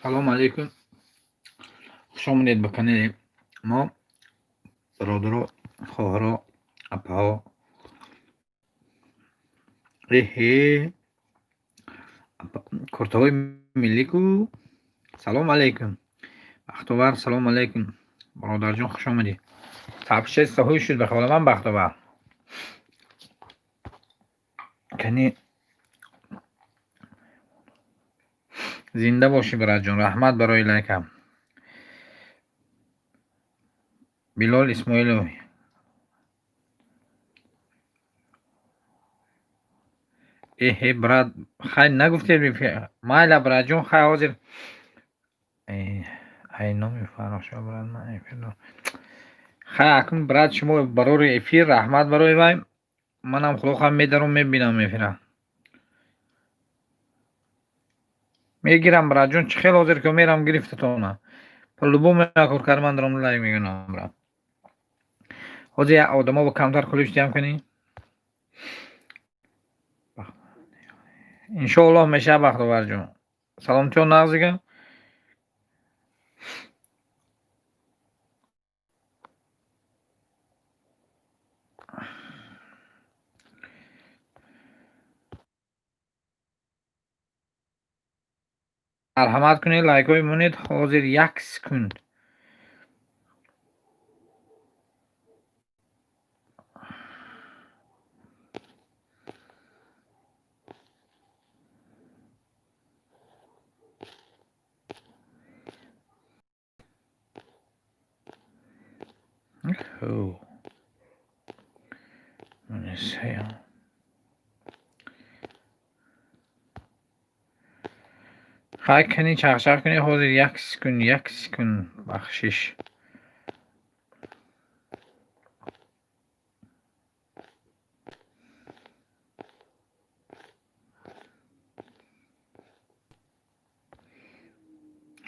Салому алейкум. Хуш омадед ба канали мо. Бародаро, хоҳаро, апаҳо. Эҳе. Куртаҳои миллӣ ку. Салому алейкум. Бахтовар, салому алейкум. Бародарҷон, хуш омадӣ. Сообщение саҳуй шуд ба хаёли ман, Бахтовар. Кани зинда бошӣ, братҷон. Раҳмат барои лайкам. Билол Исмоилов. Эҳе, брат, хай нагуфтед, майла, братҷон, хай ҳозир. Ай номи Фаррохшо, брат, ман эфир. Хай акнун, брат, шумо барори эфир, раҳмат барои вай. Манам худо хоҳам медаром, мебинам эфира. Мегирам, братҷон, чӣ хел ҳозир ки мерам гирифтатона. По-любому кор кардан даром лайк мекунам, брат. Ҳозир як одамо бо камтар ключ ҷамъ кунӣ. Иншоаллоҳ мешавад, Бахтоварҷон. Саломатиён нағзига? Марҳамат кунед, лайкҳои монед. Ҳозир як секунд. Oh. Хай кани чахчах кунед, ҳозир як секунд, як секунд, бахшиш.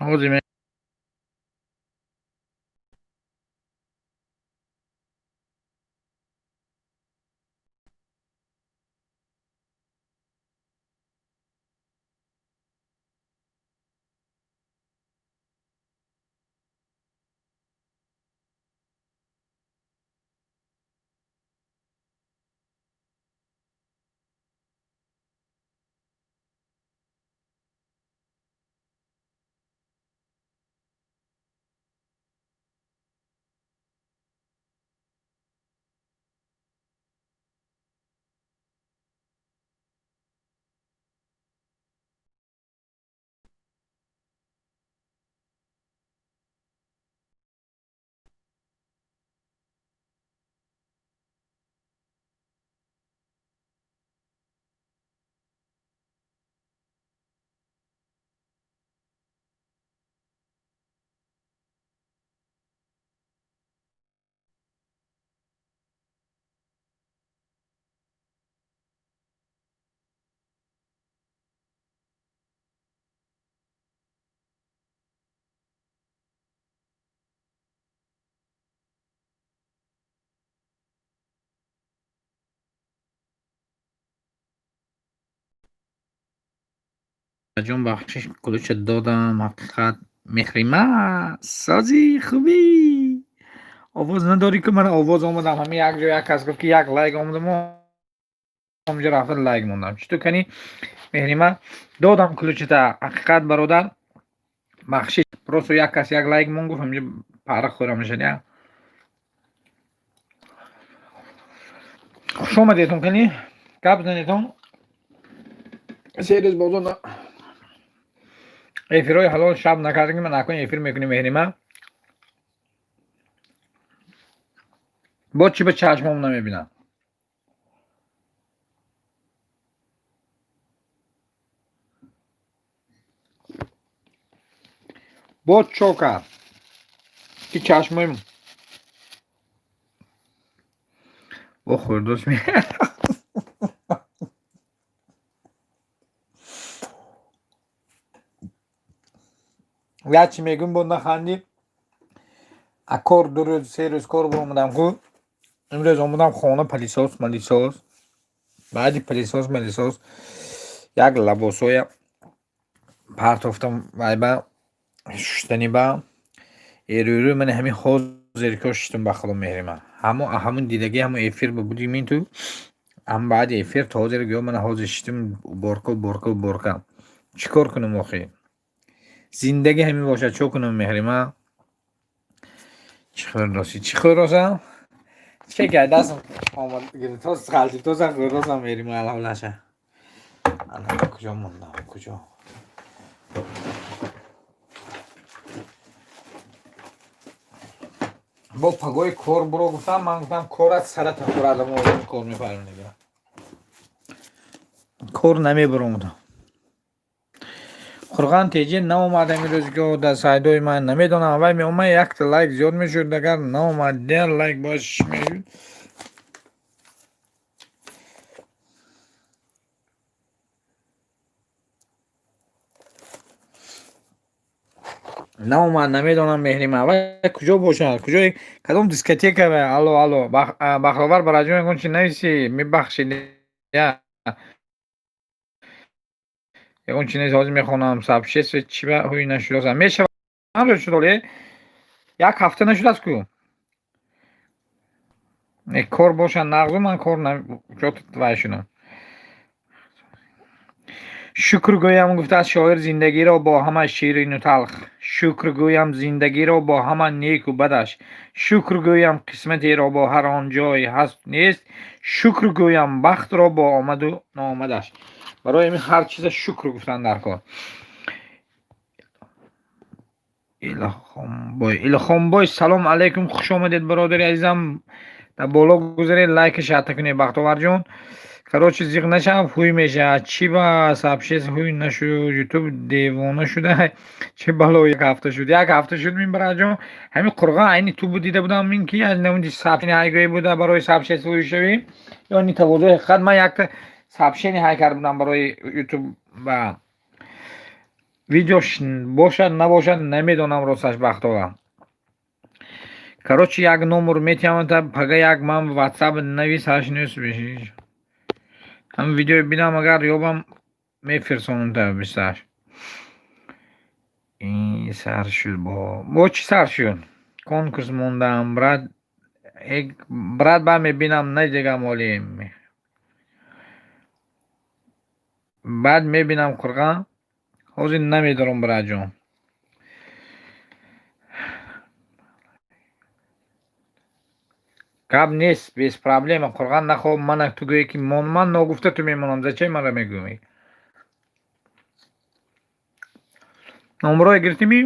Ҳозир ҷон, бахшиш, ключа додам. Ҳақиқат мехрима созӣ, хубӣ, овоз надорӣ ку. Ман овоз омадам, ҳамин як ҷо як кас гуфт, ки як лайк омадам, ҳамҷо рафта лайк мондам. Чӣ ту кани, Меҳрима, додам ключата. Ҳақиқат, бародар, бахшиш, просто як кас як лайк мон гуфт, ҳамҷо пара хӯра мешад. Я хуш омадетон, кани гап занетон. 3 рӯз бозор эфирҳои ҳалол шаб накардем, ман акун эфир мекунем. Меҳрима, бо чӣ ба чашмом намебинам? Бо чо кард ки чашмои бо хӯрдош? Як чӣ мегӯм, бо нахандӣ. А кор 2 рӯз, 3 рӯз кор баромадам ку, имрӯз омадам хона, пылесос малисос, баъди пылесос малисос як лабосоя партофтам вайба. Шуштани ба эрӯрӯ ман ҳамин ҳозир ко шиштум, ба худо, меҳрима. Ҳамо ҳамун дидаги, ҳамун эфир ба буди мин ту, ҳам баъди эфир то ҳозир гӯё ман ҳозир шиштум, уборка, уборка, уборка. Чӣ кор кунам охи? Зиндагӣ ҳамин бошад, чо кунам, меҳрима? Чӣ хӯрдоси? Чӣ хӯрдосам? Чӣ ки дастам омад гирифтос, ғалтитосам, хӯрдосам, меҳрима, алҳамлаша. Ана куҷо мондам? Куҷо? Бо пагоҳи кор буро гуфтам, ман гуфтам корат сарата хӯрад, мо кор мефарем дига. Кор намебурам гуфтам. Қурған теҷе наомад ҳамин рӯзгоҳ дар сайдои ман, намедонам, аввал меомад, якта лайк зиёд мешуд, агар наомад, дер лайк бояд шиш мешуд. Наомад, намедонам, меҳрима, аввал куҷо бошад, куҷои кадом дискотека. Алло, алло, Бахтовар бараҷон, ягон чи нависӣ, мебахшед, ягон чи нест, ҳозир мехонам. Сообщество чи ба ҳуй нашудааст? Мешавад, шуд, оле як ҳафта нашудааст ку. Кор бошад нағзу, ман кор вай шудам. Шукр гӯям, гуфтааст шоир, зиндагиро бо ҳама ширину талх. Шукр гӯям зиндагиро бо ҳама неку бадаш. Шукр гӯям қисматеро бо ҳар он ҷое ҳаст нест. Шукр гӯям бахтро бо омаду ноомадаш. Барои ҳамин ҳар чиза шукр гуфтан дар кор. Илҳомбой, Илҳомбой, салом алайкум, хуш омадед, бародари азизам. Дар боло гузаред, лайка шата кунед. Бахтоварҷон, короче, зиқ нашав, ҳуй мешавад. Чӣ ба сообщество ҳуй нашуд? Ютуб девона шуда, чӣ бало? Як ҳафта шуд, як ҳафта шуд, мин бараҷон. Ҳамин қурған айни ту дида будам, мин ки намуди сообщение ҳайгӯе буда барои сообщество ҳуй шавӣ ё ни тавозӯи ҳақиқат. Ман якта сообщение ҳай карда будам барои ютуб ба видеош бошад, набошад, намедонам росташ, Бахтова. Короче, як номер метиҳам, пага як ман ватсап навис, ҳашт нӯс ҳам видео бинам, агар ёбам, мефирсонам та бисташ. Ин сар шуд, бо чӣ сар шуд? Конкурс мондам, брат, брат, ба мебинам, надидагам оли. Баъд мебинам, қурған, ҳозир намедорам, братҷон. Гап нест, без проблема, қурған, нахоб мана ту гӯе ки ман ногуфта ту мемонам, зачем мара мегӯӣ? Номрое гирифтимӣ?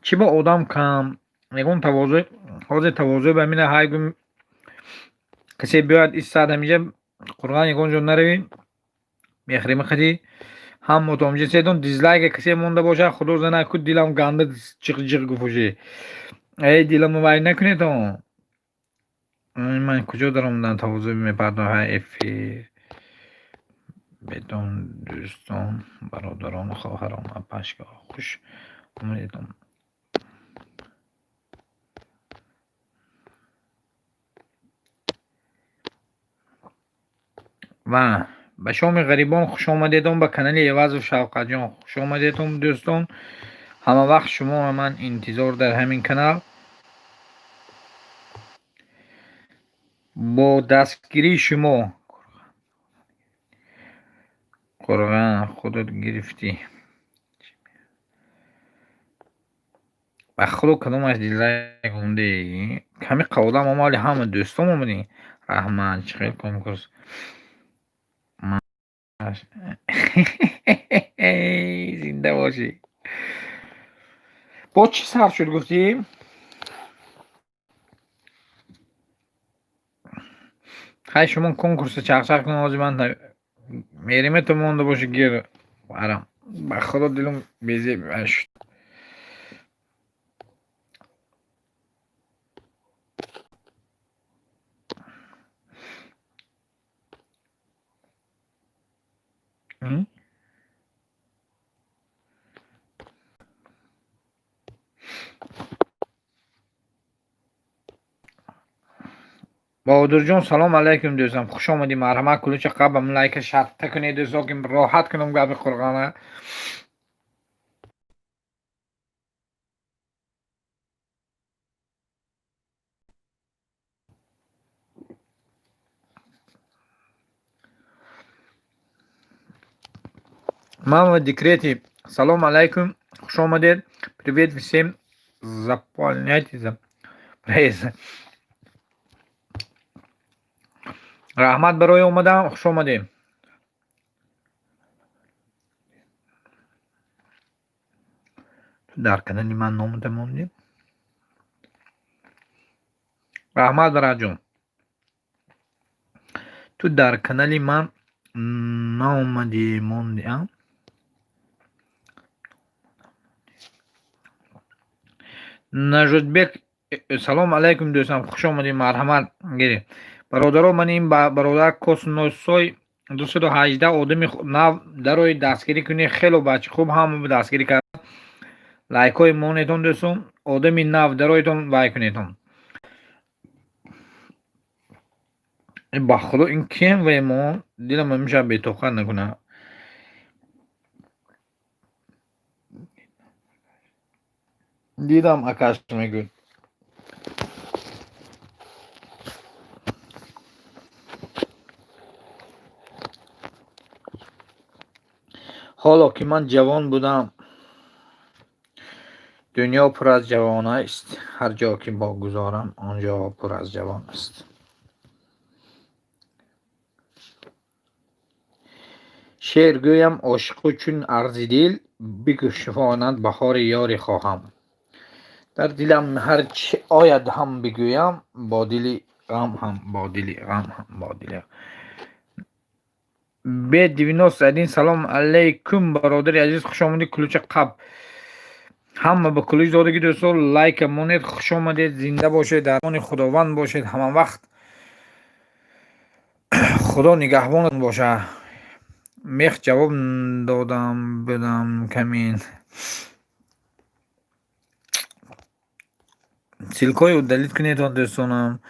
Чӣ ба одам кам? Ягон тавозӯ ҳозир, тавозӯ ба мина ҳай гум, касе биёяд истад ҳамиҷа, қурған, ягон ҷо наравӣ, мехрима хати ҳам отомҷи седон дизлайка касе монда бошад, худо зана ку, дилам ганда ҷиқ ҷиқ гуфуши. Эй, диламо вай накунед. Ман куҷо даромадам? Тавозӯ мепардоҳа эфир бедон. Дӯстон, бародарону хоҳарон, апашка, хуш омадедон. Ва ба шоми ғарибон хуш омадедон, ба канали Эвазов Шавқатҷон хуш омадедон, дӯстон. Ҳама вақт шуморо ман интизор дар ҳамин канал. Бо дастгирии шумо. Қурған, худот гирифтӣ, ба худо, кадомаш дизлайк монде? Ҳами одам омали, ҳама дӯстон омадӣ, раҳмат. Чӣ хел конкурс? Зинда бошӣ. Бо чӣ сар шуд гуфтӣ? Хай, шумо конкурса чақчақ кун, ҳозир ман мериме, ту монда бошӣ, гир арам. Ба худо, дилум безеб шуд. Баҳодурҷон, салом алайкум, дӯстам, хуш омадӣ, марҳамат, кулуча қабам лайка шартта кунед, дӯсто, ки роҳат кунам гапи қурғона. Мама в декрете, салом алайкум, хуш омадед, привет всем, заполняйте за проезд. Раҳмат барои омадан, хуш омадем. Дар канали ман номата мондем. Раҳмат, бараҷон. Ту дар канали ман наомадӣ, монди, а? Нажодбек, салом алайкум, дӯстам, хуш омадӣ, марҳамат, гиред. Бародаро, ман ин бародар Косносой 218 одами нав дарои дастгирӣ кунед, хело бача хуб ҳама дастгирӣ кард. Лайкҳои монетон, дӯстон, одами нав дароитон вай кунетон. Ба худо, ин кем вай мо дилам ҳамеша бетоқат накунад. Дидам, акаш мегӯяд. Ҳоло ки ман ҷавон будам, дунё пур аз ҷавон аст, ҳар ҷо ки богузорам, он ҷо пур аз ҷавон аст. Шеър гӯям ошиқу чун арзи дил, бикушонад баҳори ёре хоҳам. Дар дилам ҳар чи ояд ҳам бигӯям, бо дили ғам ҳам, бо дили ғам ҳам, бо дили Б91, салом алайкум, бародари азиз, хуш омадед, кулуча қаб. Ҳама ба кулуч додагӣ, дӯсто, лайка монед, хуш омадед, зинда бошед, дар амони Худованд бошед, ҳама вақт Худо нигаҳбонатон бошад. Мех ҷавоб додам будам камин. Ссылкаҳои удалить кунед, дӯстонам.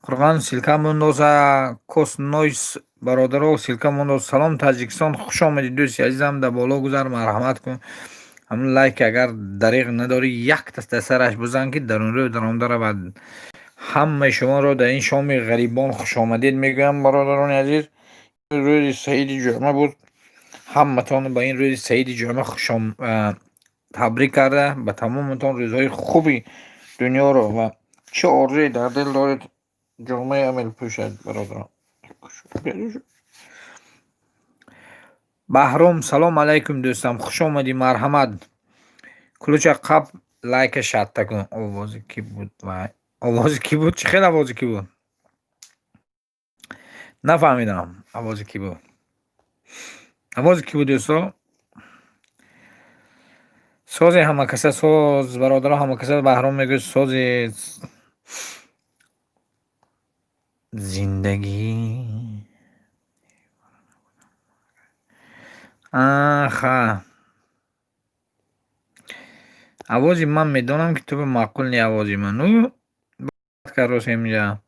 Қурғон ссылка мондоза, Кос Нойс бародаро ссылка мондоз. Салом, Таҷикистон, хуш омадед, дӯсти азизам, дар боло гузар, марҳамат кун. Ҳамун лайк агар дариғ надорӣ, якта дар сараш бизан, ки дарунрӯ даромада равад. Ҳамаи шуморо дар ин шоми ғарибон хушомадед мегӯям, бародарони азиз. Рӯзи саиди ҷумъа буд. Ҳаматонро ба ин рӯзи саиди ҷумъа хушом табрик карда, ба тамоматон рӯзҳои хуби дунёро ва чӣ орзуе дар дил доред, ҷомаи амал пӯшад, бародарон. Баҳром, салом алайкум, дӯстам, хуш омадӣ, марҳамат. Кулуча қаб лайка шартта кун. Овози кӣ буд вай? Овози кӣ буд? Чӣ хел овози кӣ буд? Нафаҳмидам, овози кӣ буд? Овози кӣ буд, дӯсто? Сози ҳама каса соз, бародаро, ҳама каса Баҳром мегӯяд сози зиндагӣ. Аха. Овози ман медонам, ки ту ба маъқул не овози ман. Ну, карос инҷа.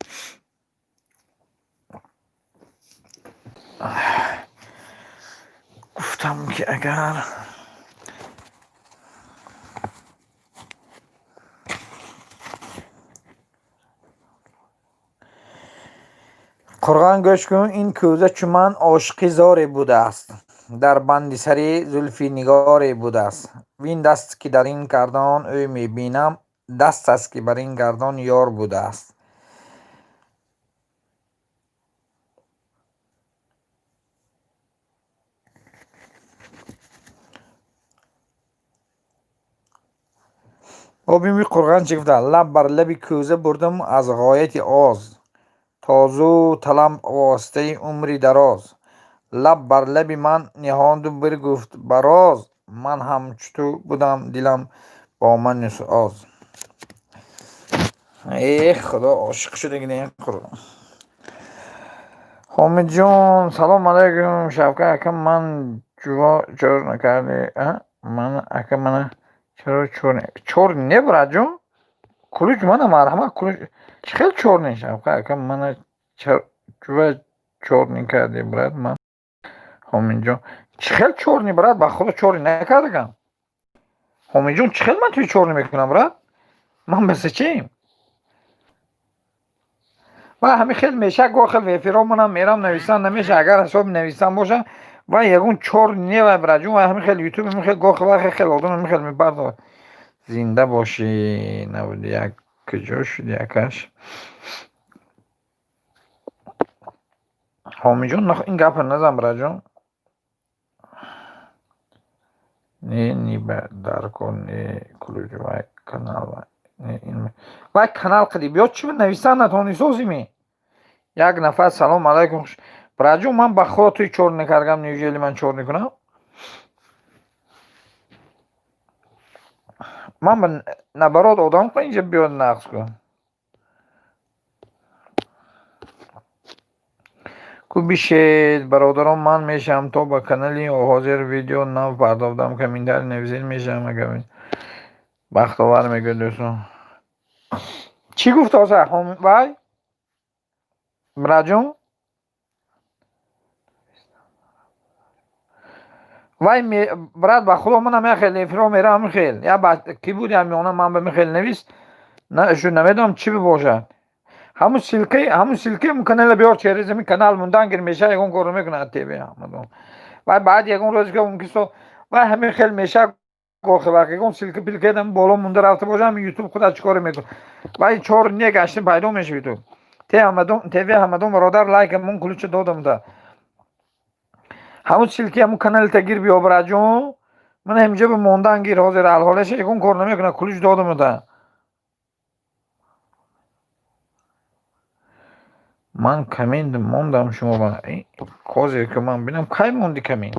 Гуфтам ки агар Қурғон гӯш кун, ин кӯза чу ман ошиқи зоре будааст. Дар банди сари зулфи нигоре будааст. Вин даст ки дар ин гардон ӯ мебинам, даст аст ки бар ин гардон ёр будааст. Обими Қурғон чӣ гуфта? Лаб бар лаби кӯза бурдам аз ғояти оз. Тозу талаб воситаи умри дароз. Лаб бар лаби ман ниҳонду бигуфт бароз, ман ҳам чу ту будам, дилам бо ман оз. Э, Худо, ошиқ шудагӣ Қуръон. Ҳомидҷон, салом алайкум, Шавкат ака, ман ҷуво чор накардӣ, а? Ман ака мана чаро чор не? Чор не, братҷон? Кулуч мана, марҳамат, кулуч. Чӣ хел чор не, Шавкат ака, мана Чува чёрный кардӣ, брат? Ман Ҳоминҷон, чӣ хел чёрный, брат? Ба худо, чёрный накардагам. Ҳоминҷон, чӣ хел ман туи чёрный мекунам, брат? Ман ба зачем? Ва ҳамин хел меша, гоҳ хел эфиро манам мерам, нависан намеша. Агар ҳисоби нависан боша, ва ягон чёрный не, вай, братҷон, вай ҳамин хел ютуб, ҳамин хел гоҳ вай хел одам ҳамин хел мебардорад. Зинда бошӣ. 91 куҷо шуди, акаш Ҳомиҷон? Ин гапа назан, братҷон. Не, ни ба даркор, не ключ, вай канал, не вай канал қади биё, чӣ нависан натонӣ созими. Як нафар салом алайкум, братҷон. Ман ба худо туи чёрный накардам. Неужели ман чёрный кунам? Ман наоборот, одам инҷа биёд, нақз кун ку. Бишед, бародарон, ман мешавам то ба канали ҳозир видео нав пардохтам. Комментарий нависед, мешавам. Агар бахтовар мегӯяд, дӯстон. Чӣ гуфт ҳозир вай, братҷон? Вай, брат, ба худо, манам як хел эфиро мерам, хел я ки буд, я миёна ман ба михел навис шу, намедонам чӣ бибошад. Ҳамун ссылкаи канала биёр, через ҳамин канал мундан гир меша, ягон корро мекунад ТВ Ҳамадон. Вай баъд ягон рӯз ки мумкин со, вай ҳамин хел меша, гоҳе вақт ягон ссылка пилка боло мунда рафта боша, ҳамин ютуб худаш чӣ коре мекунад? Вай чор не гаштин, пайдо меша ютуб. Те Ҳамадон ТВ, Ҳамадон, бародар, лайк мон, ключа додам да. Ҳамун ссылки ҳамун канали гир биё, братҷон. Ман ҳаминҷо ба мондан гир. Ҳозир алҳолаша ягон кор намекунад, ключ додам да. Ман коммент мондам шумо ба ҳозир ки ман бинам, кай монди коммент?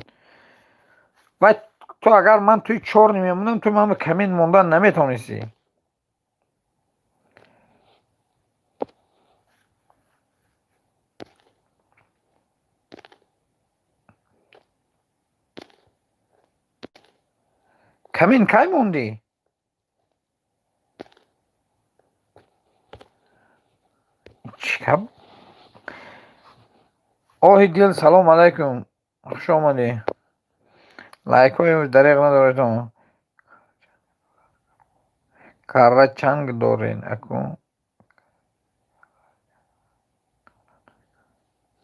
Вай ту агар ман туи чёрный мемонам, ту ман коммент мондан наметонистӣ. Коммент кай мондӣ? Чӣ гап? Оҳи дил, салом алайкум, хуш омадӣ. Лайкҳои дареғ надоредон. Карра чанг дорен аку?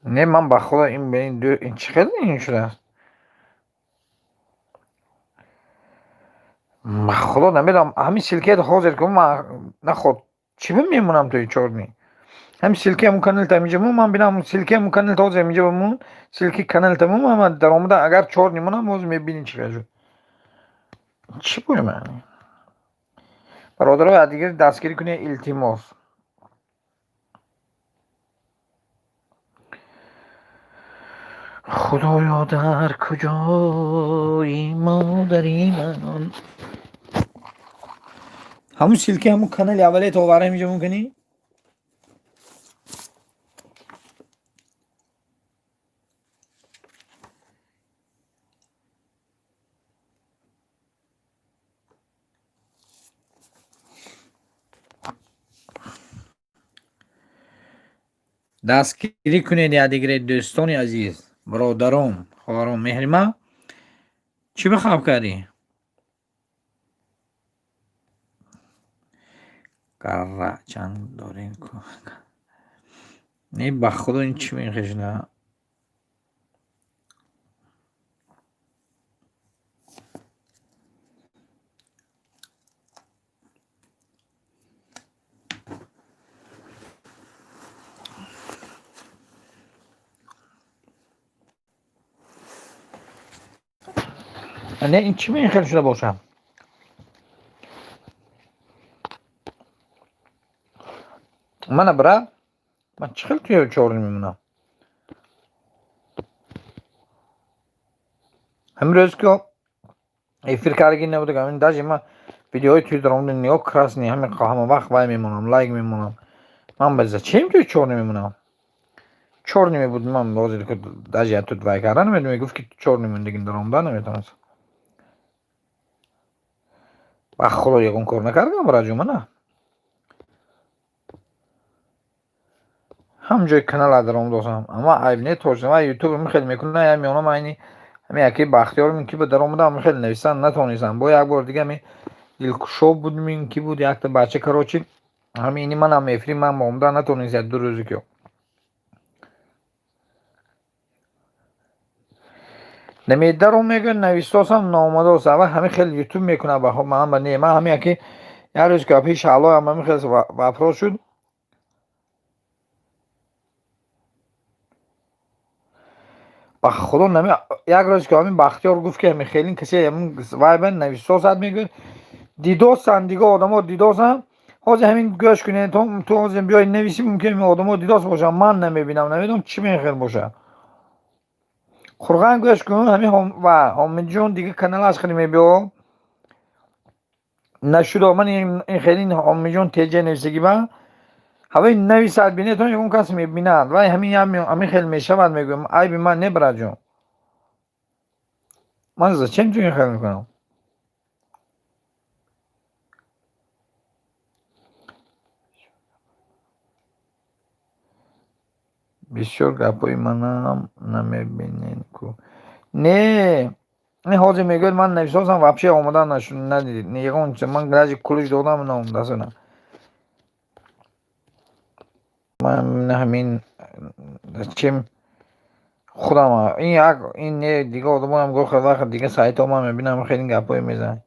Не, ман ба худо, ин чӣ хел ин шудааст? Ба худо, намедонам. Ҳамин ссылкаи ҳозир ку, ман наход чӣ мемонам туи чёрный? Ҳамин ссылкаи ҳамун каналта ҳаминҷа мон, ман бинам. Ссылкаи ҳамун каналта ҳозир ҳаминҷа бимон, ссылкаи каналта мон. Ман даромада агар чёрный монам, ҳозир мебинӣ чӣ хел шуд. Чӣ боям? Бародаро, аз дигар дастгирӣ кунед, илтимос. Худоё, дар куҷои модари ман? Ҳамун ссылкаи ҳамун канали аввалият овара ҳаминҷа мумкинӣ? Дастгирӣ кунед якдигаре, дӯстони азиз, бародарон, хоҳарон. Меҳрима, чӣ бихаб кардӣ? Карра чанд дорем? Не, ба худо, ин чӣ мехешна? Не, ин чӣ мехел шуда бошад? Мана, брат, ман чӣ хел туя чёрный мемонам? Ҳамин рӯз ки эфир кардагӣ набуда, ҳамин даже ман видеои туи даромада нигоҳ, красный ҳамин ҳама вақт вай мемонам, лайк мемонам. Ман ба зачем туи чёрный мемонам? Чёрный мебуд, ман ҳозир даже тут вай карда наметавонам. Мегуфт ки чёрный мондагӣ, даромада наметавонист. Ба худо, ягон кор накардам, братҷон, мана. Ҳам ҷои канала даромадосам. Ама айб не точно. Ва ютуб хеле мекунад, я меонам айни ҳами яке Бахтиёр ки ба даромадам, хеле нависан натонистам. Бо як бор дига ами дилкушо буд, ки буд якта бача, короче, ҳами ини манам эфири ман омада натонист як 2 рӯзи ки. Намедаром мегӯяд, навистосам наомадост. Ава ҳами хеле ютуб мекунад, ба ман ба не, ман ҳами яке як рӯз ки пеши Аллоҳ ҳам ҳами хеле вопрос шуд. Ба худо нами як рӯз ки ҳамин Бахтиёр гуфт, ки ҳами хелин касе вай ба навистосад, мегӯяд, дидосан, дига одамо дидосан. Ҳозир ҳамин гӯш кунед, ту ҳозир биёй нависӣ, мумкин одамо дидос бошанд, ман намебинам, намедонам чӣ мехел бошад. Қурған гӯш кун, ҳамин ва Ҳомидҷон дига каналаш хеле мебиё нашудо. Ман ин хеле Ҳомидҷон теҷа нависагӣ ба ҳавои нависад, бинетон, ягон кас мебинад. Вай ҳамин ҳамин хел мешавад, мегӯям, айби ман не, братҷон. Ман зачем ту ин хел мекунам? Бисёр гапҳои манам намебинед ку. Не, ин ҳозир мегӯяд, ман нависосам, вообще омода надид. Ягон чиз ман даже кулиш додам, наомадасана. Ман ҳамин зачем худам ин як ин не, дига одамоам гоҳе вақт дига сайтҳо ман мебинам, хеле гапҳое мезананд.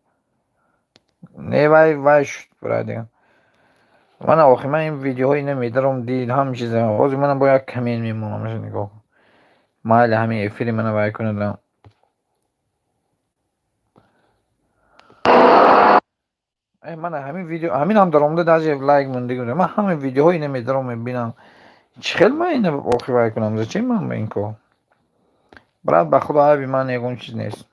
Не, вай вай шуд, брат. Ман охир ман ин видеоҳои ина медаром, дид ҳам чиза. Ҳозир манам бо як коммент мемонам, нигоҳ. Майли, ҳамин эфири мана вай кунадам. Ман ҳамин видео ҳамин ҳам даромада, даже лайк мондагӣ. Ман ҳамин видеоҳои ина медаром, мебинам. Чӣ хел ман ина охир вай кунам? Зачем ман ба ин кор? Брат, ба худо айби ман ягон чиз нест.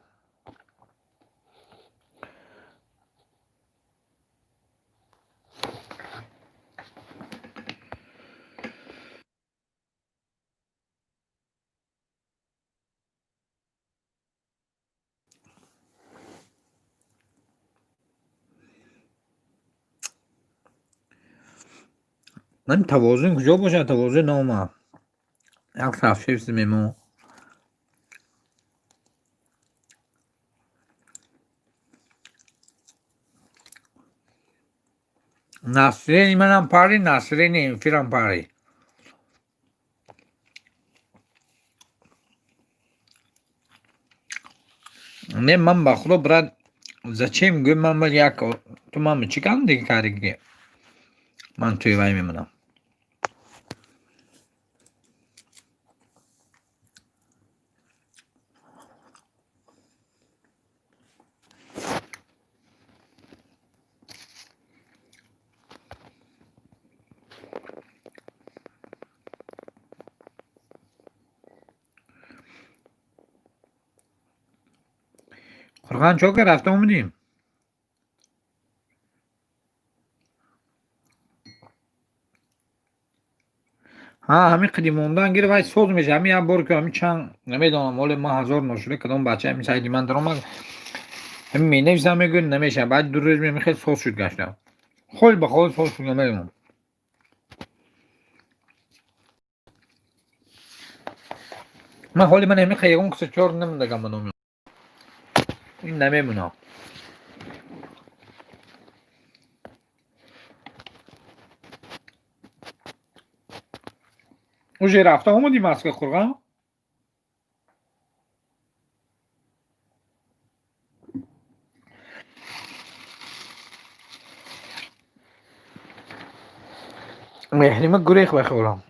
Ман тавозун куҷо бошад? Тавозун наомад. Як тараф мемон. Насрини манам пари, Насрини эфирам пари. Не, ман ба худо, брат, зачем гӯ, ман як ту ман чӣ кардам дига карди ки ман туи вай мемонам. Қурған чо кард, рафта омадем? Ҳа, ҳамин қиди мондан гир, вай соз меша. Ҳамин як бор ки ҳамин чанд намедонам, ҳоле ман ҳазор ношуда кадом бача ҳамин сайди ман даромад, ҳамин менависам, мегӯяд намеша. Баъд 2 рӯз мемин хел соз шуд гашта. Хол ба хол соз шуд, намедонам. Ман ҳоли ман ҳамин хел ягон киса чор намедагам ба номи. Ин намемонам. Уже рафта омадӣ Москва, Қурған? Меҳрима гурехт ба хиёлам.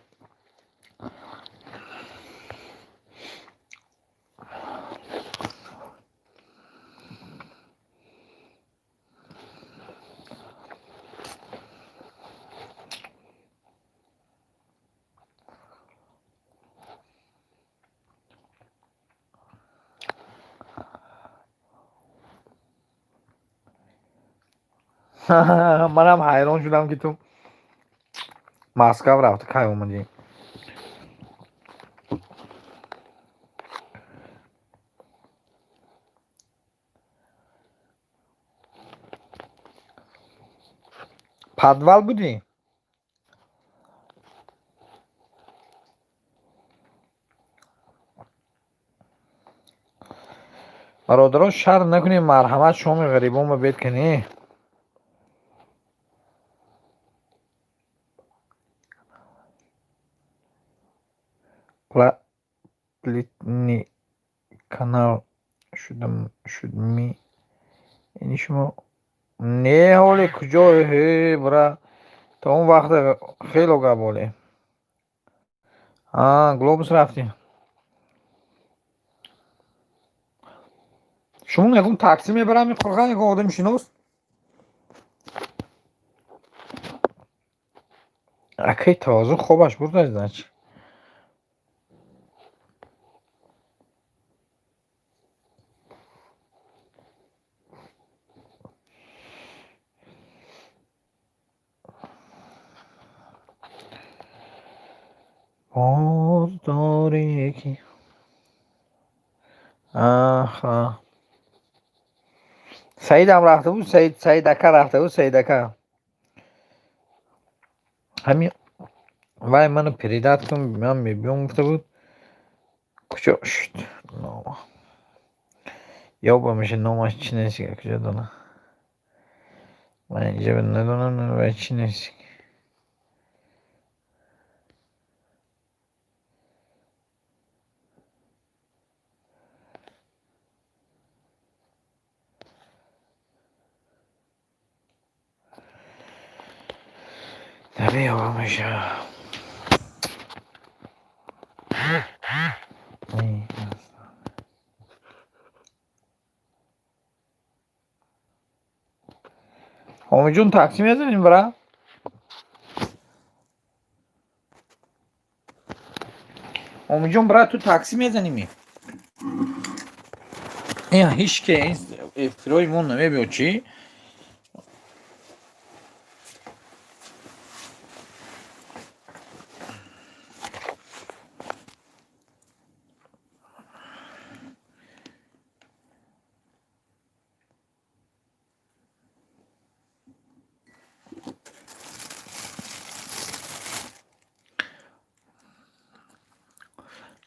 Манам ҳайрон шудам, ки ту Москав рафта кай омадӣ. Подвал будӣ? Бародарон, шарм накунем, марҳамат, шоми ғарибонба бед кунӣ. Платный канал шудми ини шумо? Не, ҳоле куҷо, ҳе бра, то он вақт хело гап ҳоле. Глобус рафтем. Шумо ягон таксӣ мебарам, мехоҳад ягон одами шинос? Акай тавозун хобаш бурда, значит. Боз дорӣ ки аха. Саидам рафта буд, Саид, Саид ака рафта буд, Саид ака. Ҳамин вай ману передать кун, ман мебиём гуфта буд. Куҷо шуд? Нома. Ёба меша, номаш чӣ нест, куҷо донам? Ман инҷа надонам, вай чӣ нест. Намеёбам меша. Ҳомиҷон, таксӣ мезанем, бра? Ҳомиҷон, бра, ту таксӣ мезаними? Ин ҳеч ке эфирои мо намебиёд, чӣ?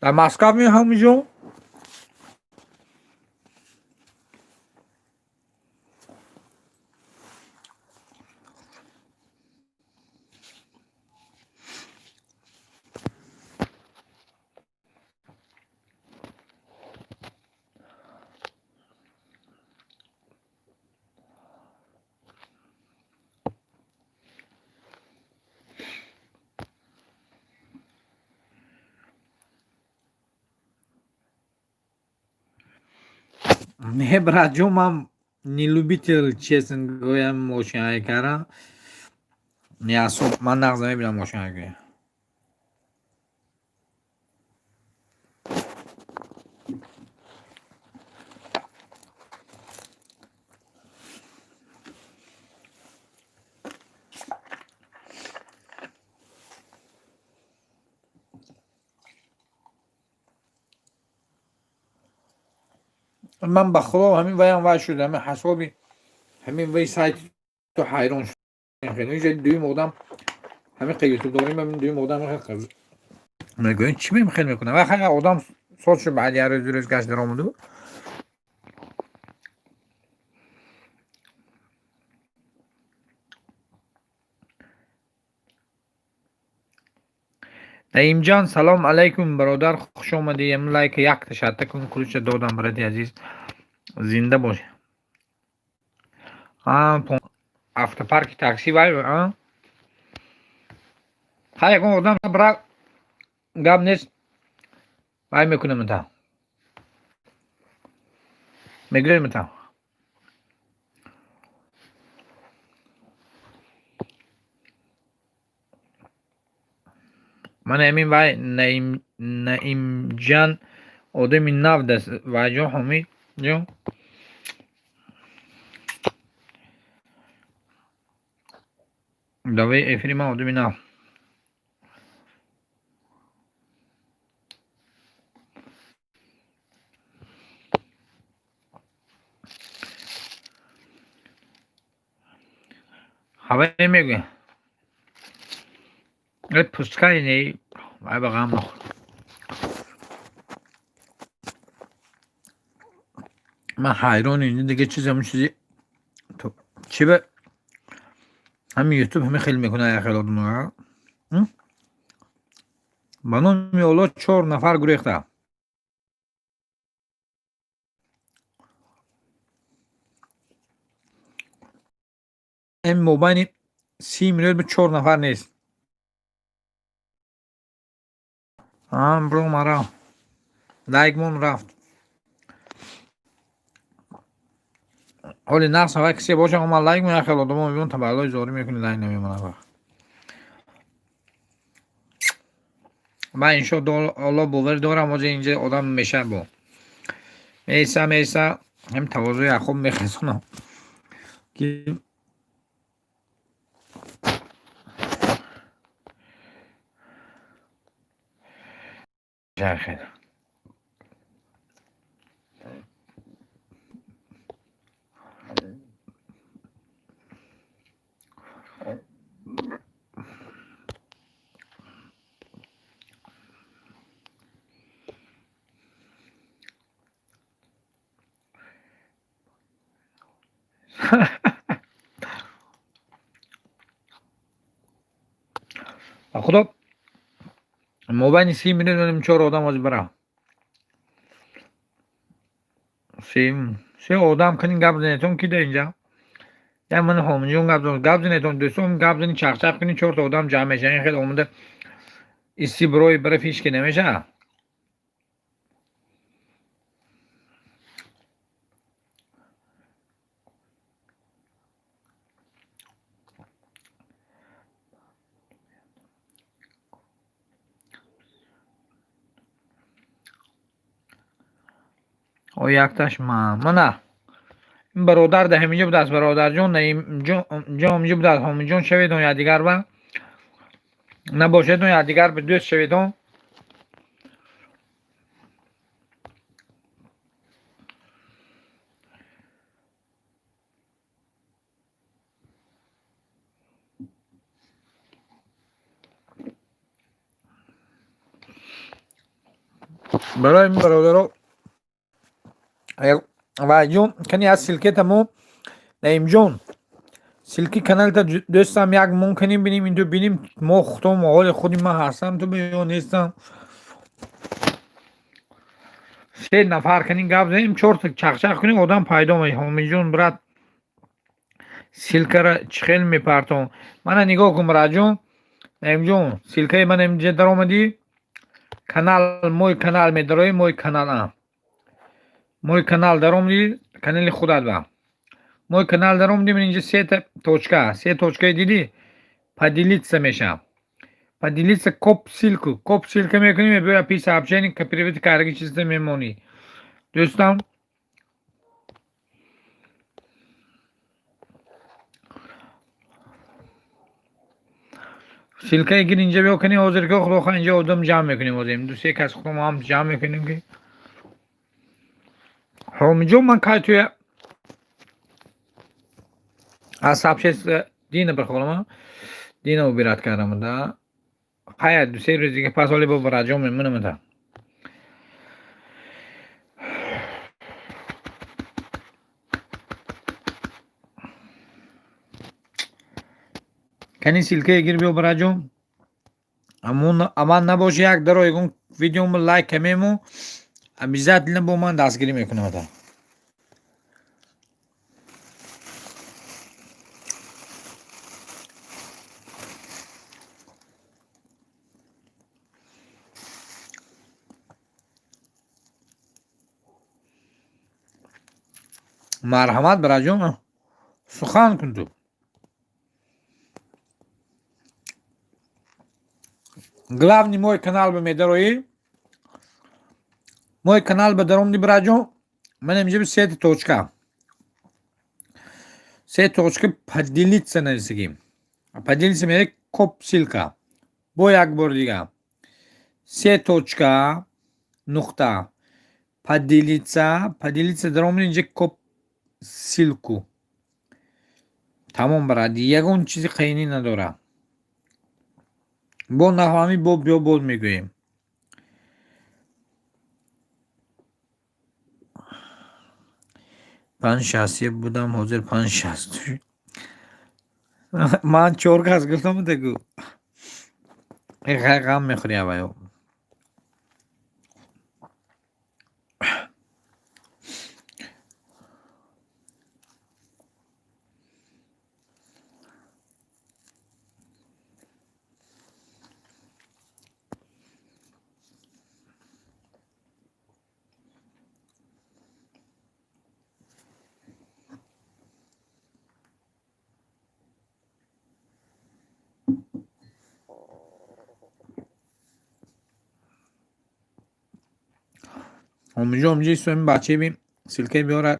Дар Москав меои, Ҳомиҷон? Не, братҷон, ман не любитель, честно говоря, мошинҳайкара. Не особо, ман нағз намебинам мошинҳайкара. Ман ба худо ҳамин ваям вай шуд, ҳамин ҳасоби ҳамин вай сайти ту ҳайрон шуд. Инҷа дуюм одам ҳамин қа ютуб дорем, ҳамин дуюм одам мегӯем, чӣ мехел мекунам. Вай хай одам соз шуд, баъди як рӯз, 2 рӯз гашт даромаду. Наимҷон, салом алайкум, бародар, хуш омадӣ. Ям лайка якта шарта кун, ключа додам, бароди азиз. Зинда бош. Автопарки такси вай, а? Ҳай, ягон одам бра, гап нест. Вай мекунем та. Мегирем та. Ман ҳамин вай Наимҷан одами нав даст вайҷон, Ҳомиҷон. Давай эфири ман одами нав. Ҳавае мегӯям. Э, пускай не, вай ба ғам нахӯр. Ман ҳайрон инҷо дига чиз ҳамун чизи чӣ ба ҳамин ютуб ҳамин хел мекунад як хел одамоа. Ба номи Олло чор нафар гурехта. Ин мобайни 30 минут бу чор нафар нест. Бро мара. Лайкмон рафт. Ҳоли нақс ҳавай кисе боша омад лайк мон як хел одамо мебинам табаллои зорӣ мекунӣ лайк намемонад вақт. Ман иншоалло боварӣ дорам ҳозир инҷа одам мешавад бо. Меиса меиса ҳам тавозуи аз хоб мехезонам ки хел. Ба худо мобайни 30 минут менам чор одам ҳозир бара. Се одам кунин гап занетон ки да инҷа? Я ман ҳомиҷон гап зан гап занетон дӯстон гап зани чақчақ кунин чорта одам ҷамъ мешавад. Ин хел омада исти бирои бара фиш ки намешавад. О якташ ман. Мана ин бародар да ҳаминҷо будааст бародарҷон Наимҷон ҳаминҷо будааст ҳомиҷон шаведон якдигар ба набошедон якдигар ба дӯст шаведон. Барои ин бародаро вайҷон кани аз ссылкета мо Наимҷон ссылки каналта дӯстам як мон кунем бинем инту бинем мо худом ҳоли худи ман ҳастам ту ё нестам. Се нафар кунин гап занем чорта чақчақ кунем одам пайдо мешавад. Ҳомиҷон брат ссылкара чӣ хел мепартон. Мана нигоҳ кун братҷон Наимҷон ссылкаи ман инҷа даромадӣ канал мой канал медароӣ мой канал а. Мой канал даромадӣ канали худат ба. Мой канал даромадӣ ман инҷа сета точка се точкаи дидӣ поделиться мешавад. Поделиться коп ссылку коп ссылка мекунӣ мебиёяд пи сообщение копировать кардаги чизта мемонӣ. Дӯстам ссылкаи гир инҷа биё кунӣ ҳозир ки худо хоҳад инҷа одам ҷамъ мекунем ҳозир ду се кас худо мо ҳам ҷамъ мекунем ки ҳомиҷон ман кай туя аз сообщество дина бихолам дина убират кардам да хая ду се рӯз дига пас ҳоли бо братҷон мемонам да. Кани ссылкаи гир биё братҷон. Аман набоши як даро ягон видеомо лайк камему обязательно бо ман дастгирӣ мекунам да. Марҳамат братҷон сухан кун ту. Главный мой канал ба медароӣ. Мой канал ба даромадӣ братҷон. Ман инҷа сета точка. Се точка поделиться нависагӣ. Поделиться меяд коп ссылка. Бо як бор дига. Се точка нуқта поделиться поделиться даромадӣ инҷа коп ссылку. Тамом брат ягон чизи қиинӣ надорад. Бо нафаҳмӣ бо биё боз мегӯем. 5,61 будам, ҳозир 5,60. Ман чор кас гуфтам, дегу. Ғам мехӯри аваё. Омиҷо, омиҷо истоим, бачаи ссылка биёрад.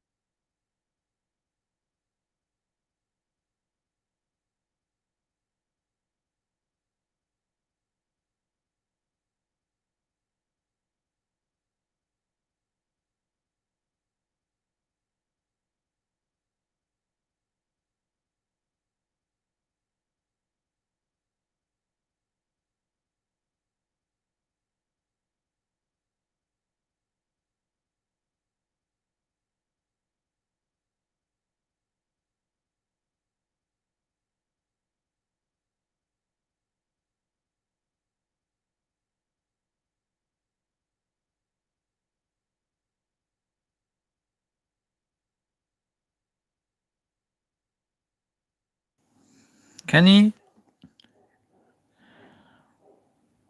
Кани?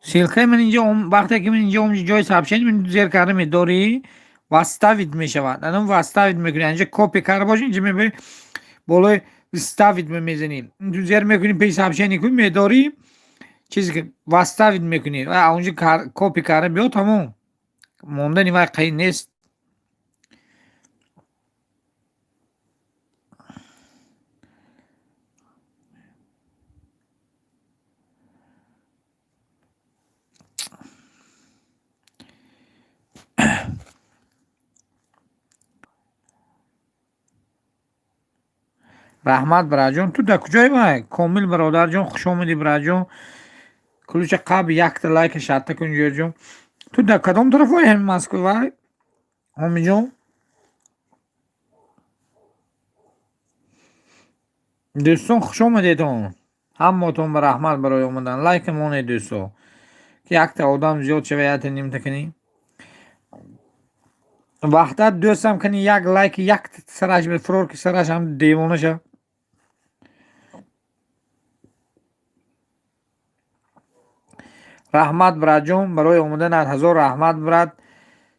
Ссылка и ман инҷо, вақте ки ман инҷо ҷои сообщение ман зер карда медорӣ, вставить мешавад. Анам вставить мекунӣ. Инҷа копи карда бошӣ, инҷа мебарӣ, болои вставить мезанӣ. Зер мекунӣ, пеш сообщение кунӣ, медорӣ, чизе ки вставить мекунӣ. Онҷа копи карда биё, тамом. Мондани вай қайд нест. Раҳмат, бираҷон. Ту дар куҷои вай? Комил бародарҷон, хуш омадӣ, бираҷон. Ключа қаб, якта лайка шарта кун, ҷоҷон. Ту дар кадом тарафҳои ҳамин Москва вай? Омиҷон? Дӯстон, хуш омадедон. Ҳаммотон ба раҳмат барои омадан. Лайка монед, дӯсто. Ки якта одам зиёд шава, якта нимта кунӣ. Ваҳдат дӯстам, кани як лайки, як сараш фурор, ки сараш ҳам девона шав. Раҳмат, бираҷон, барои омаданат, ҳазор раҳмат, брат.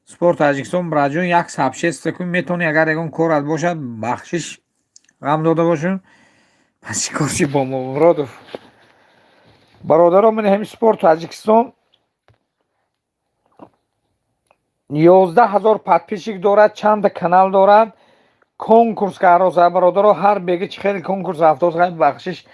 Спорт Таҷикистон, бираҷон, як сообщество кун, метавонӣ, агар ягон корат бошад, бахшиш, ғам дода бошум. Пас чӣ кор ши бо Муродов? Бародаро, ман ҳамин Спорт Таҷикистон 11 000 подписчик дорад, чанда канал дорад, конкурс кароса, бародаро, ҳар беги чӣ хеле конкурс рафтоз, бахшиш,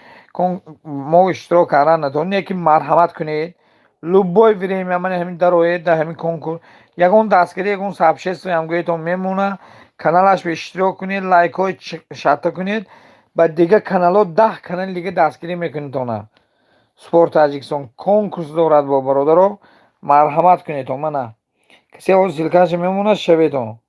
мо иштирок кардан натавонем, лекин марҳамат кунед, любое время ман ҳамин дароед дар ҳамин конкурс, ягон дастгирӣ, ягон сообщество ҳам гӯетон мемона, каналаш иштирок кунед, лайкҳои шарта кунед, ба дига каналҳо, 10 канали дига дастгирӣ мекунедтона. Спорт Таҷикистон конкурс дорад бо бародаро, марҳамат кунедтон, мана касе ҳозир ссылка ша мемонад, шаветон.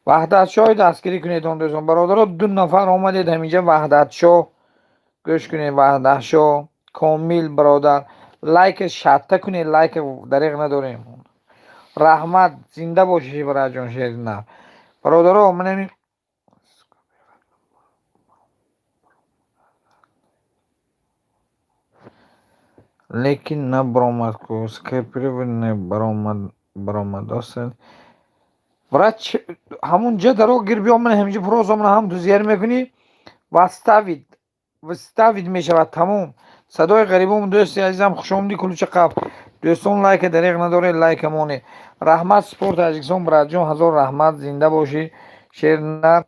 Ваҳдатшоҳи дастгирӣ кунедтон, дӯстон, бародаро, ду нафар омадед ҳаминҷа. Ваҳдатшоҳ, гӯш кунед, Ваҳдатшоҳ, Комил бародар, лайка шарта кунед, лайка дареғ надорем. Раҳмат, зинда бошӣ, бараҷон, шерина. Бародаро, ман ҳамин лекин набаромад ку скопирование баромад, баромадост. Брат, ҳамун ҷа даро гир биё, ман ҳаминҷа просто ман ҳам ту зер мекунӣ, вставить мешавад, тамом. Садои ғарибом, дӯсти азизам, хушомадӣ, кулча қаб. Дӯстон, лайка дареғ надоред, лайка монед. Раҳмат, Спорт Таҷикистон, братҷон, ҳазор раҳмат, зинда бошӣ, шернар.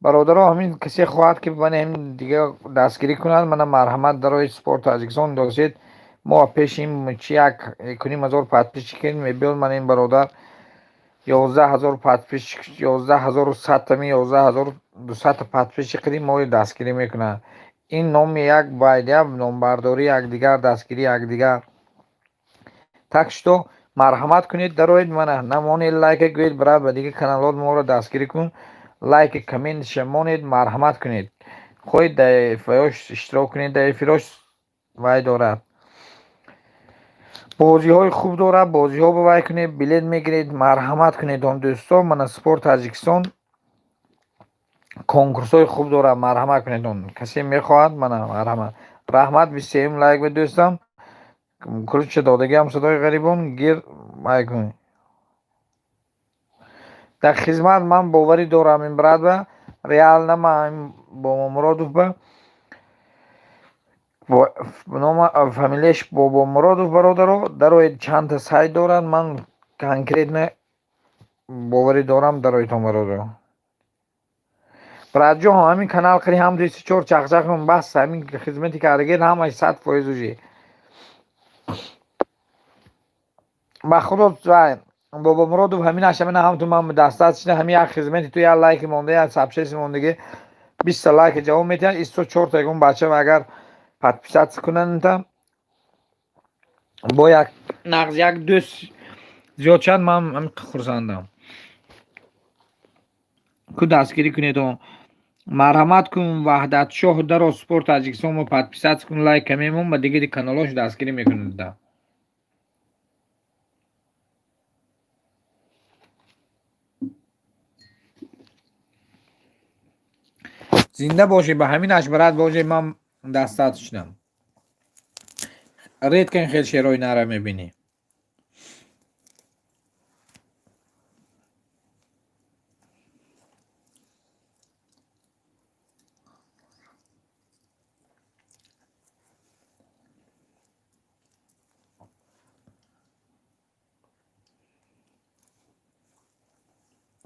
Бародаро, ҳамин касе хоҳад, ки ман ҳамин дига дастгирӣ кунад, мана марҳамат, дарои Спорт Таҷикистон досед. Мо пеши ин чи 1,5 ҳазор подписчик мебиёд, ман ин бародар 11 000 подписчик, 11 100-тами, 11 200-та подписчик қидим, мои дастгирӣ мекунад. Ин номи як байдя, номбардорӣ якдигар, дастгирии якдигар. Так что Марҳамат кунед, дароед, мана намонед лайка гӯед, брат, ба дигар каналот моро дастгирӣ кун, лайк комментша монед, марҳамат кунед. Хоҳед дар эфирош иштирок кунед, дар эфирош вай дорад. Бозиҳои хуб дорад, бозиҳо ба вай кунед, билет мегиред, марҳамат кунед он дӯсто. Мана Спорт Таҷикистон конкурсҳои хуб дорад, марҳамат кунед он. Касе мехоҳад, мана марҳамат. Раҳмат, 23 лайк ба дӯстам. Ключа додагиам садои ғарибон гир вай кун. Дар хизмат ман боварӣ дорам ин брат ба реально ман Бобомуродов ба нома фамилияш Бобомуродов бародаро дароед чандта сайт дорад, ман конкретно боварӣ дорам дароедтон бародаро. Братҷон, ҳамин канал қири ҳам ду чор чақчақ кун, бас ҳамин хизмати кардагиат ҳамаш 100% уже. Ба худо вай Бобомуродов ҳамин ашамина ҳам ту ман дастат шина ҳамин як хизмати ту як лайки монда, як сабшеси мондагӣ 20 лайк ҷавоб медиҳад, исто чорта ягон бача агар подписаться кунанд бо як нағз як дӯст зиёд шад, ман ҳамин хурсандам. Ку дастгирӣ кунед он. Марҳамат кун, Ваҳдатшоҳ даро Спорт Таҷикистон мо подписаться кун, лайк мемон, ба дигари каналош дастгирӣ мекунед. Зинда бошед, ба ҳамин аш брат бошед, ман дастат шудам. Редко ин хел шеърҳои нара мебинӣ.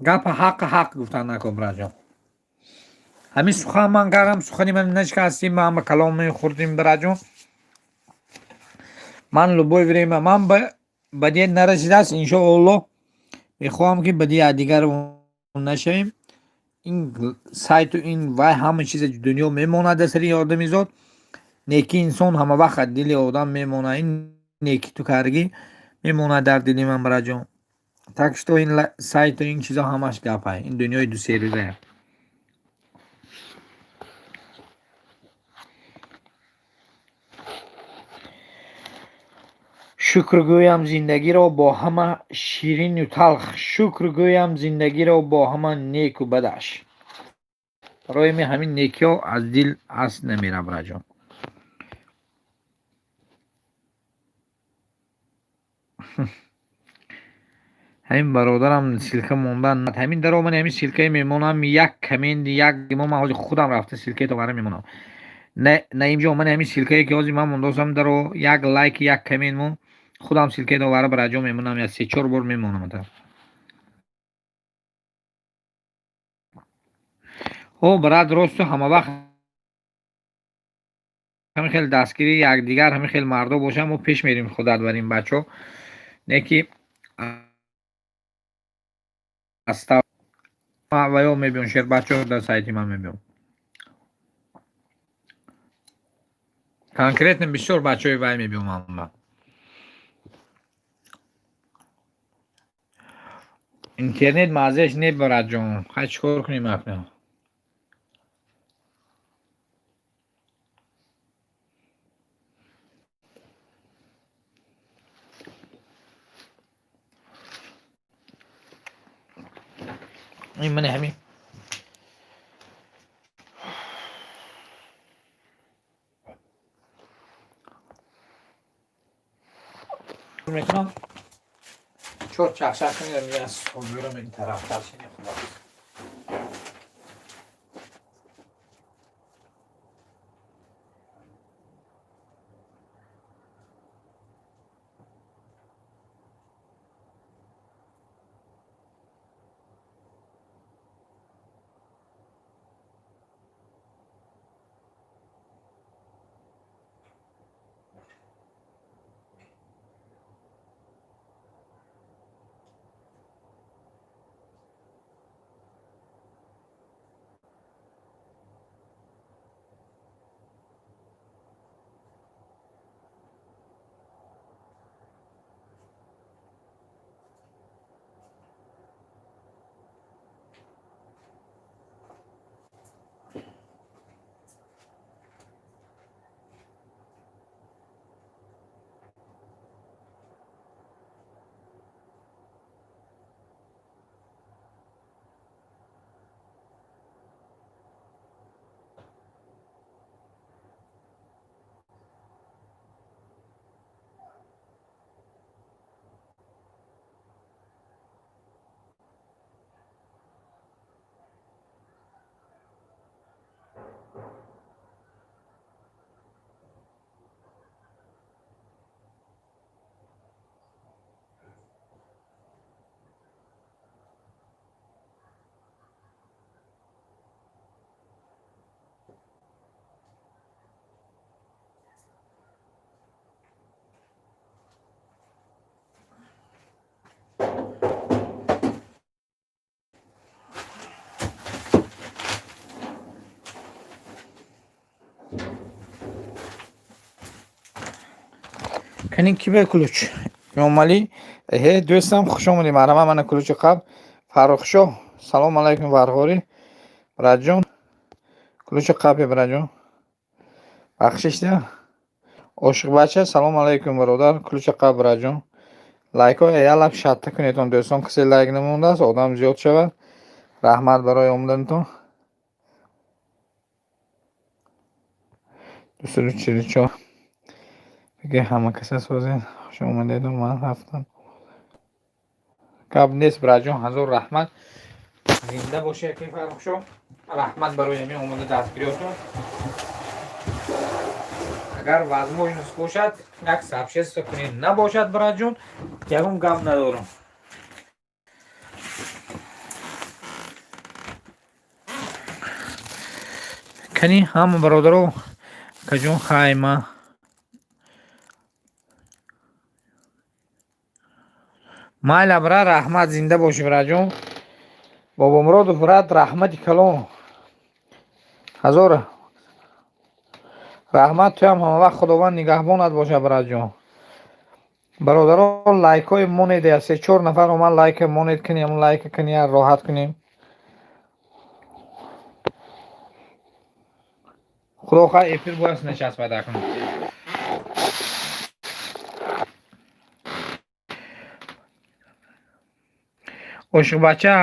Гапа ҳаққа ҳақ гуфтан накун, братҷон. Ҳамин сухан ман кардам, сухани ман нашикастем, ман ба калом мехӯрдем, братҷон. Ман любое время ман ба диет нарасидааст, иншоаллоҳ мехоҳам ки ба дии дигар нашавем. Ин сайту ин вай ҳама чизе дунё мемонад дар сари одамизод. Неки инсон ҳама вақт аз дили одам мемонад. Ин неки ту кардагӣ мемонад дар дили ман, братҷон. Так что ин сайту ин чизо ҳамаш гапа. Ин дунёи ду се рӯза. Шукр гӯям зиндагиро бо ҳама ширину талх, шукр гӯям зиндагиро бо ҳама неку бадаш. Барои ми ҳамин некиҳо аз дил аст намера, братҷон. Ҳамин бародарам ссылка мондан, ҳамин даромани ҳамин ссылкаи мемонам, як коммент, як мо ман ҳозир худам рафта ссылкаи товара мемонам. Наимҷон, ман ҳамин ссылкае ки ҳозир ман мондосам даро як лайк, як коммент мон, худам ссылкаи довара братҷон мемонам, як се чор бор мемонам. О брат, росту ҳама вақт ҳамин хел дастгирии якдигар, ҳамин хел мардо бошанд, мо пеш мерем худат бар ин бачаҳо. Не ки ва ё мебиён шербачаҳо дар сайти ман мебиён. Конкретно бисёр бачаҳои вай мебиён ман. Интернет маззааш не, братҷон. Хай чӣ кор кунем акнун? Ин мани ҳамин мекунам, чор чақчақ кунем, аз ҳозирам ин тарафтар шини худо. Кани ки ба ключ? Имомалӣ, эҳе, дӯстам, хуш омадӣ. Марҳамат, мана ключи қаб. Фаррухшоҳ, салом алайкум, Варғорӣ. Братҷон, ключи қабе, братҷон. Бахшишда. Ошиқбача, салом алайкум, бародар. Ключи қаб, братҷон. Лайкҳо ялаб шатта кунедон, дӯстон, касе лайк намондааст, одам зиёд шавад. Раҳмат барои омаданатон. 244. Бигӯ ҳама каса созед. Хуш омадед, ман рафтам. Гап нест, братҷон, ҳазор раҳмат. Зинда бошед, акаи Фаррухшоҳ. Раҳмат барои ҳамин омода дастгириётон. Агар возможность бошад, як сообщество кунед. Набошад, братҷон, ягон гап надорам. Кани ҳама бародаро, акаҷон, хайма. Майла, бра, раҳмат, зинда бошӣ, браҷон. Бобомуродов, брат, раҳмати калон. Ҳазор раҳмат, туям ҳамавақт Худованд нигаҳбонат бошад, братҷон. Бародаро, лайкҳои монед, се чор нафар омад, лайка монед кунем, лайка кунем, роҳат кунем. Худо хоҳад, эфир бояд начаспад акнун. Ошиқбача,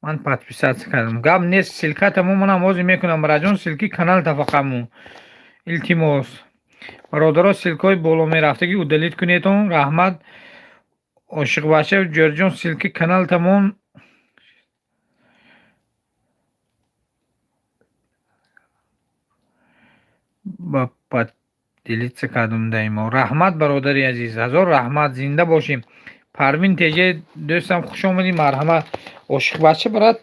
ман подписаться кардам. Гап нест, ссылката момонам ҳозир мекунам, братҷон, ссылки каналта фақат мон. Илтимос. Бародаро, ссылкаҳои боло мерафтагӣ удалить кунедон. Раҳмат. Ошиқбача, ҷӯрҷон, ссылки каналтамон ба поделиться кардум даимо. Раҳмат, бародари азиз, ҳазор раҳмат, зинда бошем. Парвин теже, дӯстам, хуш омадӣ, марҳамат. Ошиқбача, брат,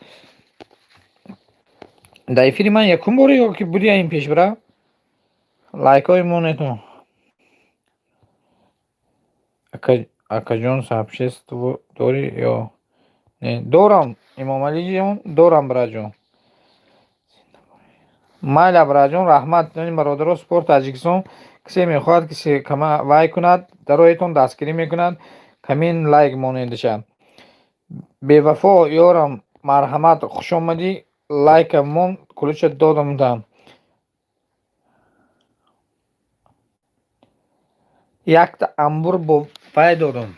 дар эфири ман якум боре ё ки буди ин пеш, бра? Лайкҳои монетон. Акаҷон, сообщество дорӣ ё не? Дорам, Имомалиҷон, дорам, братҷон. Майла, братҷон, раҳмат. Бародаро, Спорт Таҷикистон касе мехоҳад, ки вай кунад, дароятон дастгирӣ мекунад, камин лайк монедаша. Бевафо ёрам, марҳамат, хуш омадӣ, лайка мон, ключа додам та. Якта амбур бо вай додам.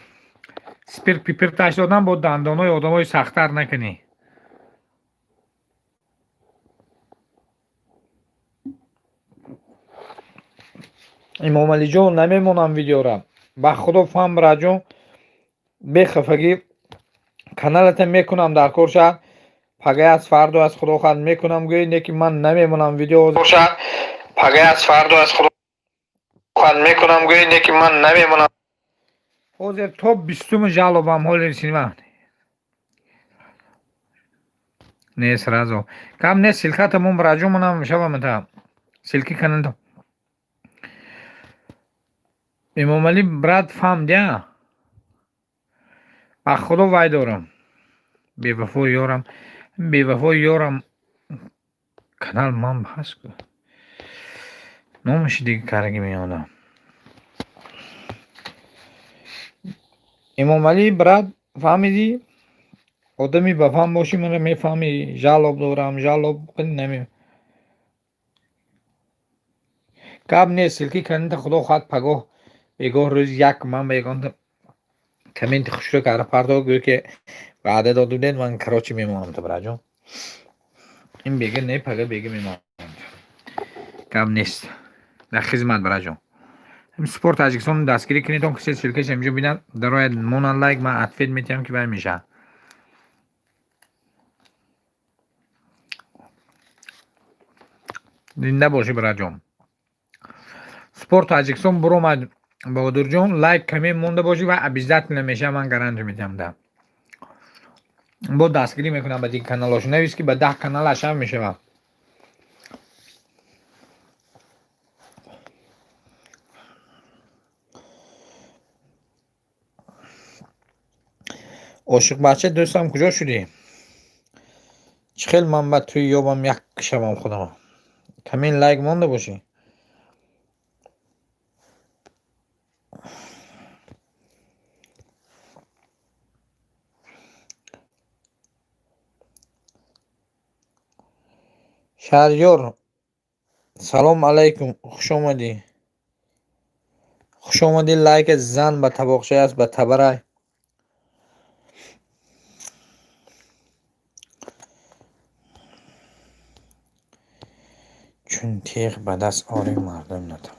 Спирт пипирташ додам, бо дандонҳои одамои сахттар накунӣ. Имомалиҷон, намемонам видеора. Ба худо фаҳм, братҷон, бехафагӣ каналата мекунам, дар кор шавад. Пагай аз фардо аз худо хоҳад мекунам, гӯӣ, не ки ман намемонам видео шавад. Пагай аз фардо аз худо хоҳад мекунам, гӯӣ, не ки ман намемонам. Ҳозир то 20-уми жалобам ҳоли синема. Не сразу. Гап нест, ссылката мон, братҷон, манам шавам та. Ссылки каналта. Имомалӣ, брат, фаҳмдия? Ба худо вай дорам. Бевафо ёрам, бевафо ёрам, канал ман ҳаст ку. Номаши дига караги меёдам. Имомалӣ, брат, фаҳмидӣ? Одами ба фаҳм бошӣ, маро мефаҳмӣ. Жалоб дорам, жалоб наме. Гап нест, ссылки каналта худо хоҳад пагоҳ бегоҳ рӯзи як ман ба ягон комменти хушрӯ карда пардо, гӯё ки ваъда дода будед, ман, короче, мемонам та, братҷон. Ин бега не, пага бега мемонам. Гап нест. Дар хизмат, братҷон. Спорт Таҷикистон дастгирӣ кунед, он касе ссылкаш инҷо бинад, дарояд, монад лайк, ман ответ метиҳам, ки вай мешавад. Зинда бошӣ, братҷон. Спорт Таҷикистон буромад, Баҳодурҷон, лайк каме монда бошӣ ва обязательно мешавад, ман гарантия метиҳам да. Бо дастгирӣ мекунам ба дигар каналҳош. Навис ки ба 10 каналаш ҳам мешавад. Ошиқбача, дӯстам, куҷо шудӣ? Чӣ хел ман ба тӯй ёбам, як шавам худам. Камин лайк монда бошӣ. Шаҳриёр, салом алайкум, хушомадӣ. Хушомадӣ, лайка зан ба табоқча аст, ба табарай. Чун теғ ба даст орем, мардум натавон.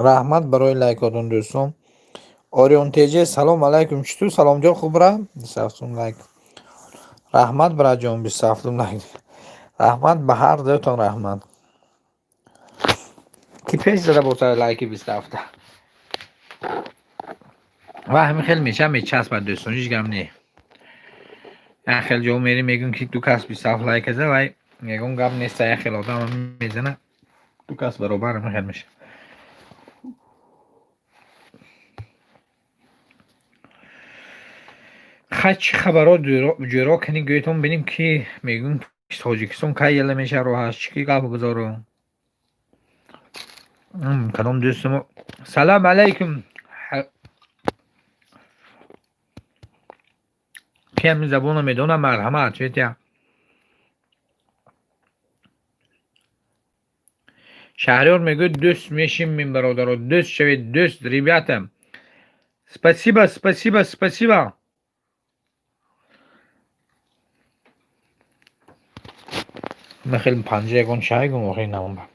Раҳмат барои лайкотон, дӯстон. Орион ТЖ, салом алайкум. Чӣ ту, саломҷон, хубра? 27 лайк. Раҳмат, браҷон, 27 лайк. Раҳмат ба ҳар дуятон, раҳмат. Ки пеш зада боса лайки 27-та. Ва ҳамин хел меша, мечаспад, дӯстон, ҳеҷ гап не. Як хел ҷо мерем, мегӯем, ки ду кас 27 лайк зада, вай ягон гап нест, як хел одам мезана, ду кас баробар ҳамин хел меша. Хай, чӣ хабаро ҷӯро кани, гӯетон бинем, ки мегӯм, Тоҷикистон кай яла меша роҳаш, чӣ ки гап гузоро. Кадом дӯстамо, салам алайкум. Ки ҳамин забонро медонам, марҳамат, ответя. Шаҳриёр мегӯяд, дӯст мешим, мин бародаро, дӯст шавед, дӯст, ребята. Спасибо, спасибо, спасибо. Ман хеле панҷа ягон чай гум охи намба.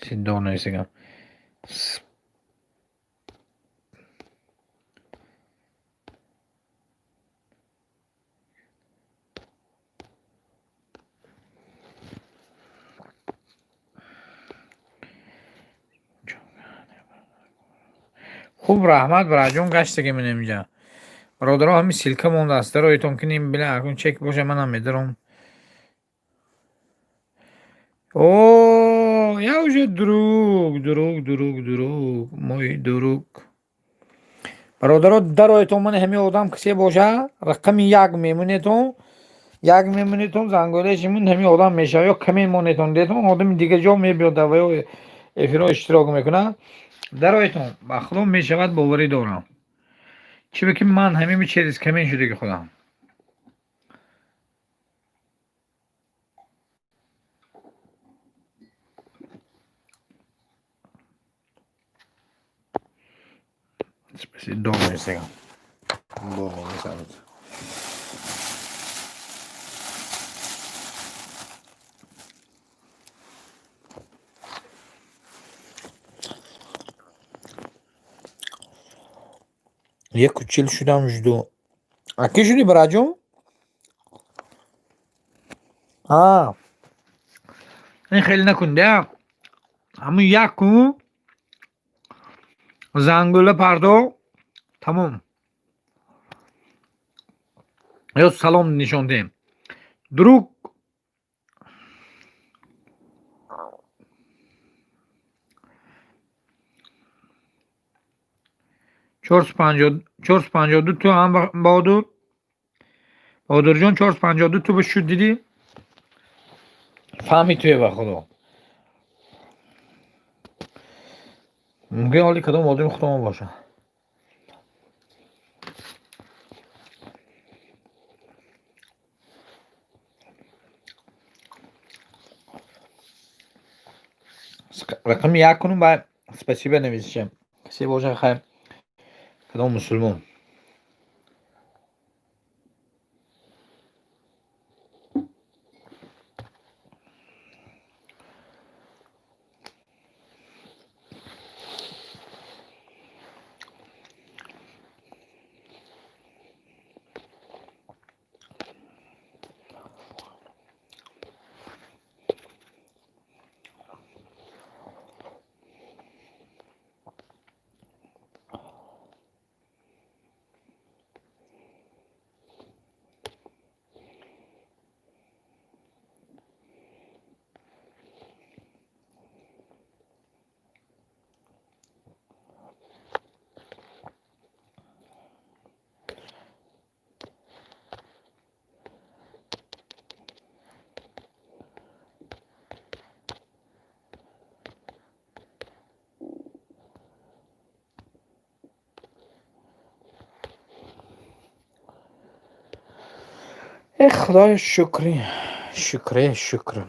Сидо нависагам. Хуб, раҳмат, бираҷон, гаштаги ман инҷа. Бародаро, ҳамин ссылка мондааст. Дароитон кинем, била, акун чек боша, манам медаром. О, я уже друг, друг, друг, друг, мой друг. Бародаро, дароитон, ман ҳамин одам кисе боша, рақами як мемонетон, як мемонетон, занголешимун ҳамин одам мешава, ё каме монетон, детон, одами дига ҷо мебиёд ва ё эфиро иштирок мекунад. Дароитон, ба худо мешавад, боварӣ дорам. Чӣ ки ман ҳамин через камин шудаги худам. Спасибо, дома Инстаграм. Дома Инстаграм. 1:40 шудам, жду. А ки шудӣ, браҷон? А. Ин хеле накун, да. Ҳамун як кун. Зангула пардо. Тамом. Ё салом нишон диҳем. Друг 452 ту ҳам, Баҳодур. Баҳодурҷон, 452 ту шуд, дидӣ? Фаҳми туе, ба худо. Мумкин ҳоли кадом одами худомо боша. Рақами як кунум, ба спасибо нависишем. Касе боша, хайр. Кадом мусулмон. Э, Худоё, шукри, шукре, шукр.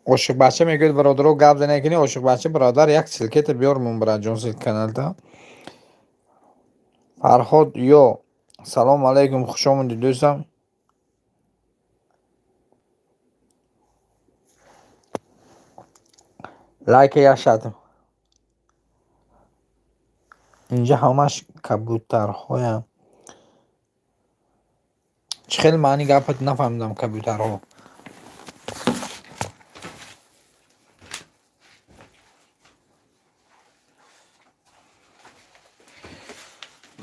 Ошиқбача мегӯяд: бародаро, гап занед кунӣ. Ошиқбача, бародар, як ссылка та биёр мон, браҷон, ссылка каналта. Фарҳод ё, салому алайкум, хуш омадӣ, дӯстам. Лайка як шат. Инҷа ҳамаш кабутарҳоям. Чӣ хел маъни гапат нафаҳмидам, кабутарҳо.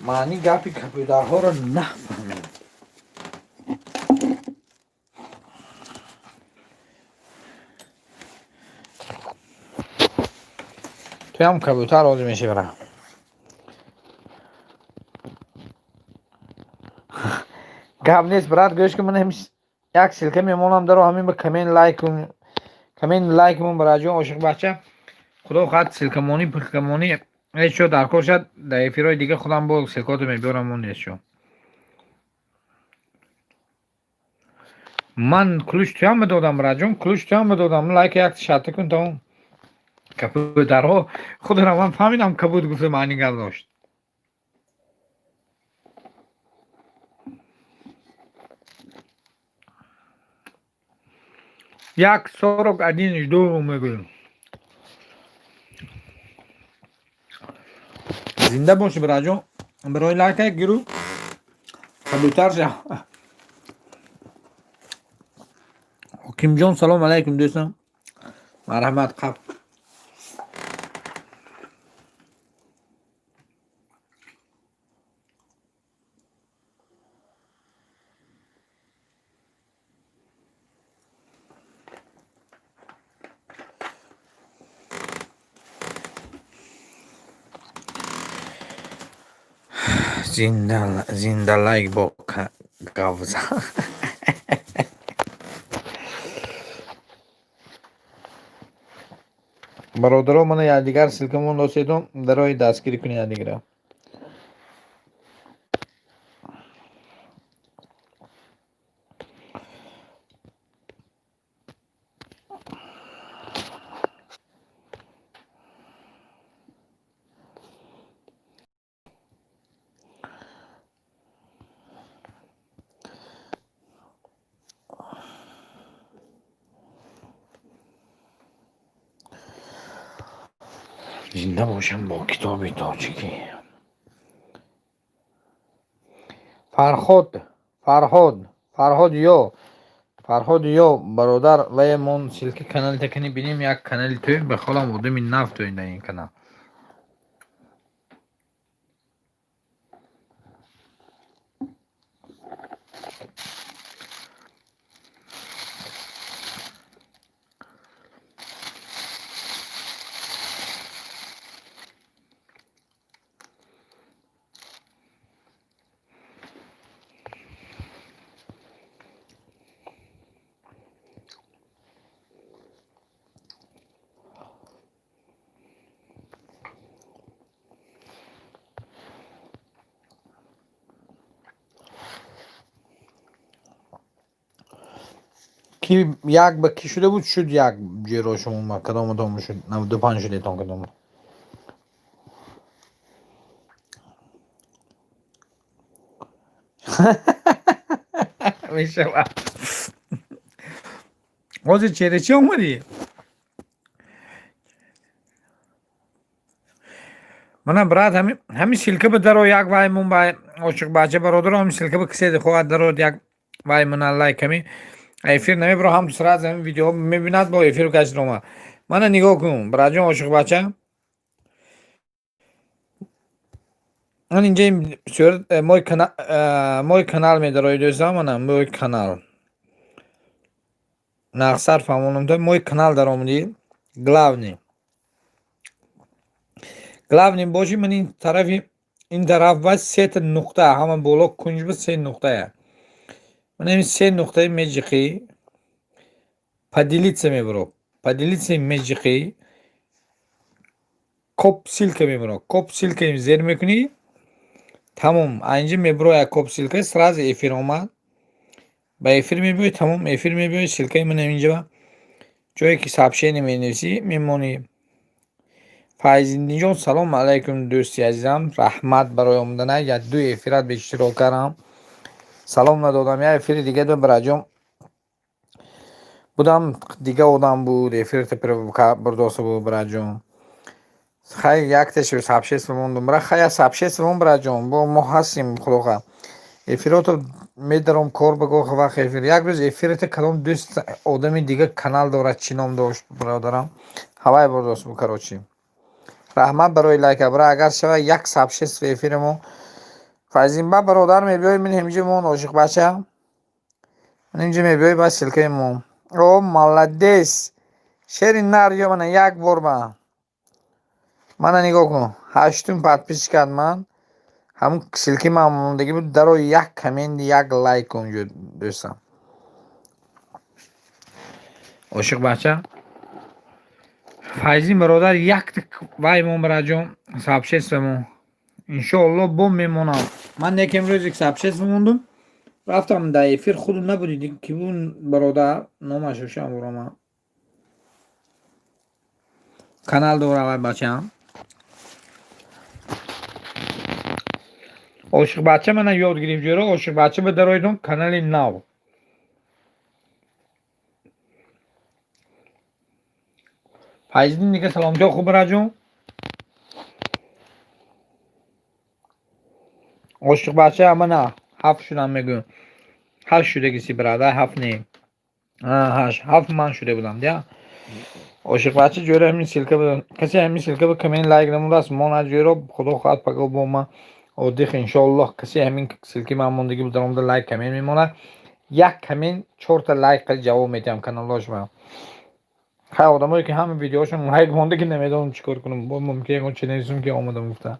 Маъни гапи кабутарҳоро нафаҳмидам. Туям кабутар ҳозир мешӣ, бара. Гап нест, брат, гӯш кун, ман як ссылка мемонам, даро ҳамин ба коммент, лайк кун, коммент, лайк мон, бараҷон. Ошиқбача, худо хоҳад, ссылка монӣ, пилка монӣ, ҳеҷ шо дар кор шад, дар эфирҳои дига худам бо ссылка ото мебиёрам. Он нест шо. Ман ключ туям медодам, браҷон, ключ туям медодам. Лайка як шарта кун, тамом. Кабутарҳо худро ман фаҳмидам, кабут гуфта маъни гап дошт. 1:41 жду, мегӯем. Зинда бошӣ, бираҷон, барои лайка гиру кабутар ша. Ҳокимҷон, салом алайкум, дӯстам, марҳамат, қаб. Зинда лайк бо гавза. Бародаро, мана якдигар ссылка мон доседум, дарои дастгирӣ кунед якдигара. Зинда бошам бо китоби тоҷикӣ. Фарҳод, Фарҳод, Фарҳод ё, Фарҳод ё, бародар, ваемон ссылка канали такани бинем, як канали тӯй ба холам, одами нав тӯй дар ин канал. Ки як ба кӣ шуда буд, шуд як ҷеро шумо кадоматон шуд, 95 шудетон кадом? Мешавад. Ҳозир чера чӣ омадӣ? Мана, брат, ҳамин ссылка ба даро, як вай мон ба ошиқбача, бародаро, ҳамин ссылка ба кисе хоҳад дарод, як вай мона лайк ҳами эфир намебаро, ҳам сразу ҳамин видео мебинад, бо эфир кашид омад. Мана нигоҳ кун, браҷон, ошиқбача, ман инҷа мой канал медарои, дӯстам, мана мой канал, нақсар фаҳмонам, мой канал даромадӣ, главный, главный боши, ман ин тарафи, ин тараф ба сета нуқта, ҳама боло кунҷ ба се нуқтая, ман ҳамин се нуқтаи меҷиқӣ, поделиться мебаро, поделиться меҷиқӣ, коп ссылка мебаро, коп ссылка зер мекунӣ. Тамом, инҷа мебуро як коп ссылка, сразу эфир омад. Ба эфир мебиёй, тамом, эфир мебиёй, ссылкаи ман инҷа ҷое ки сообщение менависӣ, мемонӣ. Файзиддинҷон, салом алайкум, дӯсти азизам, раҳмат барои омадана. Як ду эфират беиштирок кардам, салом надодам. Як эфири дига до бираҷон будам, дига одам буд, эфирта бурдоста буд, бираҷон. Хай, якташ сообщество мондум, бира, хай, сообщество мон, бираҷон, бо мо ҳастем, худоха. Эфирото медаром, кор ба гоҳ вақт эфир. Як рӯз эфирата кадом дӯст одами дига канал дорад, чӣ ном дошт, бародарам, ҳавай бурдост бу, короче. Раҳмат барои лайка, бира, агар шава, як сообщество эфирамо. Файзинба бародар, мебиёй, мин ҳаминҷо мон, ошиқбача. Мин инҷо мебиёй, ба ссылкаи мо. О, молодец! Шери нар ё мана як бор ба. Мана нигоҳ кун, ҳаштум подписчикат ман. Ҳамун ссылкаи ман мондагӣ буд, даро як коммент, як лайк кун, дӯстам. Ошиқбача. Файзин бародар, якта вай мон, бираҷон, сообщество мо. Иншоалло, бо мемонам. Ман як имрӯз сообщество мондум. Рафтам дар эфир, худум набудӣ, ки бун бародар, номаш ошам бурама. Канал дора вай бачаам. Ошиқбача мана ёд гирифт ҷӯра, ошиқбача ба дароидум канали нав. Файзиддин дига, саломатиҳо хуб, бираҷон? Ошиқбача мана ҳафт шудам мегӯям. Ҳашт шудагиси, бародар, ҳафт не. Ҳашт, ҳафт ман шуда будам, дия. Ошиқбача ҷӯра ҳамин ссылка буд. Касе ҳамин ссылка ба коммент, лайк намудааст, монад ҷӯро, худо хоҳад, паго бо ман отдых, иншоаллоҳ. Касе ҳамин ссылкаи ман мондагӣ буд, даромада лайк, коммент мемонад. Як коммент, чорта лайк қали ҷавоб медиҳам каналҳошма. Хай, одамое ки ҳама видеошон лайк монда, ки намедонам чӣ кор кунам. Бо мумкин ягон чи нависум, ки омадам гуфта.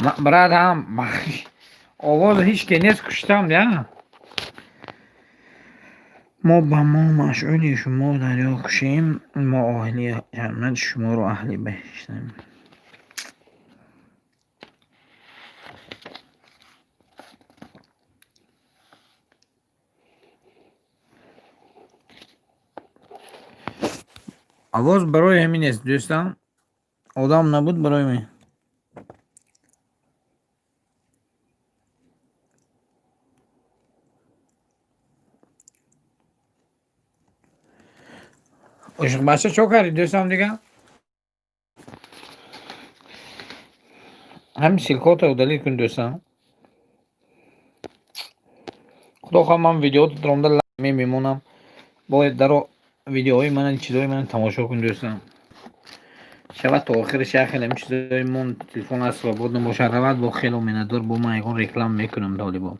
Брат, ҳам овоз ҳеҷ ке нест, куштам я. Мо ба мо машъули шумо дарё кушем, мо оҳли ҷаннат, шуморо аҳли баҳиштем. Овоз барои ҳамин аст, дӯстам. Одам набуд барои ман. Ошиқбача чо кардӣ, дӯстам, дига? Ҳамин ссылкото удалить кун, дӯстам. Худо хоҳад, ман видеото даромада мемонам. Бояд даро видеоҳои мана, чизҳои мана тамошо кун, дӯстам. Шавад то охираш як хел ҳамин чизҳои мон телефон аз свободно бошад, равад бо хело миннатдор, бо ман ягон реклама мекунам толибо.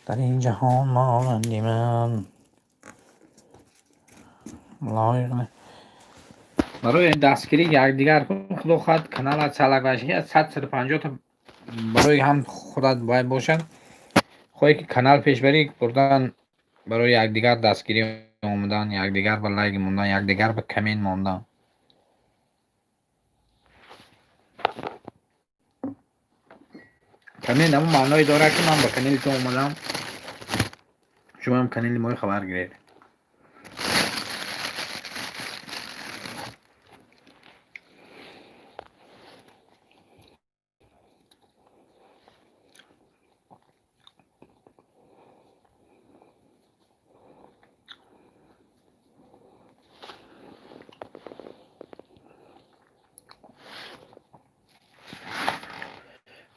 Дар ин ҷаҳон монанди ман лоиқ не. Барои дастгирӣ якдигар кун, худо хоҳад каналат салак ваши 100-150 та барои ҳам худат бояд бошад. Хоҳе ки канал пешбарӣ бурдан, барои якдигар дастгирӣ омадан, якдигар ба лайк мондан, якдигар ба коммент мондан. Коммент ҳамон маъное дорад, ки ман ба канали ту омадам, шумо ҳам канали мои хабар гиред.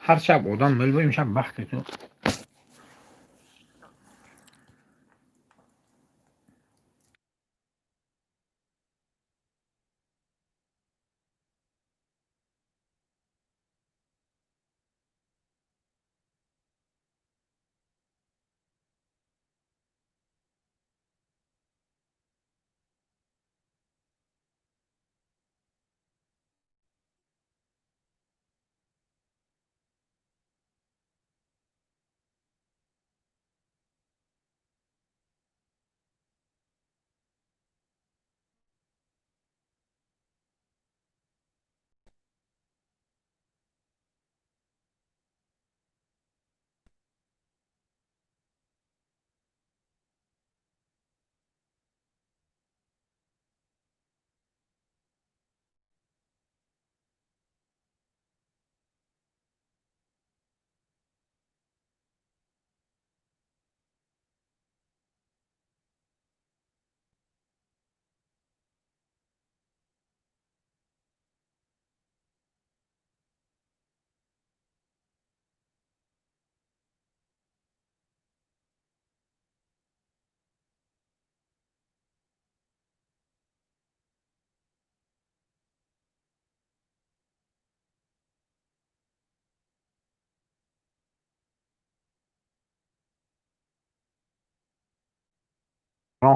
Ҳар шаб одам мелбо, имшаб бахти ту.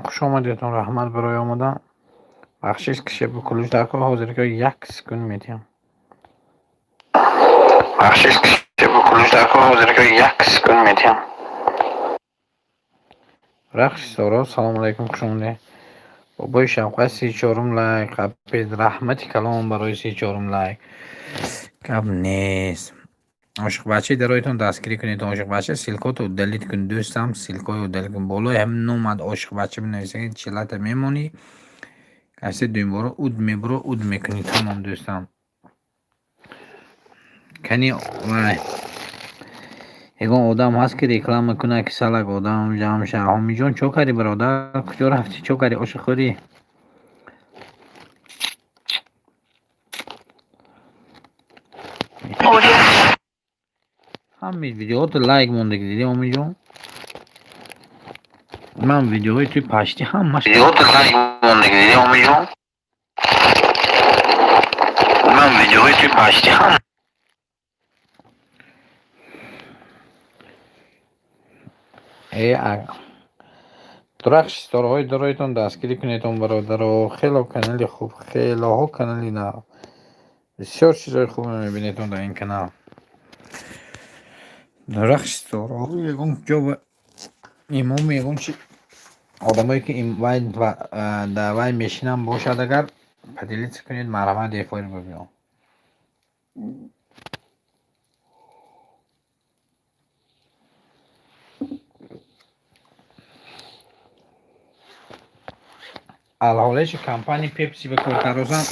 Хуш омадедон, раҳмат барои омадан. Бахшиш кише бо кулуш дар кор, ҳозир ки як секунд метиҳам. Бахшиш кише бо кулуш дар кор, ҳозир ки як секунд метиҳам. Рахш Соро, салому алайкум, хуш омадед. Бобои Шавқат 34-ум лайк, қапед, раҳмати калом барои 34-ум лайк. Гап нест. Ошиқбачаи дароитон дастгирӣ кунед, ошиқбача ссылкото удалить кун, дӯстам, ссылкои удалить кун. Болои ҳамин номад ошиқбача бинависед, чилата мемонӣ. Касе дуюмбора уд мебуро, уд мекунӣ, тамом, дӯстам. Кани вай ягон одам ҳаст ки реклама кунад, ки салак одам ҷамъ шава. Ҳомиҷон, чо кардӣ, бародар? Куҷо рафтӣ? Чо кардӣ? Оша хӯрӣ? Ҳамин видеото лайк мондагӣ дидӣ, Ҳомиҷон? Ман видеоҳои туи паштӣ ҳамаш. Видеото лайк мондагӣ дидӣ, омиҷон? Ман видеоҳои туи паштӣ ҳам. Э, дурахши ситораҳои дороитон дастгирӣ кунедон, бародаро. Хело канали хуб, хелоҳо канали нав. Бисёр чизҳои хубе мебинедон дар ин канал. Дурахши ситораҳо ягон ҷо имоми ягон чи одамое ки вай дар вай мешинанд бошад, агар поделиться кунед, марҳамат, эфир бибиён. Алҳолеши компания Пепси ба кортарозан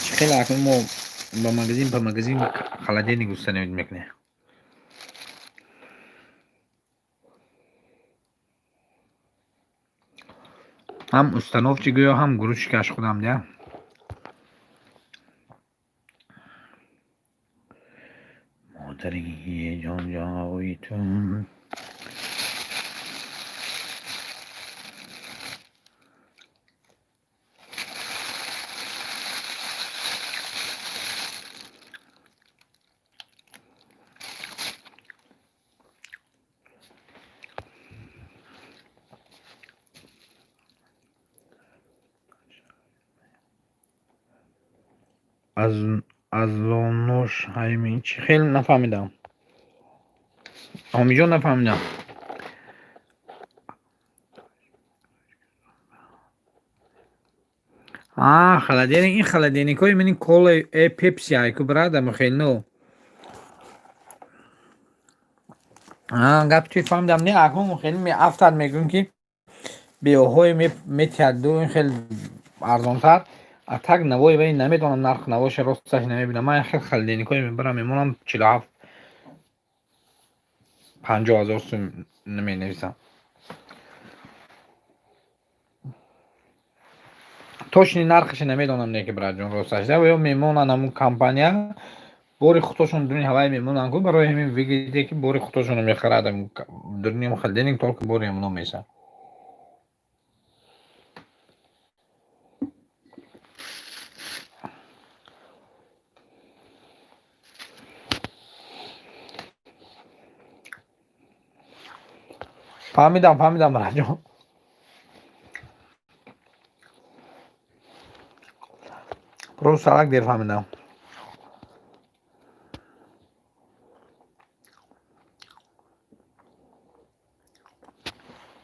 чӣ хеле акнун мо ба магазин, ба магазин холодильник установить мекунем. Ҳам установщик гӯё, ҳам грузчикаш худам дия. Модари ҷонҷои ту. Аз лонош ҳайми чӣ хел нафаҳмидам. Омиҷон, нафаҳмидам. А, холодильник, ин холодильникҳои мани кола, э, Пепси айку, брада, мухелно. А, гапи туи фаҳмидам, не, акнун хеле меафтад, мегӯем ки беоҳое метиҳад ду ин хел арзонтар. А так навои вай намедонам, нарх навоша росташ намебинам. Ман хел холодильникҳое мебарам, мемонам 47, 50 ҳазор сум менависам. Точный нархаша намедонам, не ки, братҷон, росташ. Ё мемонанд ҳамун компания бори худошон дуни ҳавай мемонанд ку, барои ҳамин выгоде ки бори худошонро мехарад, дуни холодильник только бори ҳамуно мешавад. Фаҳмидам, фаҳмидам, братҷон. Просто салак дер фаҳмидам.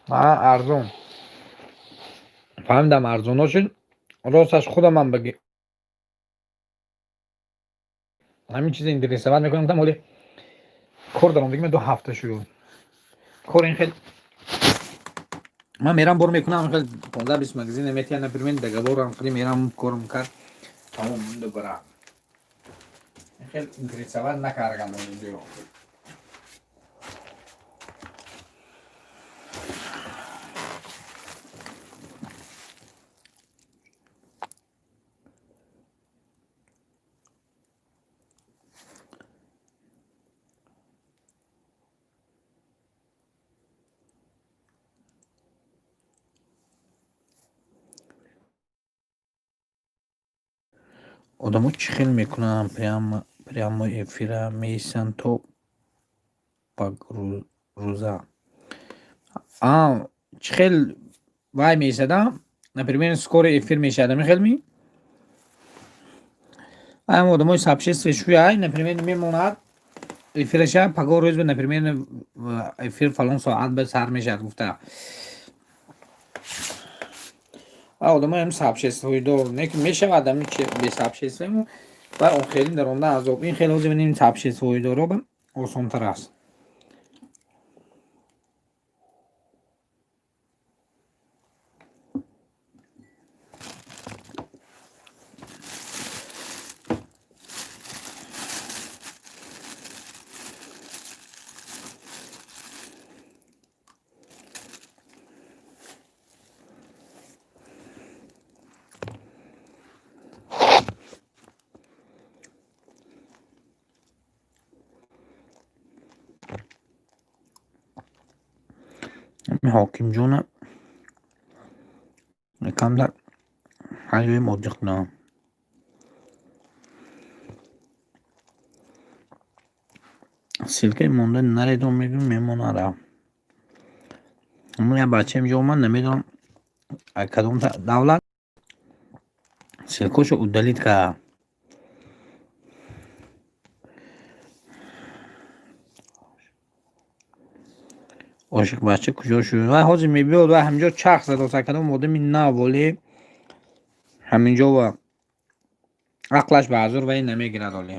А, арзон. Фаҳмидам, арзоно шуд. Росташ худамам ба ҳамин чизе интересовать мекунам, там ҳоли кор даром дигим, 2 ҳафта шуд. Кор ин хел ман мерам, бор мекунам, хел 15-20 магазин метия, например, договорам хели мерам, корм кард, тамом, монда бара. Хел интересовать накардам онҷо. Одамо чӣ хел мекунанд, прямой эфира меистанд то пагрӯза? А, чӣ хел вай меистада? Например, скоро эфир мешавад, ҳамин хел ми? Ам одамои сообщество шӯяй, например, мемонад эфираша пагоҳ рӯз, например, эфир фалон соат ба сар мешавад гуфта. Одамои ҳам сообществои дор, не ки мешавад ҳамин бе сообщество ва охирин даромада азоб. Ин хел ҳозир бинем, сообществои доро осонтар аст. Ҳамин ҳокимҷона камтар ҳаҷои моддӣ кунам. Ссылкаи монда наредом, мегӯм, мемонад. Ҳамон як бача инҷо омад, намедонам кадом давлат, ссылкаошо удалить кард. Ошиқбача куҷо шуд? Вай ҳозир мебиёд, вай ҳаминҷо чарх задааст, кадом одами нав воле ҳаминҷо ва ақлаш ба ҳазур вай намегирад оле.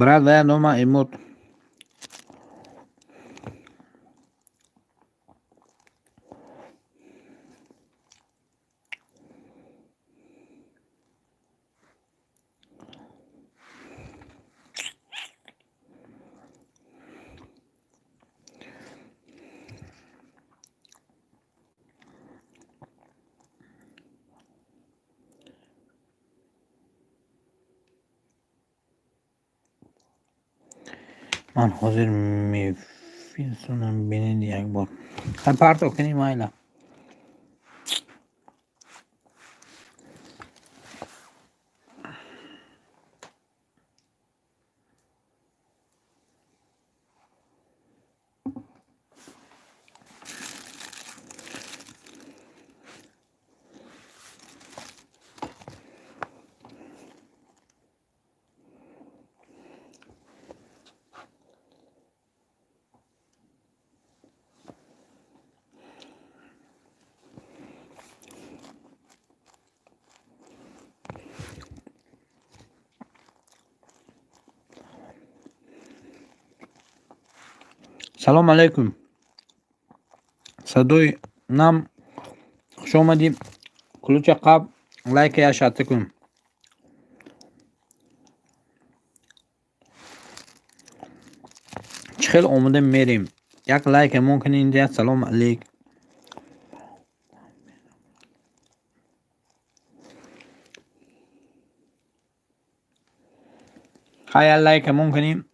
Брат, вая нома эмуд. Ман ҳозир мефирсонам, бинед як бор. Парто кунӣ, майла. Салом алейкум. Садои нам, хуш омадӣ. Ключа қаб, лайка я шарта кун. Чӣ хел омода мерем? Як лайка мон кунед, як салом алейк. Ха, як лайка мон кунем.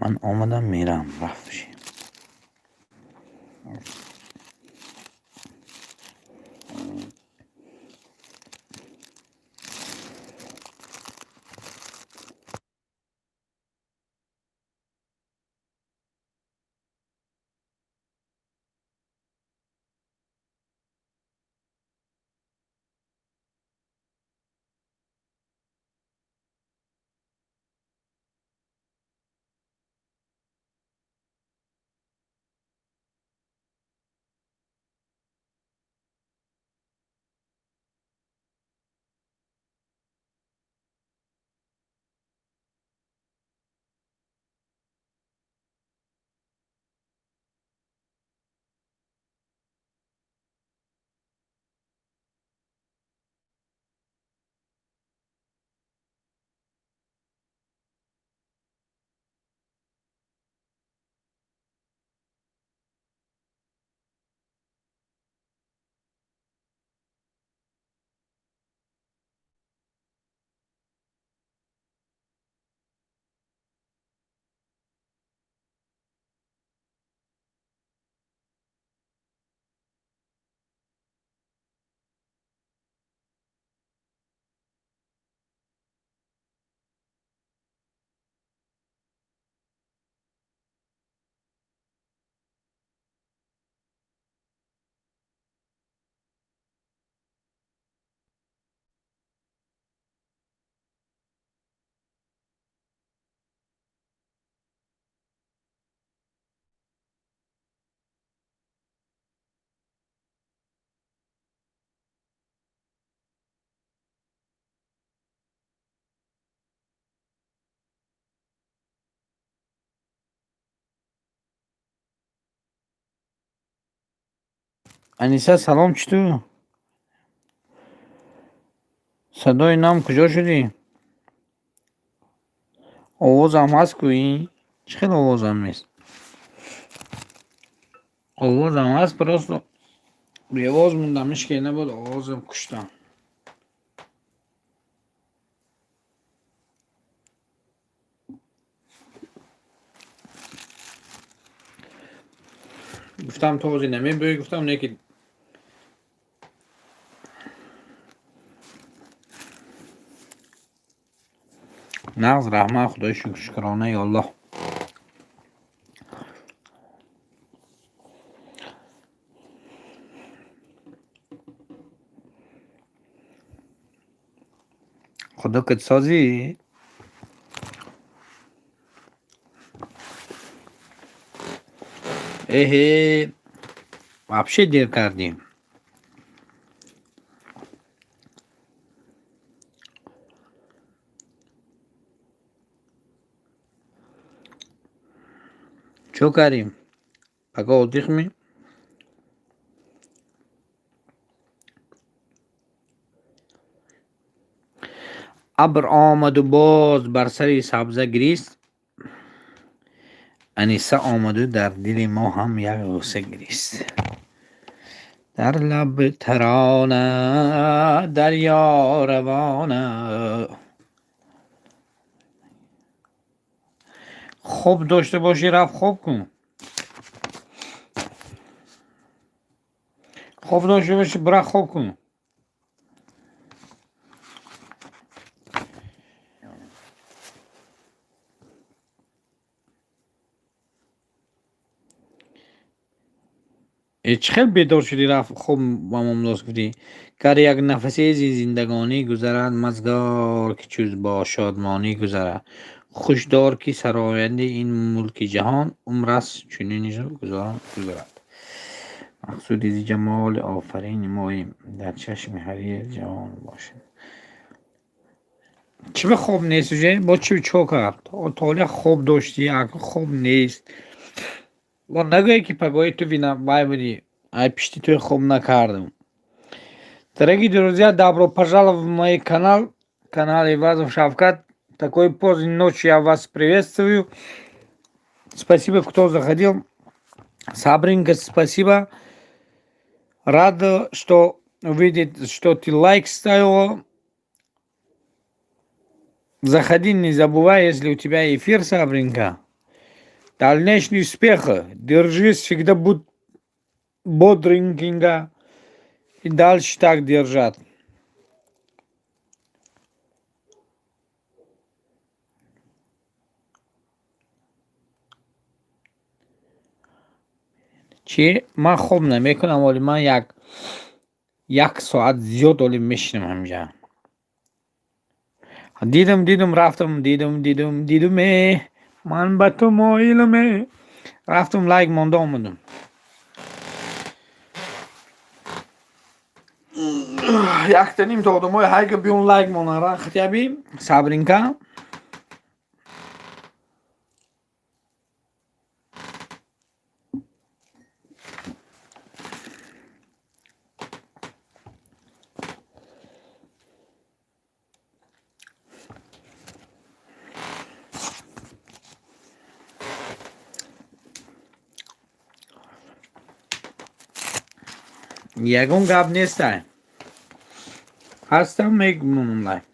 Ман омадам, мерам, рафт. Аниса, салом, чӣ ту? Садои нам куҷо шудӣ? Овозам ҳаст ку ин? Чӣ хел овозам нест? Овозам ҳаст, просто беовоз мондам, ҳеч ке набуд, овозам куштам. Гуфтам, то ҳозир намебиёӣ, гуфтам, не ки нағз, раҳмат, худои шукр, шукронаи Аллоҳ. Худо кат созӣ? Эҳе, вообще дер кардем. Чо кардем? Пока отдых ми? Абр омаду боз бар сари сабза гирист, Аниса омаду дар дили мо ҳам як ғусса гирист. Дар лаб тарона дарё равона. Хоб дошта бошӣ, рафт хоб кун. Хоб дошта бошӣ, бира хоб кун. Э, чӣ хел бедор шудӣ, рафт хоб ба момдоз гуфтӣ? Гар як нафасе зи зиндагонӣ гузарад, мазгор ки чуз бо шодмонӣ гузарад. Хуш дор ки сарояндаи ин мулки ҷаҳон, умр аст чунин гузарон гузарад. Мақсуди зи ҷамоли офарини моем, дар чашми ҳарир ҷавон бошем. Чӣ ба хоб нест уже? Бо чӣ чо кард? Толия хоб доштӣ, акнун хоб нест. Бо нагӯе ки пагоҳи ту вина вай будӣ, ай пишти туи хоб накардам. Дорогие друзья, добро пожаловать в мой канал, канал Ивазов Шавкат. Такой поздней ночи я вас приветствую. Спасибо, кто заходил. Сабринка, спасибо. Рад, что увидеть, что ты лайк ставила. Заходи, не забывай, если у тебя эфир, Сабринка. Дальнейших успеха. Держись, всегда будь бодреньким. И дальше так держать. Чӣ? Ман хоб намекунам, оли ман як соат зиёд оли мешинам ҳамҷа. Дидам, дидам, рафтам, дидам, дидам, дидуме, ман ба ту моиламе. Рафтам, лайк монда омадам. Якта ним то одамои ҳайка биён лайк монан, хотя бы Сабринка. Ягон гап нестай, ҳастам, мегумонам лайк.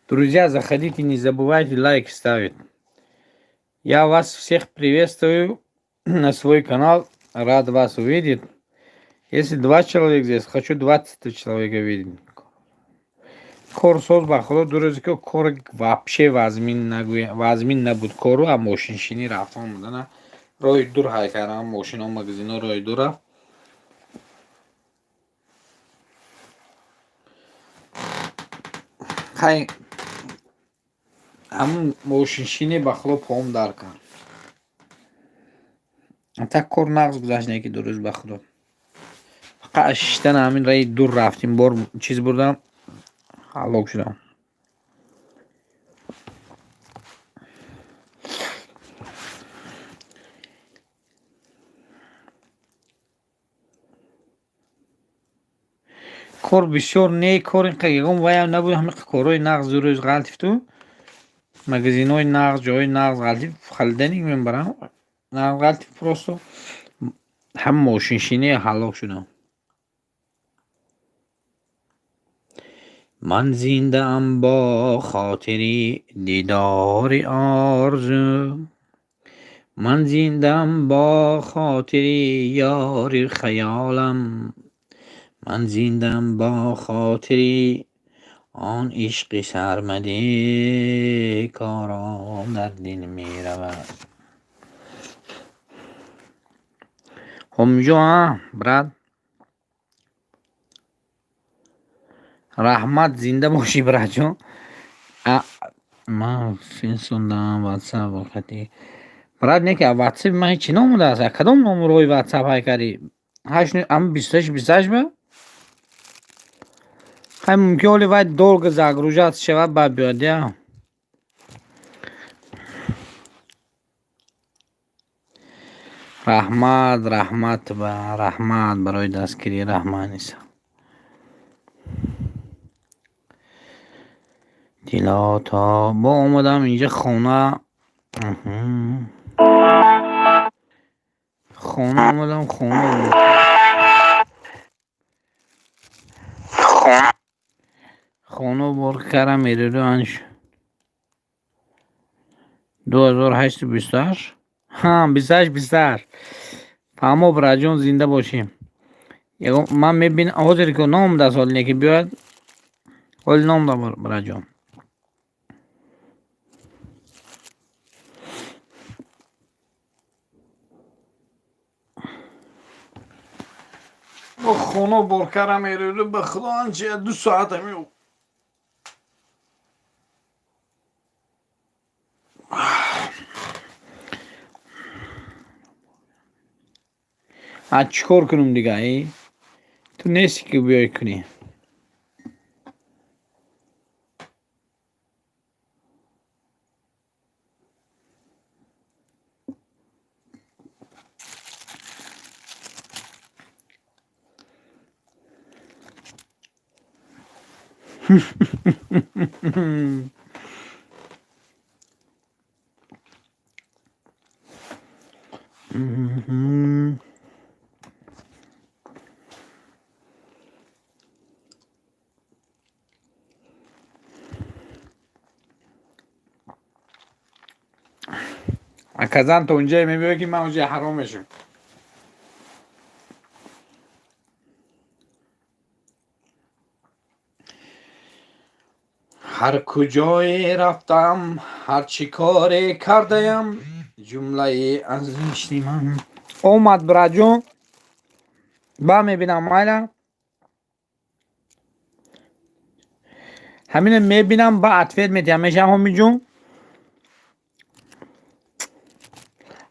Друзья, заходите, не забывайте лайк ставить. Я вас всех приветствую на свой канал. Рад вас увидеть. Если два человека здесь, хочу 20 человека видеть. Кор соз, ба худо, 2 рӯзе ки кор вообще вазмин нагӯя, вазмин набуд кору, а мошиншинӣ рафта омадана роҳи дур ҳай кардам, мошино магазино роҳи дур рафт. Хай, ҳамун мошиншинӣ, ба худо, поом дар кард. Так кор нағз гузашт, не ки 2 рӯз, ба худо. Шиштан ҳамин раи дур рафтим, бор чиз бурдам, ҳалок шудам. Кор бисёр не, кор инқа ягон ваям набуд, ҳамин корҳои нағз рӯз ғалтифту магазинҳои нағз, ҷойҳои нағз ғалтиф, холодильник мебарам, нағз ғалтиф, просто ҳам мошиншинӣ ҳалок шудам. Ман зиндаам бо хотири дидори орзу, ман зиндаам бо хотири ёри хаёлам, ман зиндаам бо хотири он ишқи сармадӣ, кором дар дил меравад. Ҳомиҷон, а брат, раҳмат, зинда бошӣ, братҷон. Ман финсондам ватсап вақти брат, не ки ватсапи ман ҳечи наомадааст. Кадом номерҳои ватсап ҳай кардӣ? Ҳам 28 28 ба? Хай, мумкин оли вай долго загружаться шавад, баъд биёд я. Раҳмат, раҳмат, ба раҳмат барои дастгирӣ, раҳмат, Ниса. Тилло то бо омадам инҷа хона. Хона омадам, хона бор кардам, мериду анш 2828, ҳа, 28 28. Фаҳмо, братҷон, зинда бошӣ. Ман мебинам ҳозир ки наомадааст, ҳоли не ки биёяд, ҳоли наомада, братҷон. Хона бор кардам, мериду, ба худо, анча 2 соат ами а чӣ кор кунам дига? Ту нести ки биёй кунӣ. Аказан то унҷае мебиёй, ки ман унҷа ҳаром мешавам. Ҳар куҷое рафтам, ҳар чӣ коре кардаям, ҷумлаи аз ришти ман. Омад, братҷон, ба мебинам, майла, ҳамина мебинам, ба ответ метиҳам, мешавам, ҳомиҷон.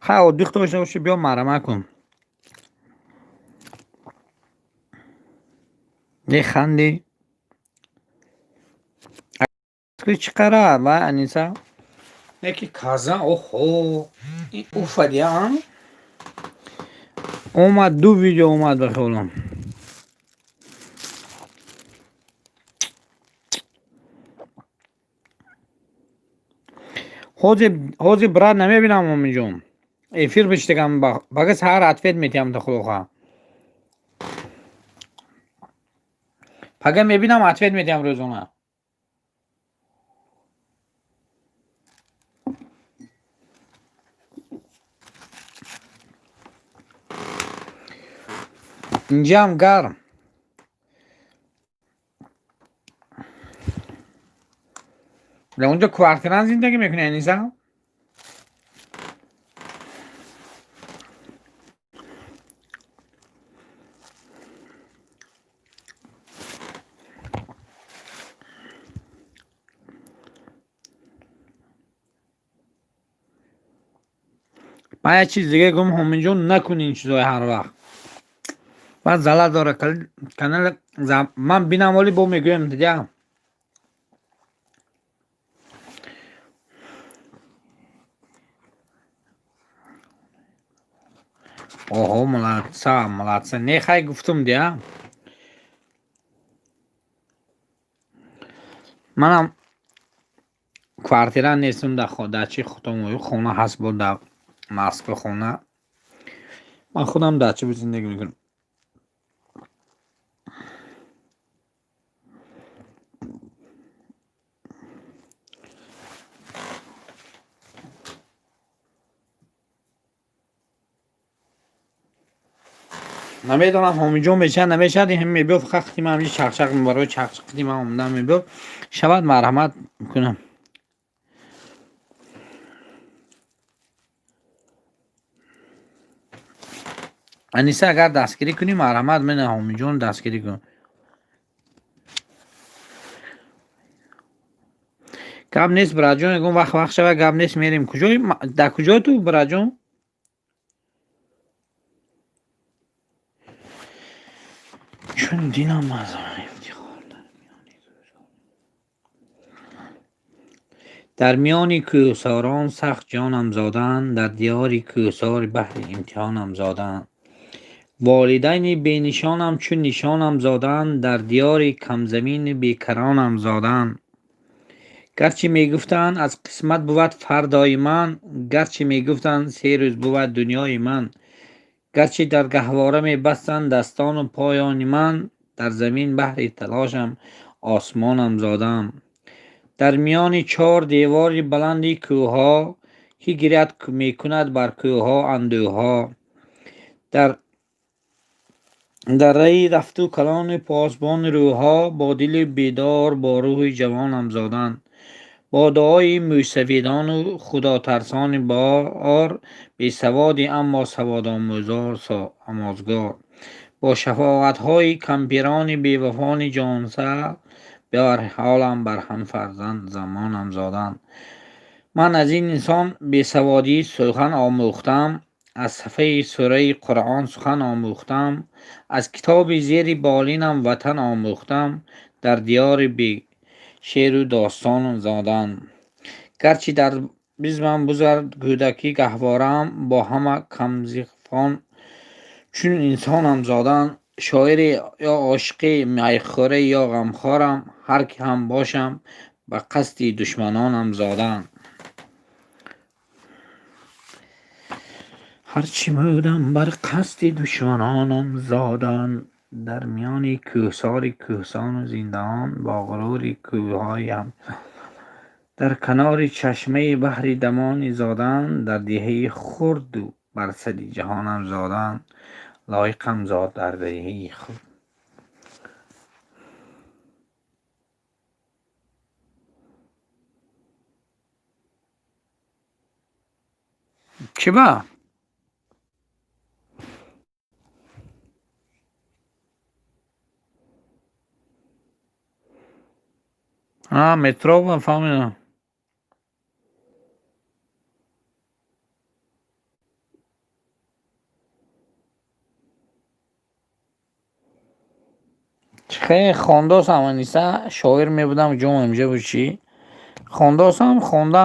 Хай, отдых дошта бошӣ, биё, марама кун. Механдӣ, чӣ қара ва Аниса яки каза, оҳо, уфадия омад, ду видео омад, ба хиёлам. Ҳозир, брат, намебинам, омиҷон, эфир биштагам, бага саҳар ответ метиҳам, та худо хоҳа. Пага мебинам, ответ метиҳам рӯзона. Инҷаам гарм. Дар онҷо квартирант зиндагӣ мекунӣ, Аниса? Ман як чиз дига гум, ҳоминҷон, накун ин чизои ҳар вақт. Баъд залал дора канал ман бинам, оли бо мегӯям дидя. Оҳо, молодца, молодца. Не, хай гуфтум дия. Манам квартира нестам, дар чи худам хона ҳаст, бо дар Москва хона. Ман худам дача зиндагӣ мекунам. Намедонам, ҳомиҷон мешавад, намешавад, ин мебиёд, фақат хити ман ҳамҷи чақчақ, барои чақчақ хити ман омадан мебиёд. Шавад, марҳамат мекунам. Аниса, агар дастгирӣ кунӣ, марҳамат, мена ҳомиҷон дастгирӣ кун. Гап нест, бираҷон, ягон вақт вақт шава, гап нест, мерем. Куҷои, дар куҷои ту, бираҷон? Чун динам аз ифтихор дар миёни кӯҳсорон сахт ҷонам зоданд, дар диёри кӯҳсори баҳри имтиҳонам зоданд. Волидайни бенишонам чун нишонам зоданд, дар диёри камзамину бекаронам зоданд. Гарчи мегуфтанд аз қисмат бувад фардои ман, гарчи мегуфтанд се рӯз бувад дунёи ман, гарчи дар гаҳвора мебастанд дастону поёни ман, дар замин баҳри талошам осмонам зодам. Дар миёни чор девори баланди кӯҳҳо, ки гирят мекунад бар кӯҳҳо андӯҳҳо. Дар дарраи рафту калони посбони рӯҳҳо, бо дили бедор, бо рӯҳи ҷавонам зоданд. Бо дуои мӯйсафедону худотарсони бор, бесаводи аммо саводомӯзор омозгор. Бо шафоатҳои кампирони бевафони ҷонсар, баҳрҳолам барҳам фарзанд замонам зоданд. Ман аз ин инсон бесаводӣ сухан омӯхтам, аз сафҳаи сураи Қуръон сухан омӯхтам, аз китоби зери болинам ватан омӯхтам, дар диёри бе шеъру достон зоданд. Гарчи дар бизмам бузард кӯдакӣ гаҳвораам, бо ҳама камзифон чун инсонам зоданд. Шоире ё ошиқе, майхӯре ё ғамхорам, ҳар ки ҳам бошам, ба қасди душманонам зоданд. Ҳарчи мудам бар қасди душманонам зоданд. Дар миёни кӯҳсори кӯҳсону зиндаон, бо ғурури кӯҳҳои ҳам дар канори чашмаи баҳри дамони зоданд, дар деҳаи хурду бар сари ҷаҳонам зоданд, лоиқам зод дар деҳаи худ. Чӣ ба? А, метро фаҳмидам. Хе, хондосам, Аниса, шоир мебудам, ҷом инҷа буд чӣ? Хондосам, хонда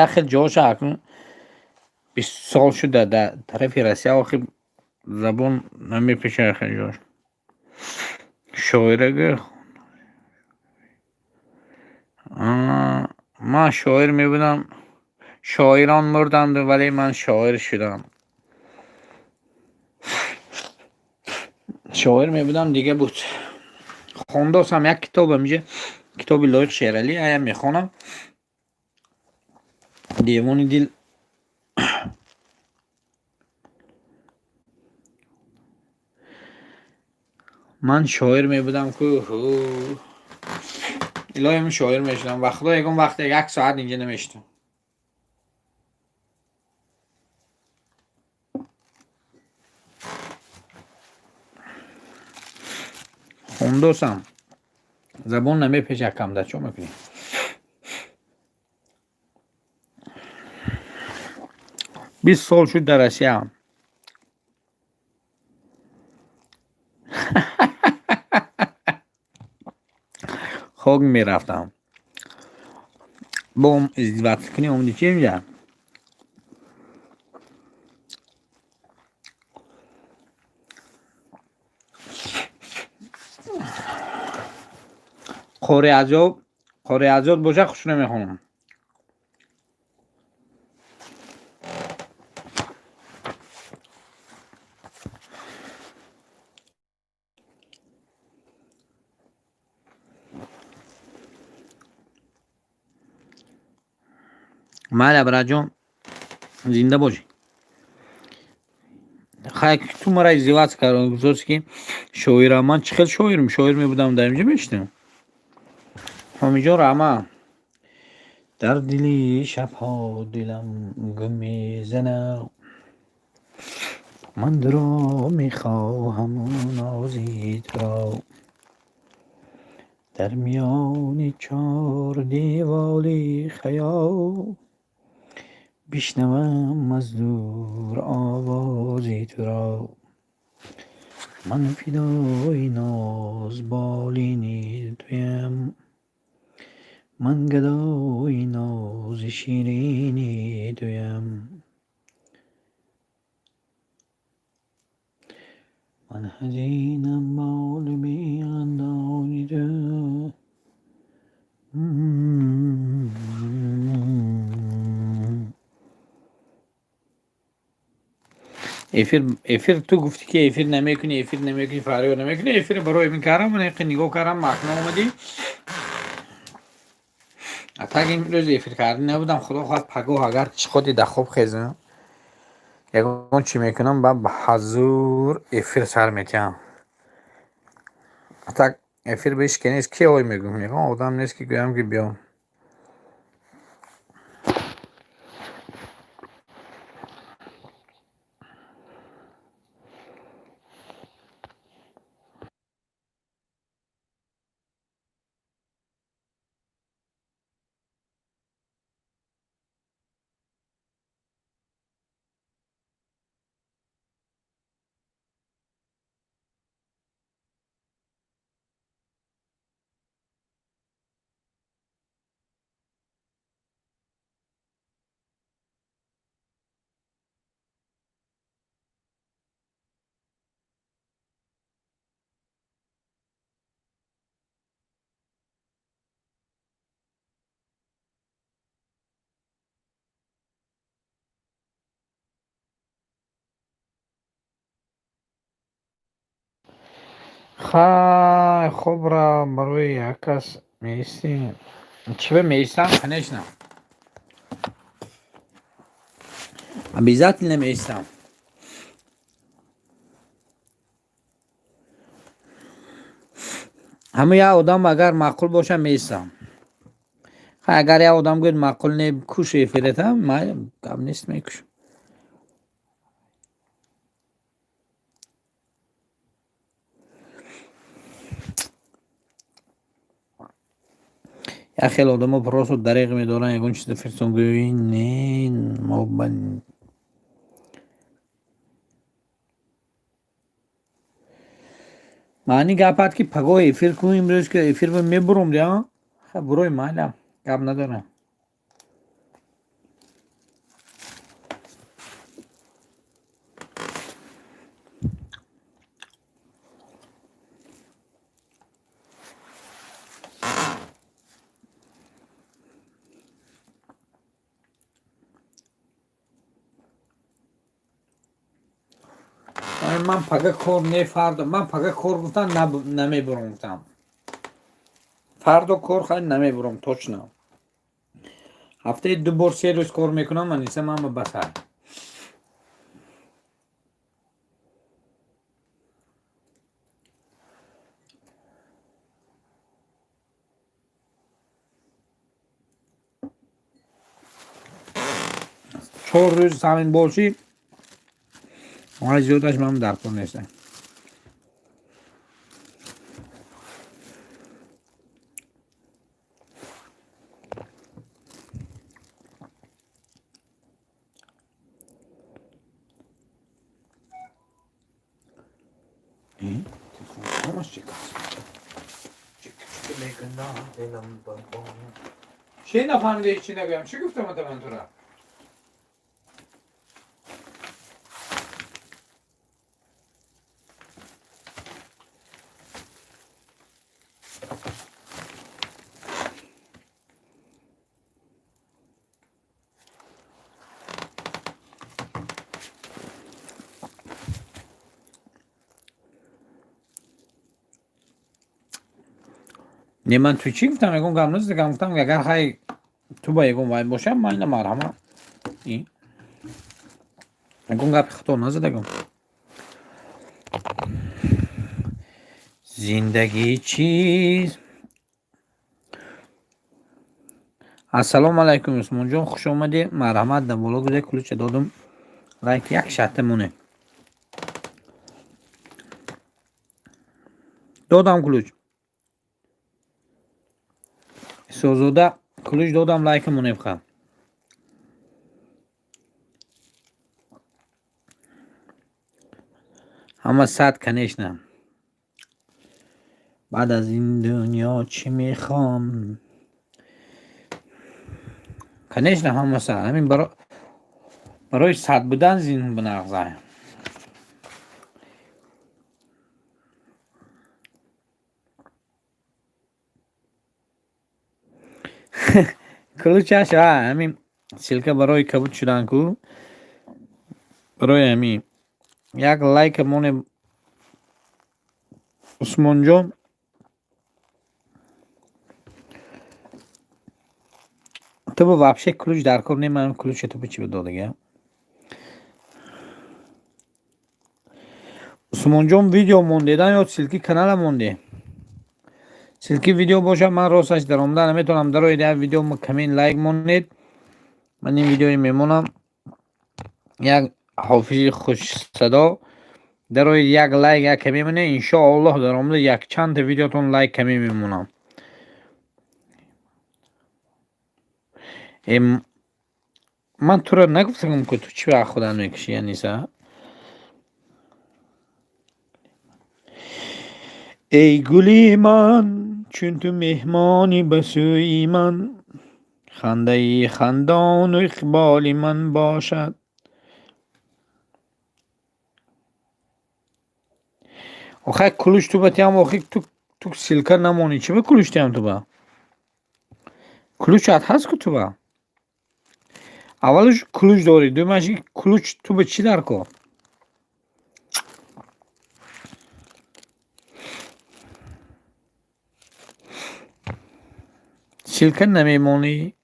як хел ҷоша акнун 20 сол шуда дар тарафи Россия, охи забон намепешад хел ҷош. Шоирага ман шоир мебудам, шоирон мурданд, вале ман шоир шудам. Шоир мебудам, дига буд. Хондосам як китоб инҷа, китоби Лоиқ Шералӣ, ая мехонам. Девони дил. Ман шоир мебудам ку, илоҳим шоир мешудам. Ва худо ягон вақте як соат инҷа намешудам. Хондосам. Забон намепечад камда, чо мекунӣ? 20 сол шуд дар Россияам. Хок мерафтам. Бо издеваться кунӣ, омади чи инҷа? Қори азоб, қори азоб боша, хуш намехонам. Майли, абраҷон, зинда бошӣ. Хай, ту мара издеваться кардӣ, гуфтоси ки шоирам. Ман чӣ хел шоирм? Шоир мебудам, дар инҷа мешидам? Ҳомиҷон, раҳмат. Дар дили шабҳо дилам гум мезанад, ман туро мехоҳаму нози туро, дар миёни чор деволи хаёл бишнавам аз дур овози туро, ман фидои нозболини туям, ман гадои нози ширини туям, ман ҳазинам бо лаби хандони ту. Эфир, эфир, ту гуфтӣ ки эфир намекунӣ, эфир намекунӣ, фарёд намекунӣ. Эфир барои мин кардам, ман нигоҳ кардам, макно омадӣ. А так имрӯз эфир карда набудам. Худо хоҳад, пагоҳ агар чӣ ходи дар хоб хезам, ягон чӣ мекунам, ба ҳазур эфир сар метиҳам. А так эфир беш ки нест, ки ой мегӯм, ягон одам нест ки гӯям ки биё. Хай, хобра барои як кас меистӣ? Чӣ ба меистам? Конечно. Обязательно меистам. Ҳама як одам агар маъқул боша, меистам. Хай, агар як одам гӯяд, маъқул не, куш эфирата, ман гап нест, мекушам. Як хел одамо просто дареғ медоранд, ягон чиза фирсон, гӯӣ не, мо ба маъни гапат ки пагоҳ эфир кун, имрӯз ки эфир мебуром дия. Хай, бурои, майла, гап надорам. Ман пага кор не, фардо. Ман пага кор гуфтам, намебурам гуфтам. Фардо кор хай намебурам точно. Ҳафтаи ду бор, 3 рӯз кор мекунам, аниса ман ба басар. 4 рӯз самин бошӣ, зиёдаш ман дар кор нестам. Телефон. Мекунад дилам бабон. Чӣ нафаҳмида, ҳеч чӣ нагӯям? Чӣ гуфтам ата ман тура? Не, ман ту чӣ гуфтам? Ягон гап назадагам, гуфтам, агар хай ту ба ягон вай бошам, майна, марҳама. Ягон гапи хато назадагам. Зиндагӣ чиз. Ассалому алайкум, Усмонҷон, хуш омадӣ. Марҳамат, дар боло гузар, ключа додум. Лайк як шарта монед. Додам ключ. Созода, ключ додам, лайка монед ха. Ҳама сад, конечно. Баъд аз ин дунё чӣ мехоҳам? Конечно, ҳама сад. Ҳамин барои сад будан зин бинағзай. Ключаш ҳамин ссылка барои кабуд шудан ку. Барои ҳамин як лайка монем, Усмонҷон. Ту ба вообще ключ дар кор не, ман ключа ту ба чӣ додага? Усмонҷон, видео мондедан ё ссылки канала монде? Ссылки видео бошад, ман росташ даромада наметавонам. Дароед, як видео камин лайк монед. Ман ин видеои мемонам. Як ҳофизи хушсадо дароед, як лайк, як каме монед, иншоаллоҳ даромада якчандта видеотон лайк каме мемонам. Ман туро нагуфтам, ки ту чӣ ба худам мекушӣ, Аниса? Эй гули ман, чун ту меҳмонӣ ба сӯи ман, хандаи хандону иқболи ман бошад. Охай, ключ ту ба тиям, охи ту ссылка намонӣ, чӣ ба ключ тиям ту ба? Ключат ҳаст ку ту ба? Аввалаш ключ дорӣ, дуюмаш ключ ту ба чӣ дар кор? Ссылка намемонӣ.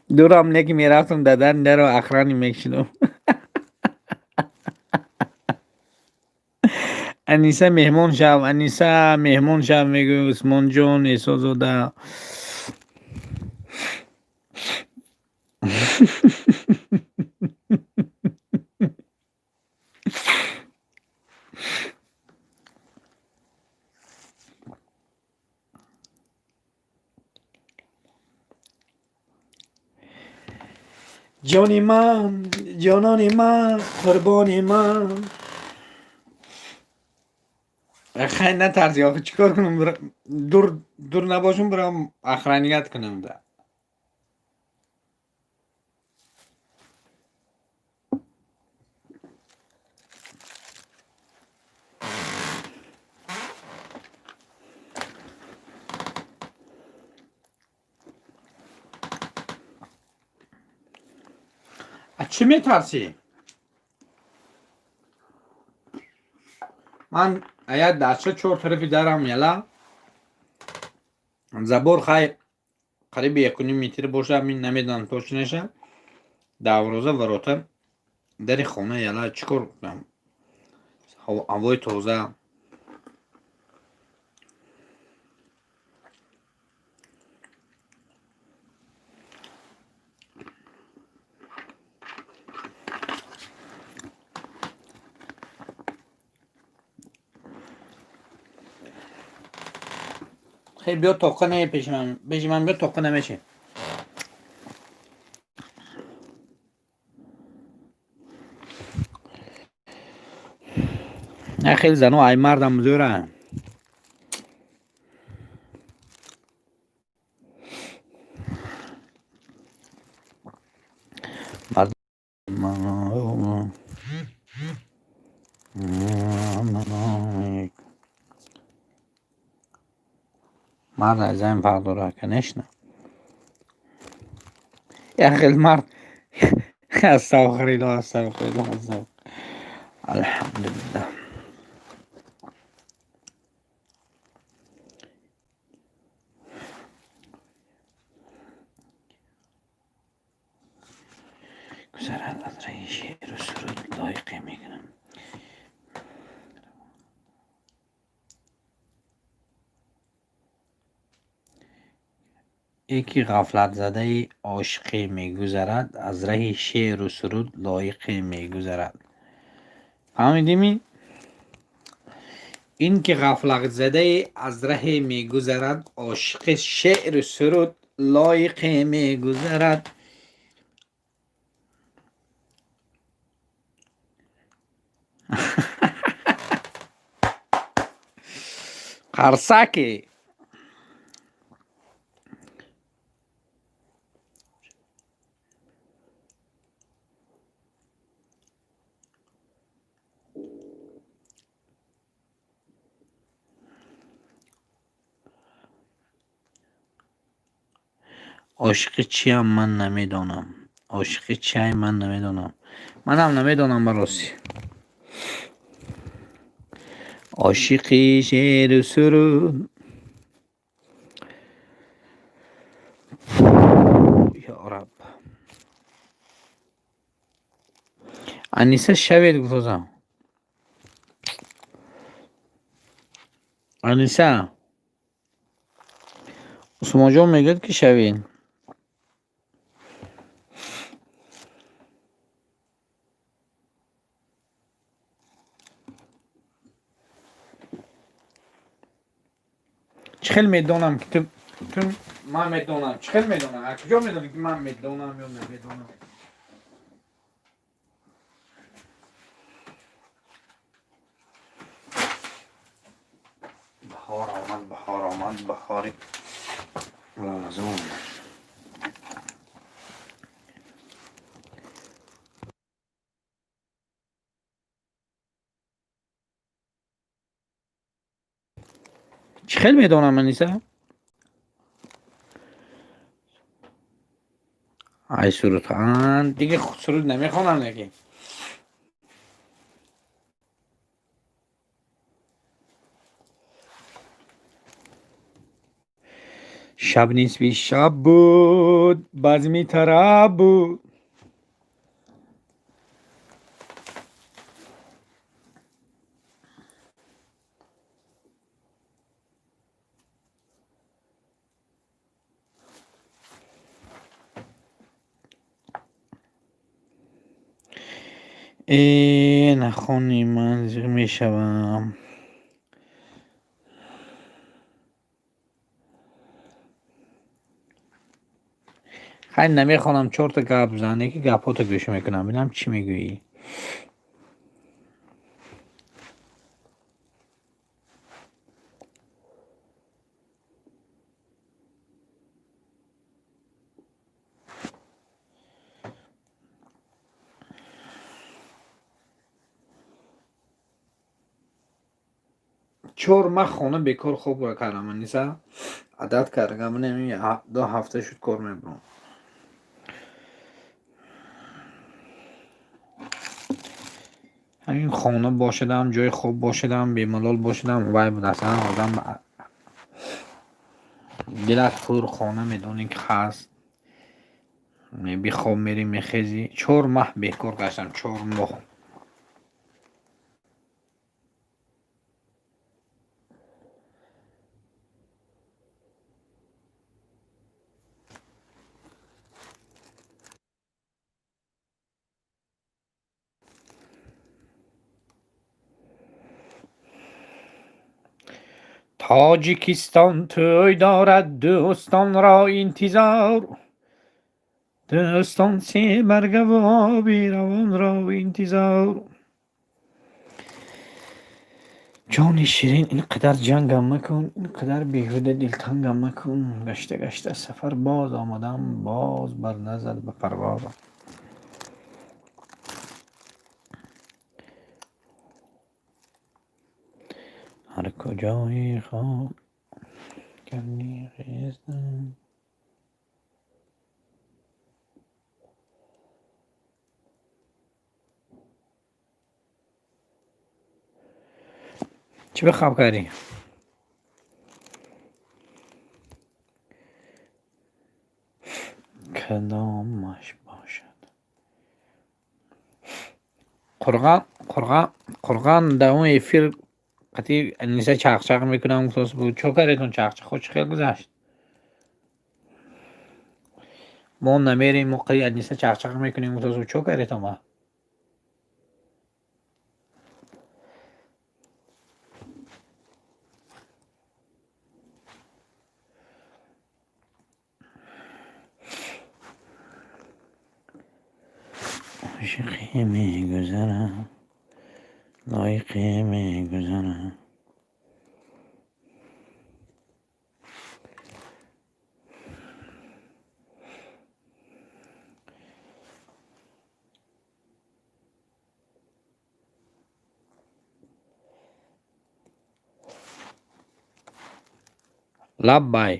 Дурам неки мерафтам, дадан даро охрани мекшидам. Аниса, меҳмон шав, Аниса, меҳмон шав, мегӯй Усмонҷон Эсозода. Ҷони ман, ҷонони ман, қурбони ман. Хай, натарси, охи чӣ кор кунам? Дур дур набошам, бирам охранять кунам да. Аз чӣ метарсӣ? Ман ая дастча чор тарафи дарам яла. Забор хай қариби 1,5 метр бошад, мин намедонам точноша. Давроза, ворота, дари хона яла, чӣ кор кунам? Ҳавои тоза. Хе, биё, тоқа не, пеши ман, пеши ман биё, тоқа намеши. Не, хеле зано ай мардам зӯра. Мард. Мард аз зан фарқ дорад, конечно. Як хел мард, астағфируллоҳ, астағфируллоҳ, астағфир. Алҳамдулиллаҳ. Гузарад аз раҳи шеъру суруд лоиқе мекунам. Эки ғафлатзадаи ошиқе мегузарад, аз раҳи шеъру суруд лоиқе мегузарад. Фаҳмидими? Ин ки ғафлатзадае аз раҳе мегузарад, ошиқи шеъру суруд лоиқе мегузарад. Қарсаке. Ошиқи чиам, ман намедонам. Ошиқи чиам, ман намедонам. Манам намедонам, ба ростӣ. Ошиқи шеъру суруд. Ё раб. Аниса, шавед, гуфтозам. Аниса. Усмонҷон мегӯяд, ки шавед. Чӣ хел медонам, ки ту ман медонам? Чӣ хел медонам? Аз куҷо медонӣ, ки ман медонам ё намедонам? Баҳор омад, баҳор омад, баҳори Рамазон. Чӣ хел медонам, Аниса? Ай суруд дига суруд намехонам лекин. Шаб нисфи шаб буд, базми тараб буд. Э, нахонӣ, ман зиқ мешавам. Хайр, намехонам, чорта гап зан, яки гапҳото гӯш мекунам, бинам чӣ мегӯӣ. 4 маҳ хона бекор хоб кардам, Аниса. Адат кардам, 2 ҳафта шуд, кор мебурам. Ҳамин хона бошадам, ҷои хоб бошадам, бемалол бошадам, вай будастам, одам дилат пур, хона медонӣ, ки ҳаст. Бихоб мерӣ, мехезӣ. 4 маҳ бекор гаштам, 4 моҳ. Тоҷикистон тӯй дорад, дӯстонро интизор. Дӯстон себаргаву оби равонро интизор. Ҷони ширин, ин қадар ҷангам макун, ин қадар беҳуда дилтангам макун. Гашта гашта сафар боз омадам, боз бар назар ба парвозам. Ҳар куҷое хок кардӣ хестам. Чӣ бихаб кардӣ? Кадомаш бошад? Қурған, Қурған, Қурған дар он эфир қатъи Аниса чақчақ мекунам гуфтааст буд. Чо кардетон чақчақ? Чӣ хел гузашт? Мо намерем, мо қади Аниса чақчақ мекунем гуфтааст буд. Чо кардетон ба? Ошиқӣ мегузарад, лоиқӣ мегузарад. Лаббай,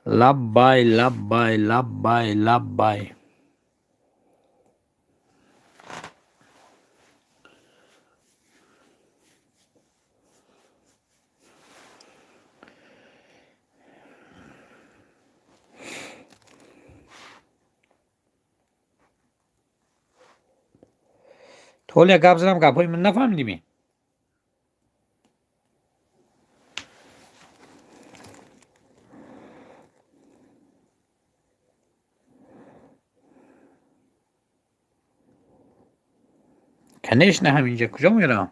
лаббай, лаббай, лаббай, лаббай. Толе гап задам, гапҳои ман нафаҳмидӣ? Конечно, ҳаминҷа куҷо меравам?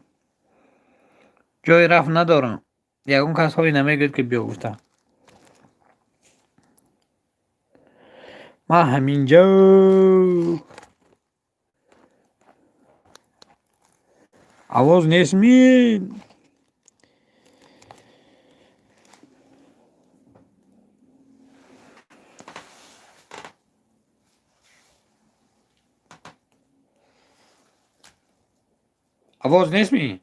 Ҷои рафт надорам. Ягон кас ҳоле намегӯяд, ки биё гуфта. Ман ҳаминҷа. Овоз нестми? Овоз нестми?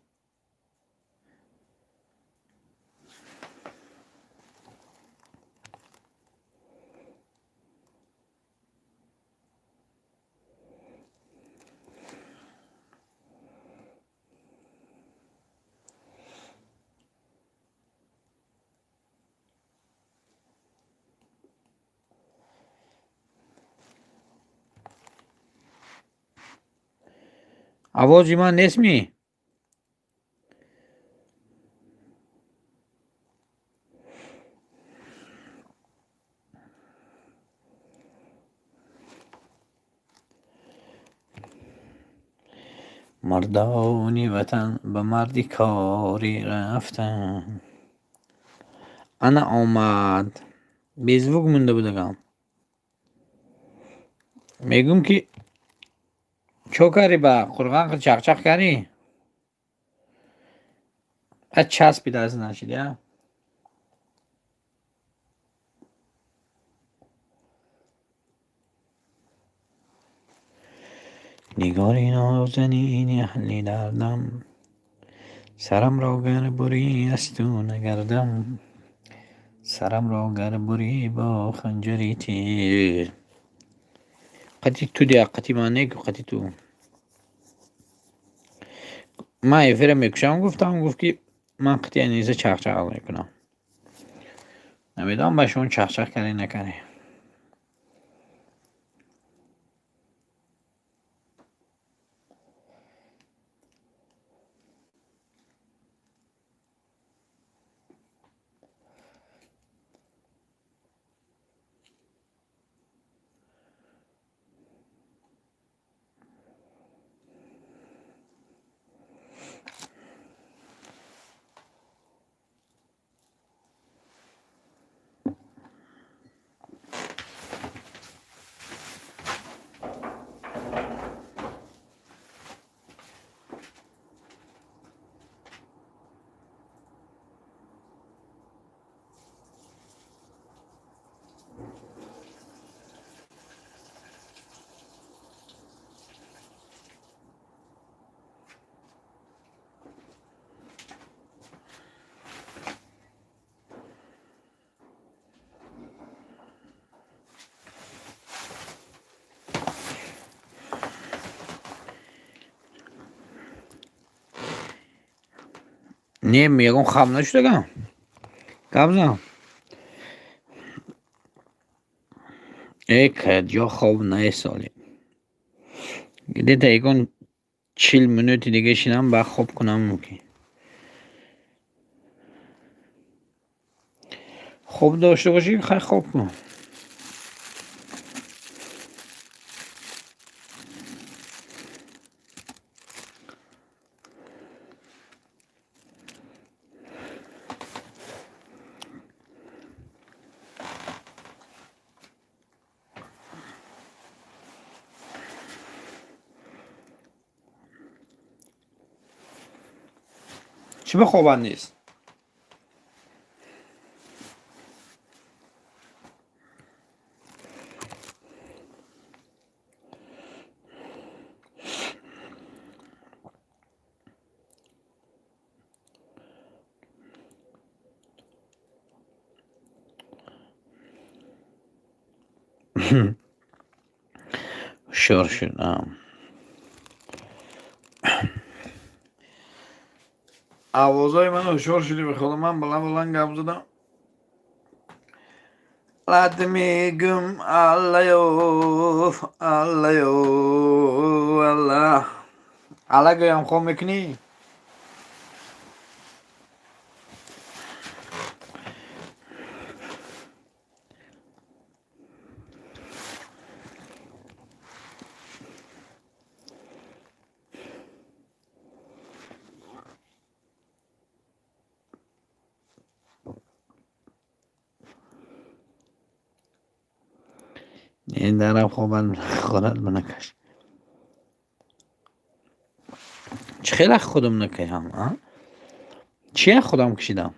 Овози ман нестми? Мардони ватан ба марди корӣ рафтанд. Ана омад. Беззвук монда будагам. Мегӯм ки чо кардӣ ба Қурған чақчақ кардӣ? А часпида, значит, я? Нигори нозанини аҳли дардам, сарамро гар бурӣ аз ту нагардам, сарамро гар бурӣ бо ханҷари тир. Қати ту дия, қати ман не, қати ту. Ман эфира мекушам гуфтам, гуфт ки ман қати Аниса чақчақ мекунам. Намедонам ба шумо чақчақ кардӣ накардӣ. Не, ягон хаб нашудагам. Гап зан. Э, каҷо хоб наесоли. Где-то ягон 40 минути дига шинам, баъд хоб кунам мумкин. Хоб дошта бошӣ, хай хоб кун. Чӣ ба хобат нест? Ҳушёр шудам. Овозҳои ман ҳушёр шудӣ, бихудо, ман баланд баланд гап задам. Лат мегум аллаё, аллаё, алла. Алла гӯям хоб мекунӣ? Не, дарам хобат худат накаш. Чӣ хела худам накашам, а? Чия худам кашидам?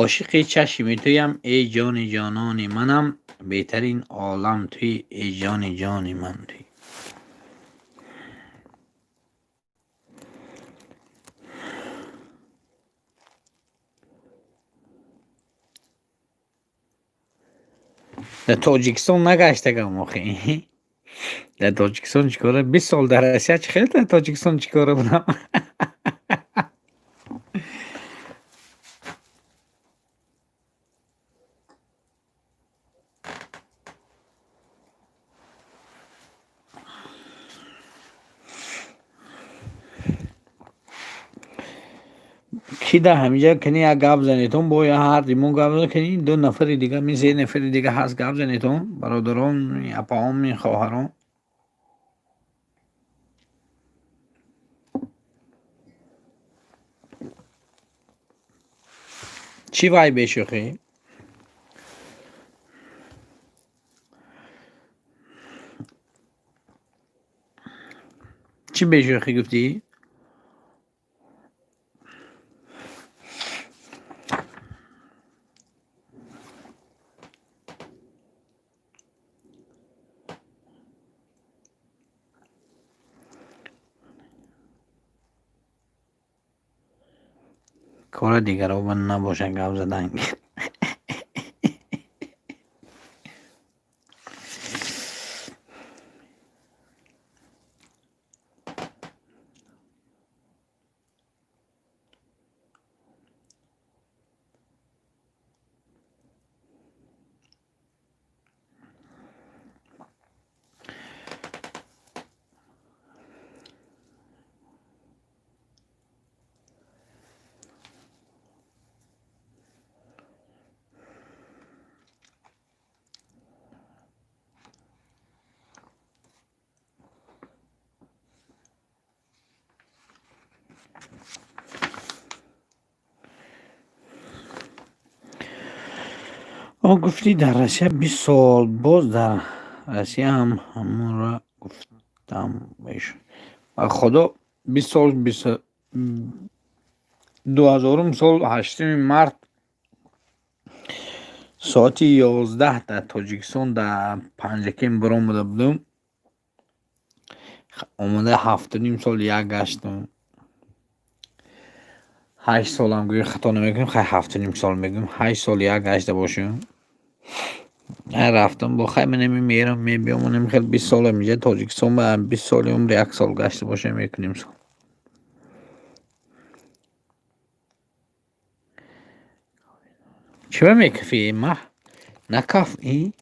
Ошиқи чашми туям, эй ҷони ҷонони манам, беҳтарин олам туӣ, эй ҷони ҷони ман туӣ. Дар Тоҷикистон нагаштагам охи. Дар Тоҷикистон чӣ кора? 20 сол дар Россия чӣ хел дар Тоҷикистон чӣ кора будам? Ки дар ҳаминҷа кани як гап занетон, бо ҳар димон гап зан кани ду нафари дига, ми се нафари дига ҳаст гап занетон, бародарон, апаон, хоҳарон. Чӣ вай бешӯхӣ? Чӣ бешӯхӣ гуфтӣ? Кора дигаро набошад гап задан. О, гуфтӣ дар Россия 20 сол, боз дар Россия ҳам ҳамонро гуфтам. Ба худо 20 сол, 2000 сол 8 март Соати 11 дар Тоҷикистон дар Панҷакент биромада будам. Омада 7,5 сол як гаштам. 8 солам гӯё хато намекунем, хай 7,5 сол мегӯем, 8 сол як гашта бошем. Рафтам бо хай манами мерам мебиём, манами хел 20 солам инҷа Тоҷикистон ба 20 соли умр як сол гашта бошем, 1,5 сол. Чӣ мекафӣ маҳ? Накаф и?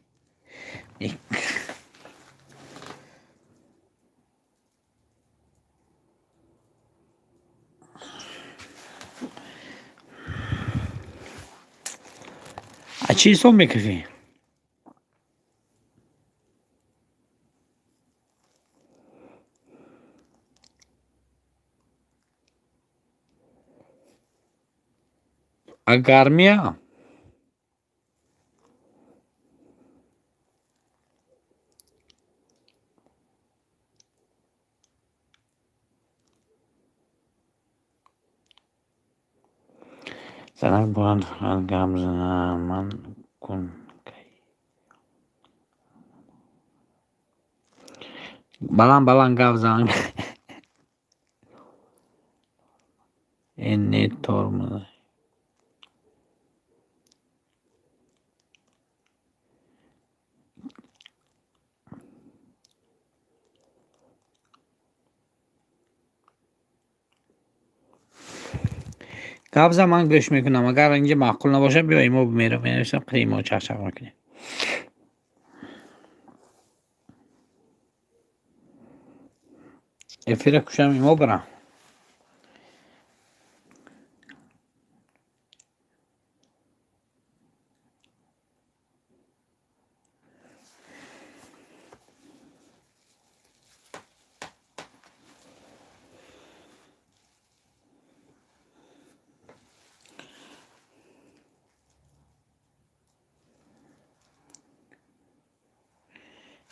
А чӣ ҳисоб мекафӣ? А гармия? Занак бояд фақат гап занад, ман кун. Баланд баланд гап зан. Э не тормоз. Гап зан, ман гӯш мекунам. Агар инҷа маъқул набошад, биё имо мерам менависам, қиимо чақчақ мекунем. Эфира кушам имо барам.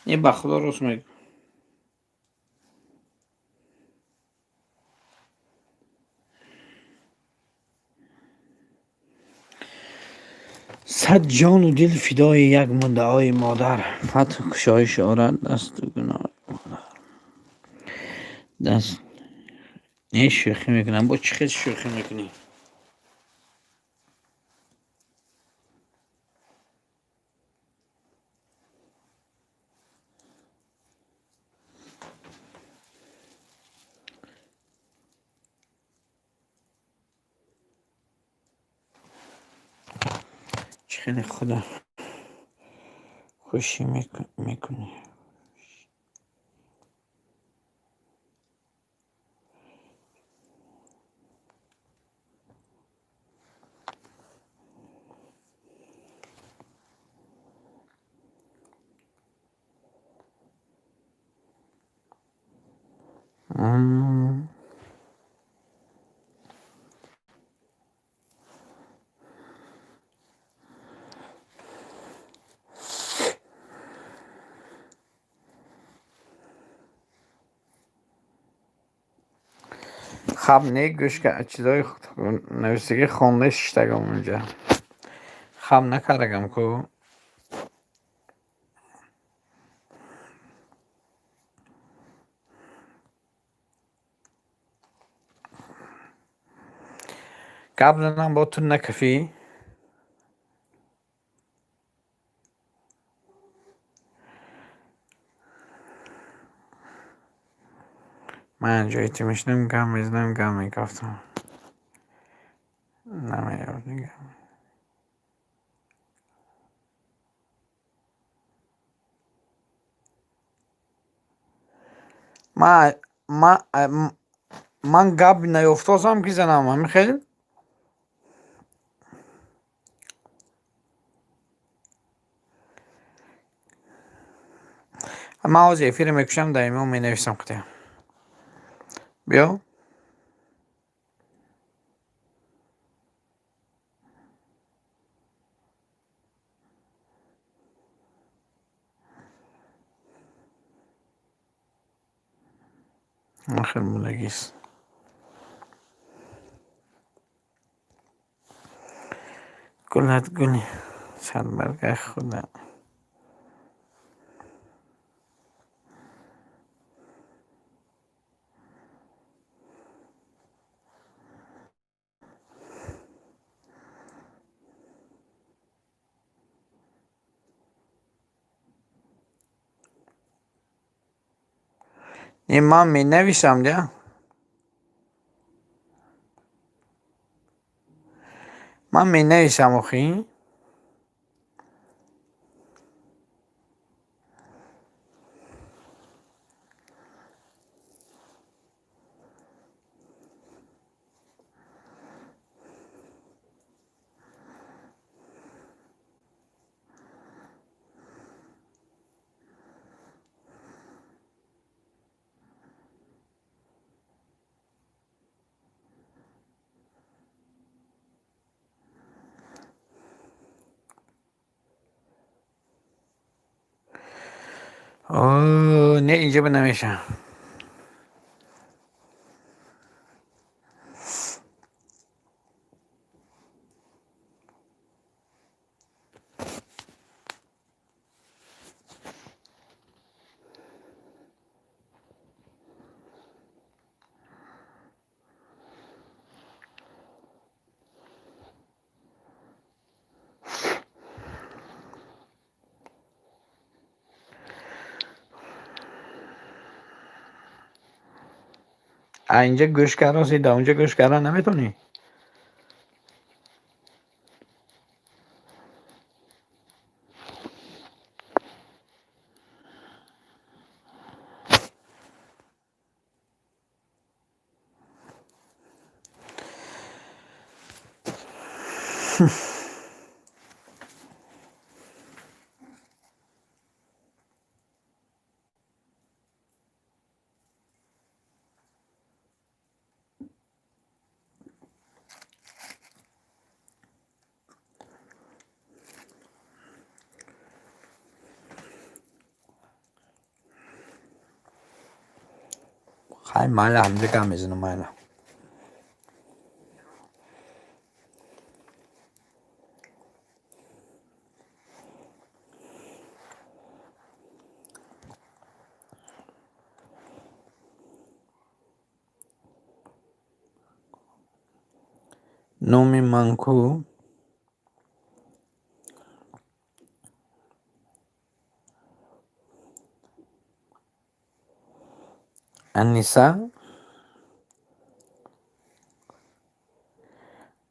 Не, ба худо рост мегӯ. Сад ҷону дил фидои як муддаои модар. Фатҳ кушоиш орад дасту гуноҳи модар. Даст не шӯхӣ мекунам. Бо чӣ хел шӯхӣ мекунӣ? Чӣ хеле худо хушӣ мекунӣ? Хаб не гӯш чизои нависагӣ хонда шиштагам унҷа. Хаб накардагам ку. Гап занам бо ту накафӣ? Ман ҷои ту мешинам, гап мезанам, гап мекафтам. Намеёб дигар. Ман гап наёфтосам ки занам, ҳамин хел? Ман ҳозир эфира мекушам, дар имон менависам қитъа. Биё. Хел будагист. Гулат гули Садбаргаи худа. Не, ман менависам да. Ман менависам охи. Не, инҷа ба намешавам. А инҷа гӯш кардан да унҷа гӯш кардан наметавонӣ? Хай, майла, ҳамҷа гап мезанам, майла. Номи ман ку? Аниса?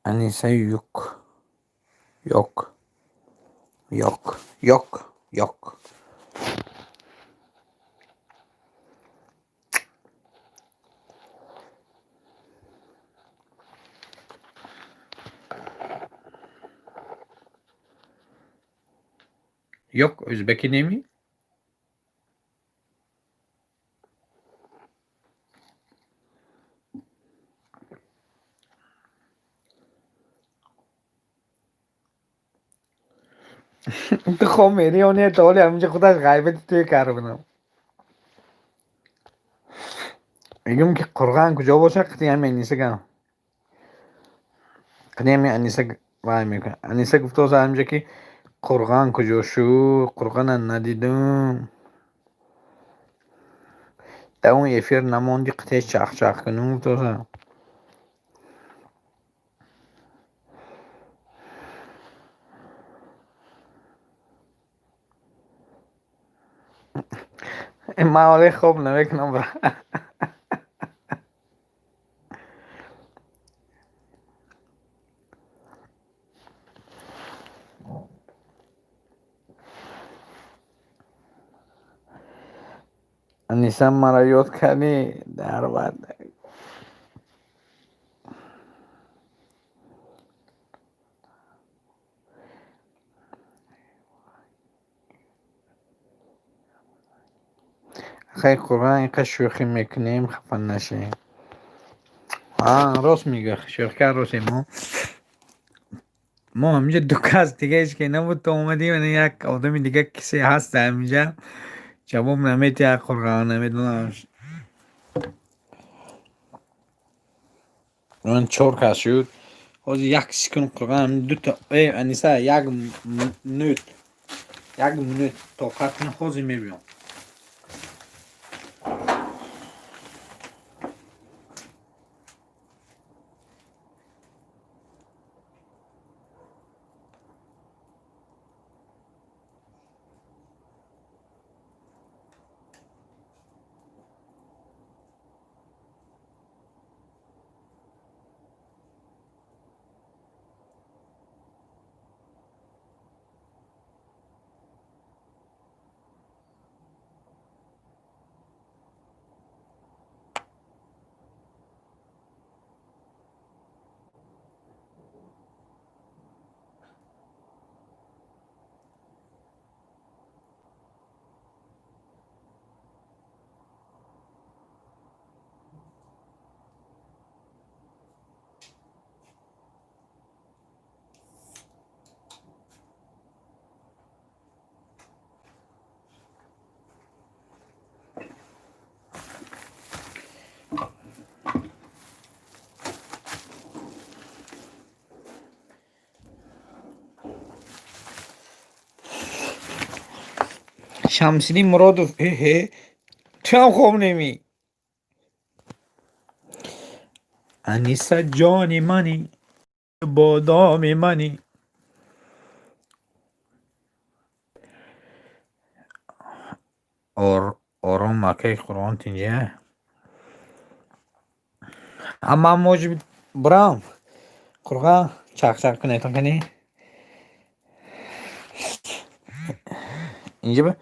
Аниса юк. Ёк. Ёк. Ёк. Ёк. Ёк ӯзбеки неми? Ту хоб мерӣ ё не? То ҳоли ҳаминҷа худаш ғайбати туе карда будам. Мегӯм ки қурған куҷо бошад, қити ҳами Аниса гап. Қити ҳами Аниса вай мекунад. Аниса гуфтааст ҳаминҷа ки қурған куҷо шуд, қурғана надидам. Дар он эфир намонди, қитеш чахчах кунум гуфтааст. Ман ҳоле хоб намекунам, бра. Аниса, маро ёд кардӣ? Дар бад. Хай, қуръан, инқадр шӯхӣ мекунем, хафа нашем. А, рост мегӯя, шӯхӣ кард, ростем мо. Мо ҳаминҷа ду кас, дига ҳеҷ ке набуд, то омадӣ, як одами дига кисе ҳаст ҳаминҷа, ҷавоб наметиҳад, қуръан намедонам. Ман чор кас шуд. Ҳозир як секунд, Қурғон, дута. Э, Аниса, як минут, як минут тоқат кун, ҳозир мебиём. Шамсиддин Муродов, эҳе, туам хоб немӣ? Аниса ҷони мани, бодоми мани. Ором, акаи Қуръон, тинҷа. Амма моҷиб бурам. Қуръон чақ-чақ кунед, кани. Инҷа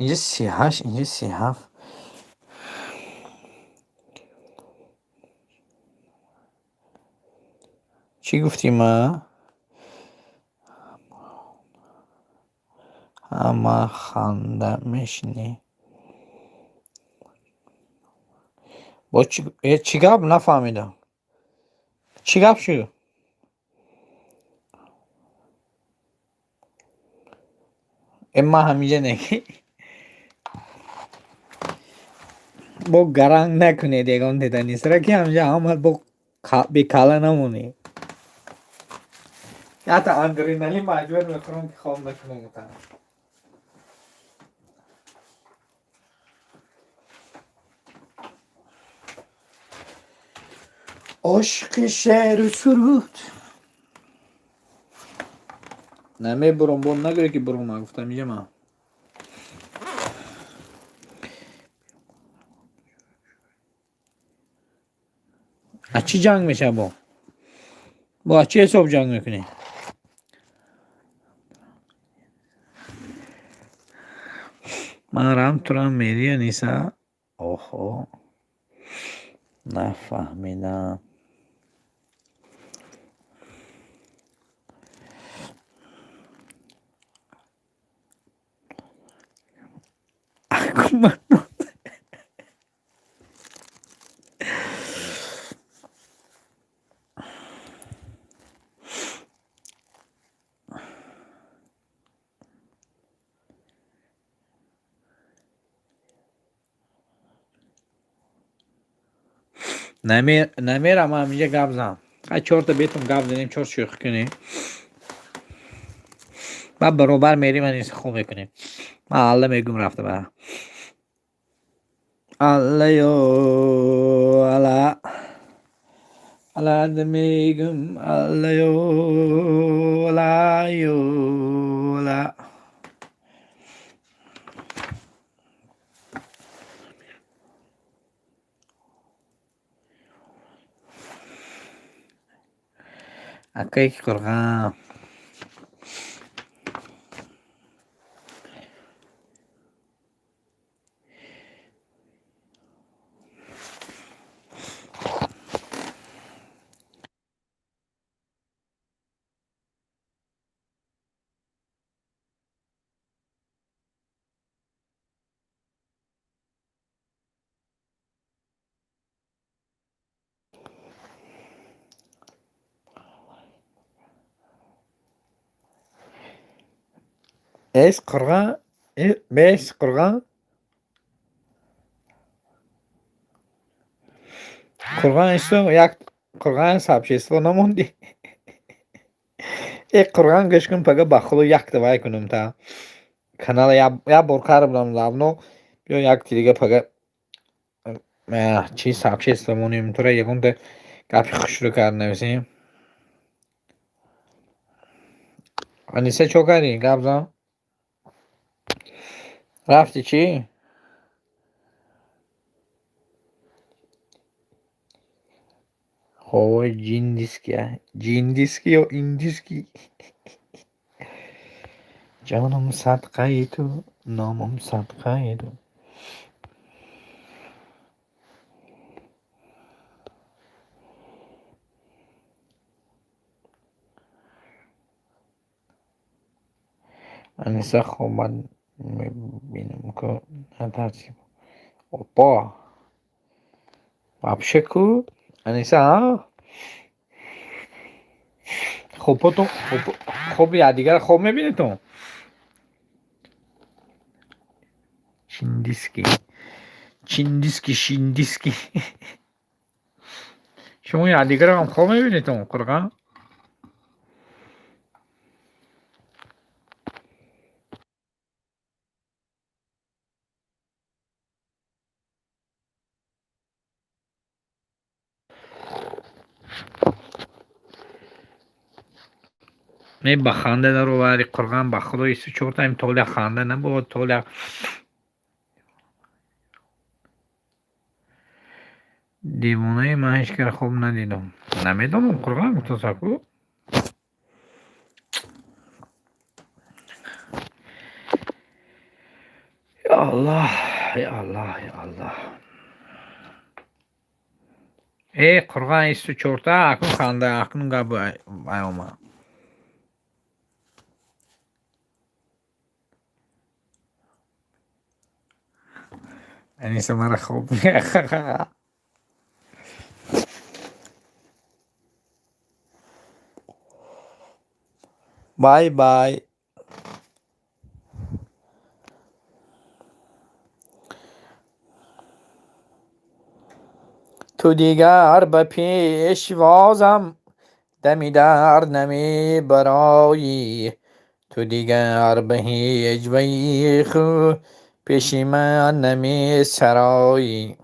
инҷа 38, инҷа 37. Чӣ гуфтӣ ма? Ҳама ханда мешинӣ. Бо чӣ чӣ гап, нафаҳмидам. Чӣ гап шуд? Э, ман ҳаминҷа не. Бо гаранг накунед ягон тетанисра, ки ҳаминҷа ҳама бо бекалла намонед. Ҳатто адреналин маҷбур мекунам, ки хоб накунам. Ошиқи шеъру суруд. Намебурам, бо нагӯе, ки бурума гуфтам, инҷа ман. Аз чӣ ҷанг мешавад бо? Бо аз чӣ ҳисоб ҷанг мекунӣ? Ман рам турам мери, Аниса. Оҳо. Нафаҳмидам. Намерам, ҳаминҷа гап зан. Хай, чорта бетум гап занем, чор шӯхӣ кунем. Баъд баробар мерим, Аниса, хоб мекунем. Ман алла мегӯм, рафта ба. Аллаё ала. Алла мегӯм, аллаё аллаё ала. Акаи Қурғон. Эс Қурғон, бес Қурғон. Қурғон исто як Қурғон сообщество намондӣ. Э, Қуръан гӯш кун, пага ба худо якта вай кунам та. Канала як бор кар будам давно. Биё якти дига пага чи сообщество монем, тура ягонта гапи хушрӯ кард нависем. Аниса, чо кардӣ? Гап зан. Рафти чӣ? Ҳовои ҷиндиски, ҷиндиски ё индиски? Ҷонам садқаи ту, номам садқаи ту. Аниса, хобат мебинам ку, натарси. Опа! Вообще ку? Аниса, а? Хоботон, хоби якдигарро хоб мебинедтон? Чиндиски. Чиндиски, шиндиски. Шумо якдигарро ҳам хоб мебинедтон, Қуръан? Не, ба ханда даровари, Қуръан, ба худо исту чортаим толя ханда набуд, толя. Девонаи ман ҳеҷ кара хоб надидам. Намедонам, Қуръан гуфтасаку. Я Аллоҳ, я Аллоҳ, я Аллоҳ. Э, Қуръан исту чорта, акнун ханда, акнун гап вай омад. Аниса мара хоб. Бай бай. Ту дигар ба пешвозам дами дар намебароӣ. Ту дигар ба ҳеҷ вайи худ пеши ман намесароӣ.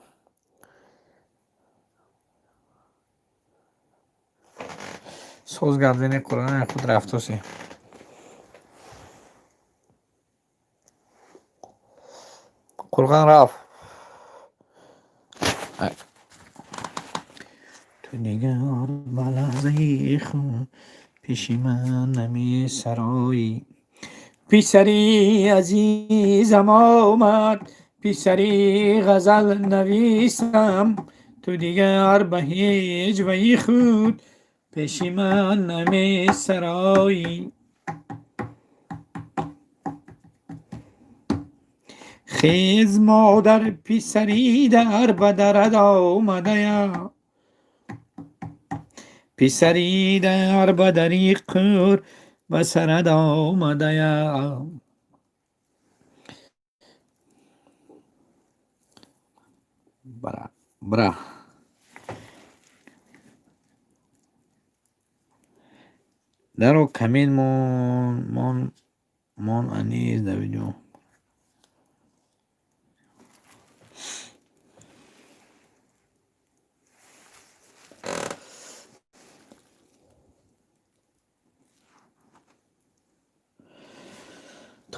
Соз гап зани, Қуръан, худ рафтоси. Қуръан рафт. Ту дигар ба лаҳзаи худ пеши ман намесароӣ. Писари азизам омад, писари ғазал нависам. Ту дигар ба ҳеҷ вайи худ пеши ман намесароӣ. Хез, модар, писари дар ба дарад омадая. Писари дар ба дари қур ба сарад омадая. Бра, бра. Даро камин мон, мон, мон Анис дар видео.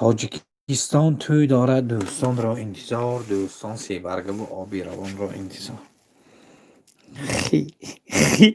Тоҷикистон тӯй дорад, дӯстонро интизор, дӯстон себаргаву оби равонро интизор. Хи, хи.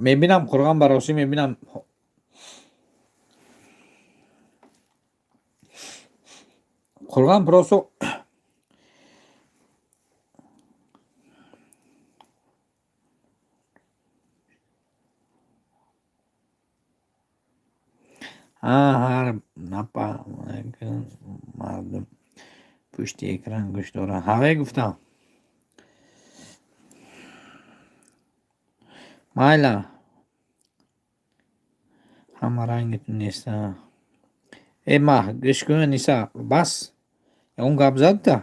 Мебинам, Қуръан, ба ростӣ мебинам. Қуръан, просто ҳар напа Мардум пушти экран гӯш доранд. Ҳаве гуфтам. Майла. Ҳама ранги ту неста. Э маҳ, гӯш кун, Аниса, бас. Ягон гап задта?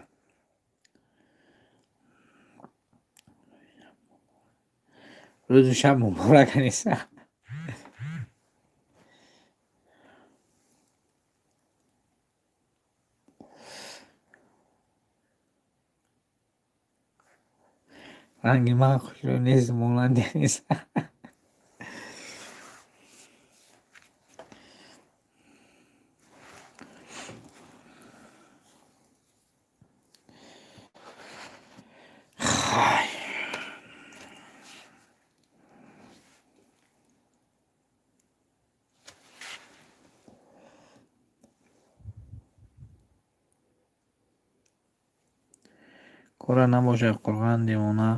Рӯзу шаб муборак, Аниса. Ранги ман хушрӯ нест, монанди Аниса. Хай. Кора набошад, қурған девона.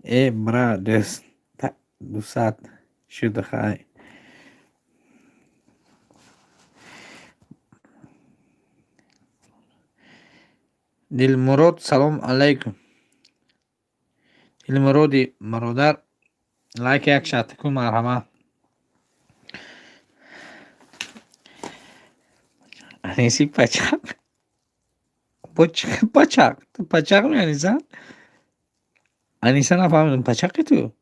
Э, бра, дӯст, дусад шуд, хай. Дилмурод, салом алайкум. Дилмуроди бародар, лайк як шарта кун, марҳамат. Аниси пачақ. Бо чӣ пачақ? Ту пачақ ми, Аниса? Аниса, нафаҳмидам, пачақи ту?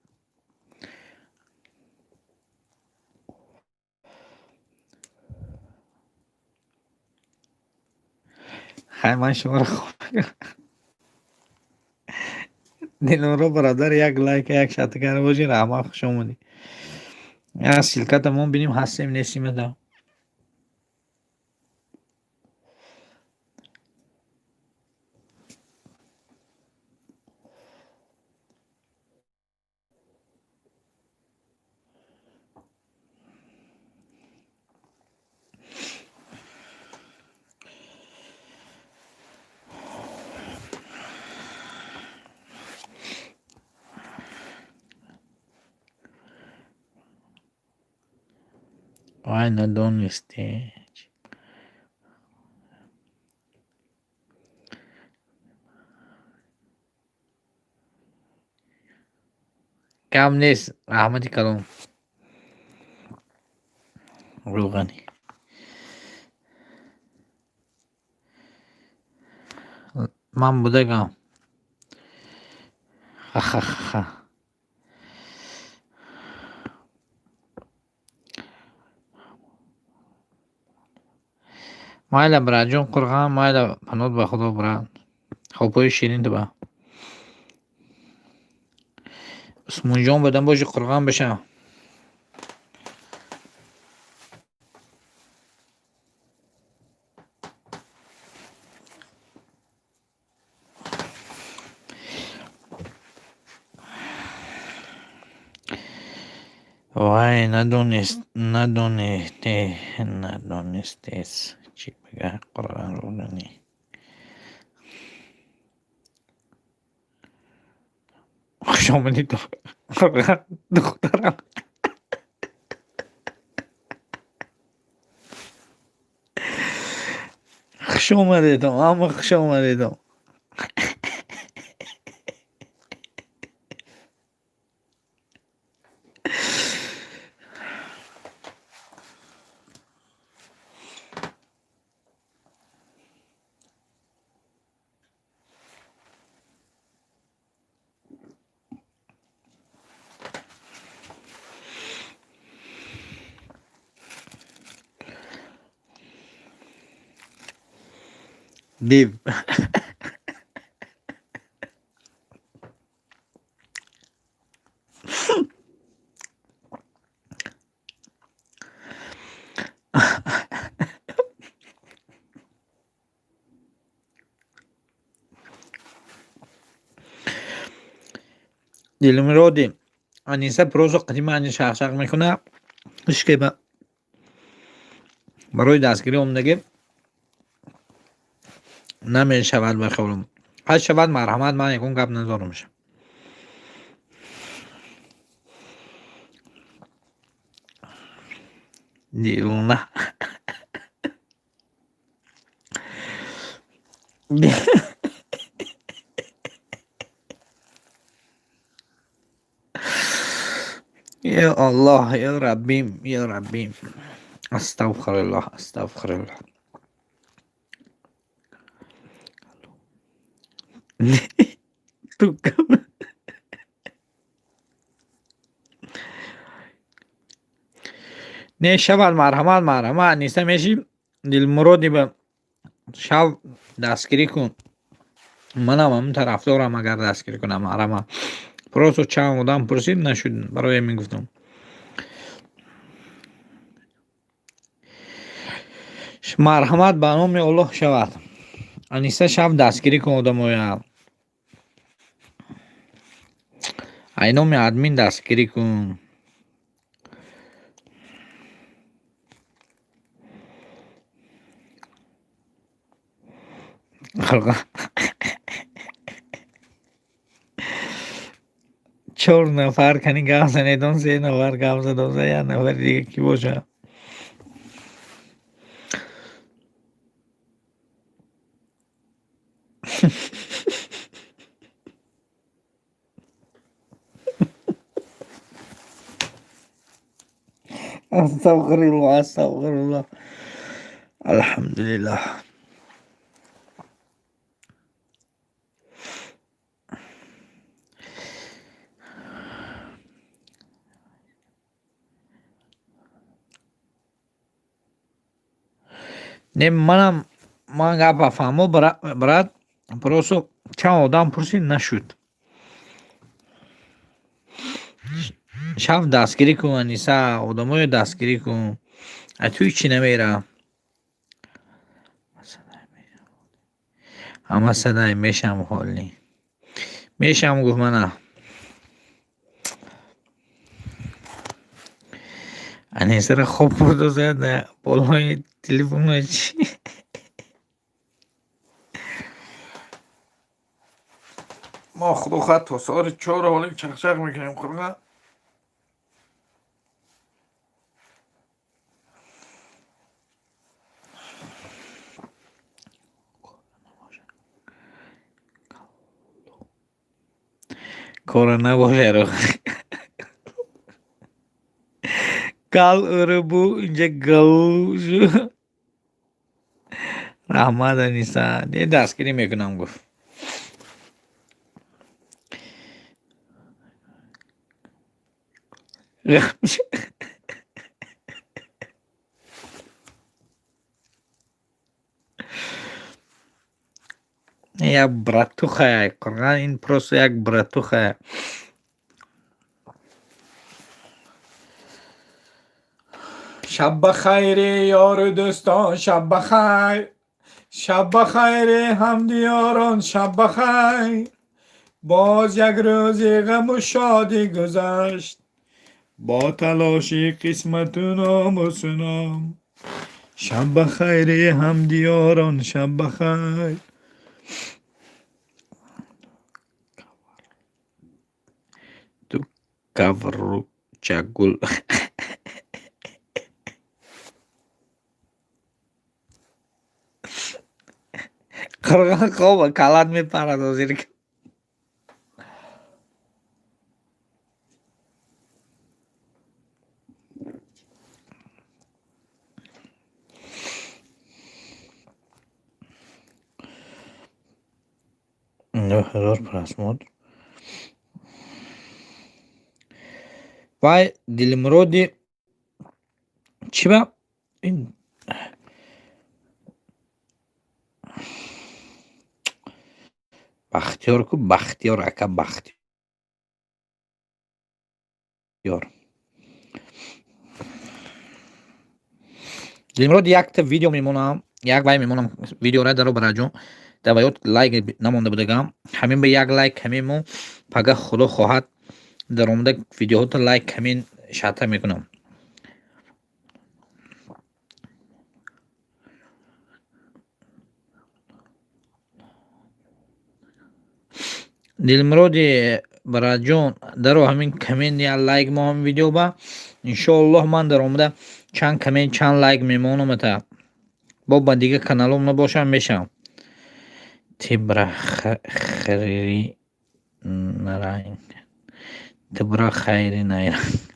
Хай, ман шуморо хоб. Дилмурод бародар, як лайк як шарта карда бошӣ, раҳмат, хуш омадӣ. Як ссылка та мо бинем, ҳастем нестем да. Вай, надонисте. Кам нест, раҳмати калон. Рӯғанӣ. Ман будагам. Ха-ха-ха. Майла, братҷон Қурған, майла, паноҳ ба Худо, брат. Хобҳои ширин ту ба. Усмонҷон будам боши, Қурған баша. Вай, надонист, надонисте, надонистес. Чӣ бигӯ, Қурған рӯғанӣ. Хуш омадӣ, Қурған духтарам. Хуш омадедом, ҳама хуш омадедом. Див. Дилмуроди Аниса просто қадима ани шақшақ мекунад, ҳеч ки барои дастгирӣ омадагӣ намешавад ба хаёлам. Ҳар шавад, марҳамат, ман ягон гап надорам. Девона. Ё Аллоҳ, ё Раббим, ё Раббим. Астағфируллоҳ, астағфируллоҳ. Не шавад, марҳамат, марҳамат, Аниса меши Дилмуроди ба шав дастгирӣ кун. Манам ҳамин тарафдорам, агар дастгирӣ кунам, марҳамат. Просто чанд одам пурсид, нашуд, барои ҳамин гуфтам. Марҳамат, ба номи Аллоҳ шавад. Аниса, шав дастгирӣ кун одамоя. Ай номи админ дастгирӣ кун. Чор нафар кани гап занедон, се нафар гап задоза, як нафари дига кӣ бошад? Астағфируллоҳ, астағфируллоҳ. Алҳамдулиллоҳ. Не, манам ман гапа фаҳмо, брат, просто чанд одам пурсид, нашуд. Шав дастгирӣ кун, Аниса, одамоё дастгирӣ кун. А ту ҳичи намера. Ҳама садай мешам ҳолӣ. Мешам гуфт мана. Анисаро хоб бурдозад болои телефоно чӣ? Мо худо хоҳад то соати 4 ҳолӣ чақчақ мекунем, худо. Кора набошад. Гал урбу инҷа гал шу. Раҳмат, Аниса. Не, дастгирӣ мекунам гуфт. Як братухая, Қуръан ин просто як братухая. Шаб ба хайри ёру дӯстон, шаб ба хайр. Шаб ба хайри ҳамдиёрон, шаб ба хайр. Боз як рӯзи ғаму шодӣ гузашт. Бо талоши қисмату номусу ном. Шаб ба хайри ҳамдиёрон, шаб ба хайр. Ту кавручагул. Қуръон хоба калат мепарад ҳозир. 9000 просмотр. Вай Дилмуроди чӣ ба ин Бахтиёр ку, Бахтиёр ака, Бахтиёр. Дилмурод якта видео мемонам, як вай мемонам видеора даро бараҷон. Даваёт лайк намонда будагам. Ҳамин ба як лайк ҳамин мо пага худо хоҳад. Даромада видеоҳото лайк, коммент шарта мекунам. Дилмуроди бараҷон, даро ҳамин коммент я лайк мо ҳамин видео ба иншоаллоҳ ман даромада чанд коммент, чанд лайк мемонам ата. Бо ба дигар каналом набошам, мешавам. Тибра хири наранг. Тибра хайри найранг.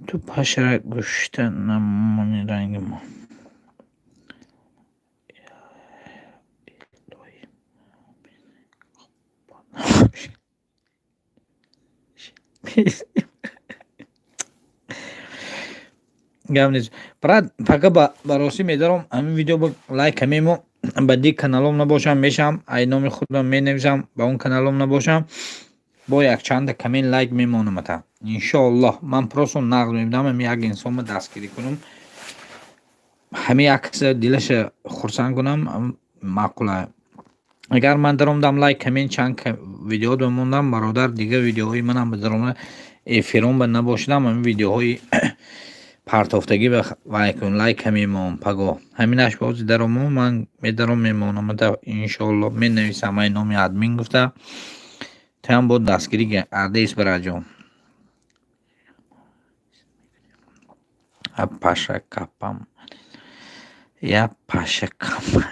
Ту пашра гӯшта намони ранги мо. Гап нест. Брат, пага ба ростӣ медаром ҳамин видео ба лайк мемо, ба диг каналом набошам, мешавам, ай номи худам менависам, ба он каналом набошам, бо якчанда коммент, лайк мемонам ата. Иншоаллоҳ ман просто нағз мебинам ҳамин як инсонро дастгирӣ кунам. Ҳамин як каса дилаша хурсанд кунам, маъқула. Агар ман даромадам лайк, коммент, чанд видео домондам, бародар, дигар видеоҳои манам ба даромада эфирон ба набошидам, ҳамин видеоҳои партофтагӣ ба вай кун, лайк мемон пагоҳ. Ҳаминаш бози даромо ман медаром мемонам ата иншоаллоҳ менависам ай номи админ гуфта. Таам бо дастгирӣ ардес бараҷон. Паша капам. Я паша капам.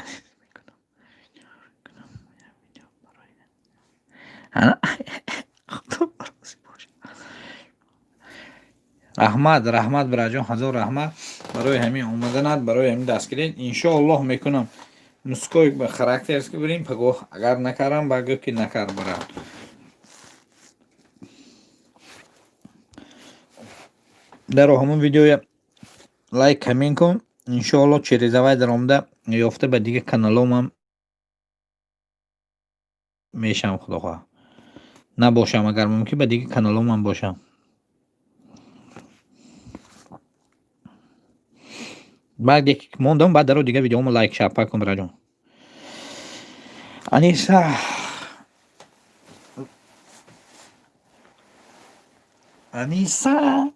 Раҳмат, раҳмат, бараҷон, ҳазор раҳмат барои ҳамин омаданат, барои ҳамин дастгирӣ. Иншоаллоҳ мекунам. Мужской характерски бирем, пагоҳ агар накардам, ба гӯ ки накард брат. Даро ҳамон видеоя лайк, коммент кун. Иншоаллоҳ через авай даромада ёфта ба дигар каналомам мешавам, худо хоҳад. Набошам агар мумкин, ба дигар каналомам бошам. Баъд яке мондам, баъд даро дигар видеомо лайк шапа кун, бараҷон. Аниса, Аниса,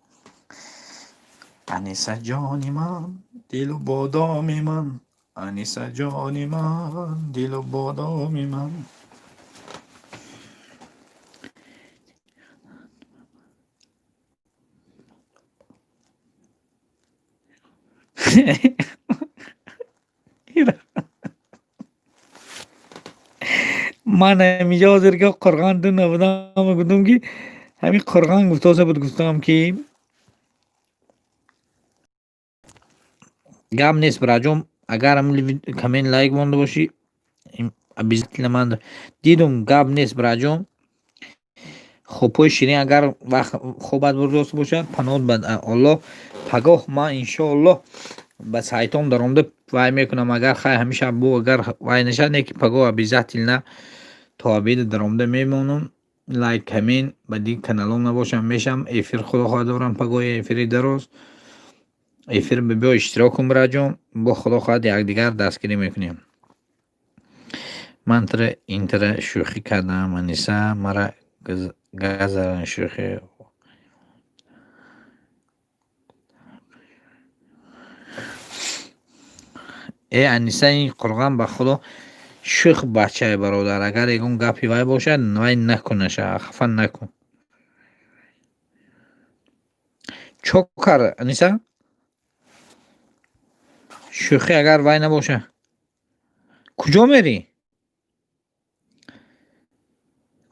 Аниса ҷони ман, дилу бодоми ман, Аниса ҷони ман, дилу бодоми ман. Ман ҳаминҷо ҳозир ки қурғон ду набудам, гуфтам ки ҳамин қурғон гуфтоса буд, гуфтам ки гап нест, бираҷон, агар коммент, лайк монда бошӣ, обязательно ман дидум, гап нест, бираҷон. Хобҳои ширин, агар вақт хобат бурдоста бошад, паноҳ ба Аллоҳ. Пагоҳ ман иншоаллоҳ ба сайтом даромада вай мекунам, агар хай ҳамеша бу агар вай нашад, не ки пагоҳ обязательно то обеда даромада мемонам, лайк, коммент ба дигар каналом набошам, мешам, эфир худо хоҳад дорам пагоҳи эфири дароз. Эфир биё иштирок кун, бираҷон, бо худо хоҳад якдигар дастгирӣ мекунем. Ман тара интара шӯхӣ кардам, Аниса, мара газаран шӯхӣ. Э, Аниса, ин қурғон ба худо шӯх бачае, бародар, агар ягон гапи вай бошад, вай накунаша, хафа накун. Чо кар, Аниса? Шӯхӣ агар вай набошад. Куҷо мерӣ?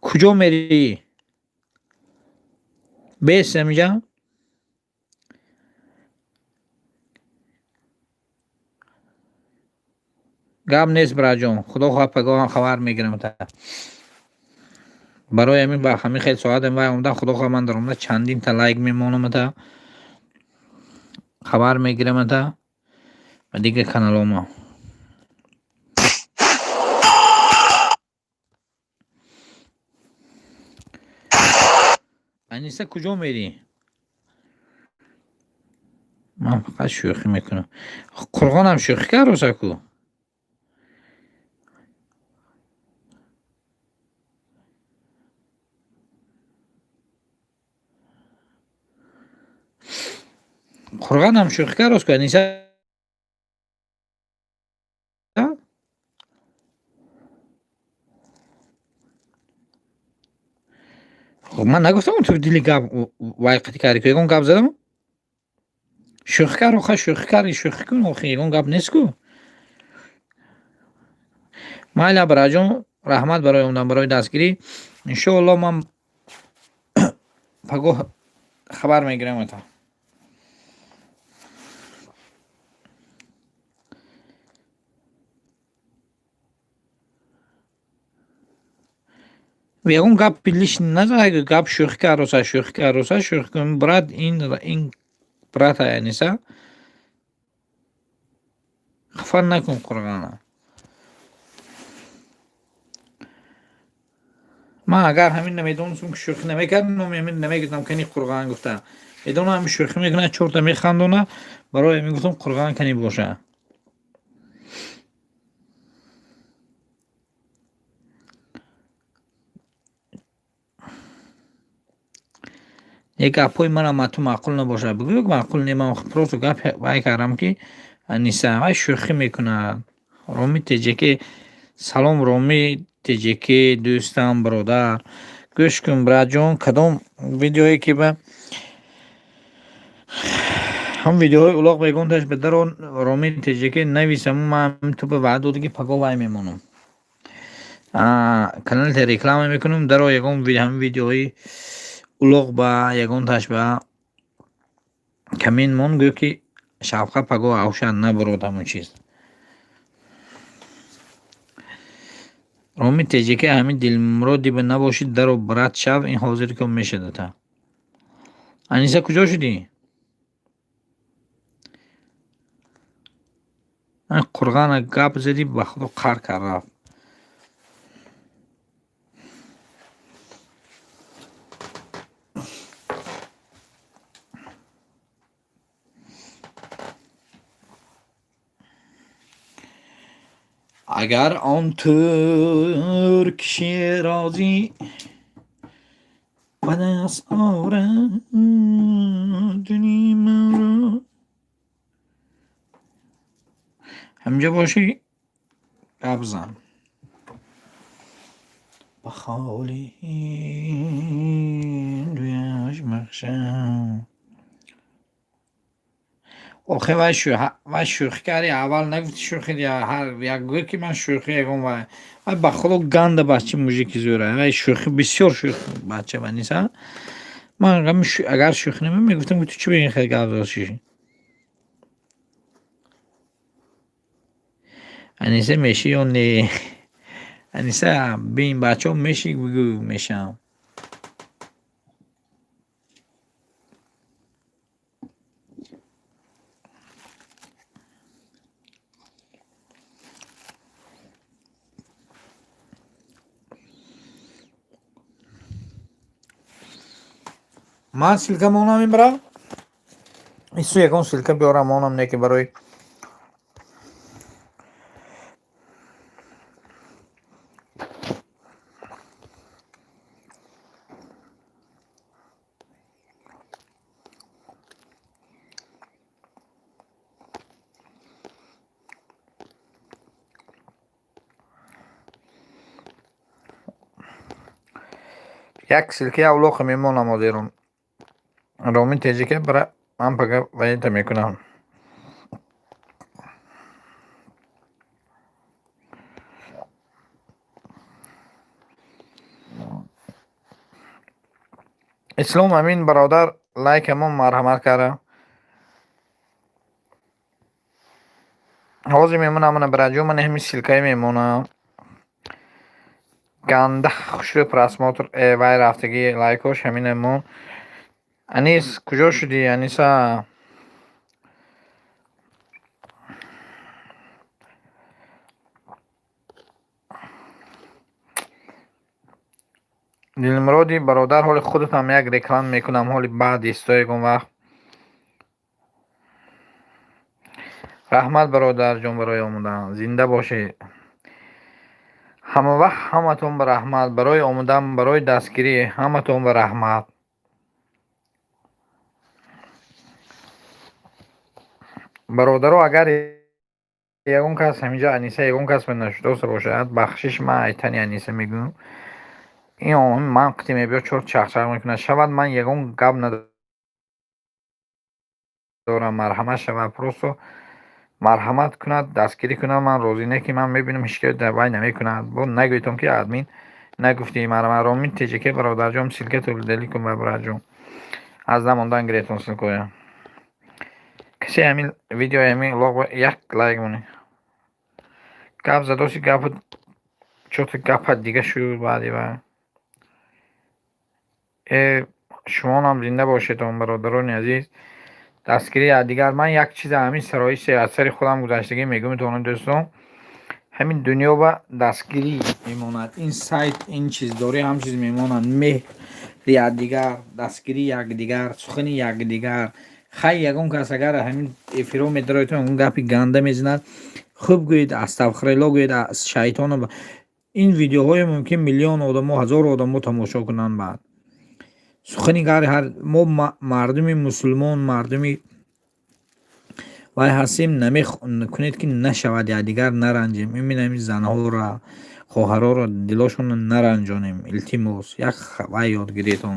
Куҷо мерӣ? Бес ҳаминҷа? Гап нест, бираҷон, худо хоҳад пагоҳам хабар мегирам та. Барои ҳамин ба ҳамин хел соат вай омадан, худо хоҳад ман даромада чандин та лайк мемонам та. Хабар мегирам та ба дигар каналома. Аниса, куҷо мерӣ? Ман фақат шӯхӣ мекунам. Қурғонам шӯхӣ кард росаку? Қурғонам шӯхӣ кард ростку, Аниса? Хуб, ман нагуфтам, ту дили гап вай қатӣ кардӣ ку, ягон гап задам? Шӯхӣ кард, охир шӯхӣ карди, шӯхӣ кун, охи ягон гап нест ку. Майли, бараҷон, раҳмат барои омадан, барои дастгирӣ. Иншоалло, ман пагоҳ хабар мегирам ата. Ягон гап лишний назад, гап шӯхӣ кард роса, шӯхӣ кард роса, шӯхӣ кун, брат, ин брата Аниса. Хафа накун Қурғона. Ман агар ҳамин намедонистам, ки шӯхӣ намекард, номи ҳамин намегирдам, кани Қурғон гуфта. Медонам, ҳамин шӯхӣ мекунад, чорта механдона, барои ҳамин гуфтам, Қурғон кани боша. Як гапҳои манам ту маъқул набошад, бигӯ, маъқул не, ман просто гап вай кардам, ки Аниса вай шӯхӣ мекунад. Роми Теҷаке, салом, Роми Теҷаке, дӯстам, бародар. Гӯш кун, братҷон, кадом видеое ки ба ҳам видеоҳои улоқ мегонташ ба даро, Роми Теҷаке, нависам, ман ту ба ваъда дода, ки пагоҳ вай мемонам. Каналите реклама мекунам, даро ягон ҳам видеои улоқ ба ягонташ ба камин мон, гӯ, ки шавқа пагоҳ авшан набурод ҳамон чиз. Роми Теҷаке, ҳамин дилмуроди ба набошид, даро брат шав, ин ҳозир ки мешадата. Аниса, куҷо шудӣ? Қурғана гап задӣ, ба худо қар кард рафт. Агар он турк шерозӣ ба даст орад дили маро. Ҳаминҷо бошӣ, гап зан. Ба холи дуяш бахшам. Охе, вай шӯхӣ карди, аввал нагуфти шӯхӣ, ҳар як гӯ, ки ман шӯхӣ ягон вай. Вай ба худо ганда бача, мужики зӯра. Вай шӯхӣ, бисёр шӯх бача Аниса. Ман агар шӯхӣ намекардам, мегуфтам, ки ту чӣ ба ин хел гап дошти? Аниса, мешӣ ё не? Аниса, бин, бачаҳо, мешӣ, бигӯ, мешавам. Ман ссылка монам ин бара? Ису ягон ссылка биёрам, монам, не ки барои як ссылка и авлоқа мемонам ҳозирон. Ромин Теҷике, бара, ман пага ваита мекунам. Ислом Амин, бародар, лайкамон марҳамат карда. Ҳозир мемонам, мана, бираҷон, ман ҳамин ссылка е мемонам. Ганда хушрӯ просмотр вай рафтагӣ, лайкош ҳамина мон. Анис, куҷо шудӣ, Аниса? Дилмуроди бародар, ҳоли худатам як реклама мекунам, ҳоли баъд исто ягон вақт. Раҳмат, бародарҷон, барои омадан. Зинда бошед. Ҳамавақт ҳаматон ба раҳмат барои омадан, барои дастгирӣ, ҳаматон ба раҳмат. Бародаро, агар ягон кас ҳаминҷо Аниса ягон кас нашудоста бошад, бахшиш, ман айтани Аниса мегӯям. Ин ман қити мебиёд, чор чахчах мекунад. Шавад, ман ягон гап надорам, марҳамат шавад, просто марҳамат кунад, дастгирӣ кунад, ман розӣ. Не ки ман мебинам, ҳеч ки вай намекунад. Бо нагӯедтон ки админ нагуфтӣ. Марҳамат, теҷаке, бародарҷон, ссылка удалить кун, бародарҷон. Аз намондан гиретон ссылка оя. Касе ҳамин видеои ҳамин лог як лайк монед. Гап задоси, гапа чота гапа дига шуд баъди вай. Э, шумонам зинда бошедон, бародарони азиз. Дастгирӣ аз дигар. Ман як чиза ҳамин сарои аз сари худам гузаштагӣ мегӯям, дӯстон. Ҳамин дунё ба дастгирӣ мемонад. Ин сайт, ин чиздорӣ ҳам чиз мемонад. Меҳри якдигар, дастгирии якдигар, сухани якдигар. Хай, ягон кас агар ҳамин эфирҳо медароедтон, ягон гапи ганда мезанад, хуб гӯед, астағфирулло гӯед, аз шайтона. Ин видеоҳое мумкин миллион одамо, ҳазор одамо тамошо кунанд баъд. Сухани гар ҳар мо мардуми мусулмон, мардуми вай ҳастем, намекунед ки нашавад, якдигар наранҷем. Имин ҳамин занҳоро, хоҳароро дилошонро наранҷонем. Илтимос, як вай ёд гиретон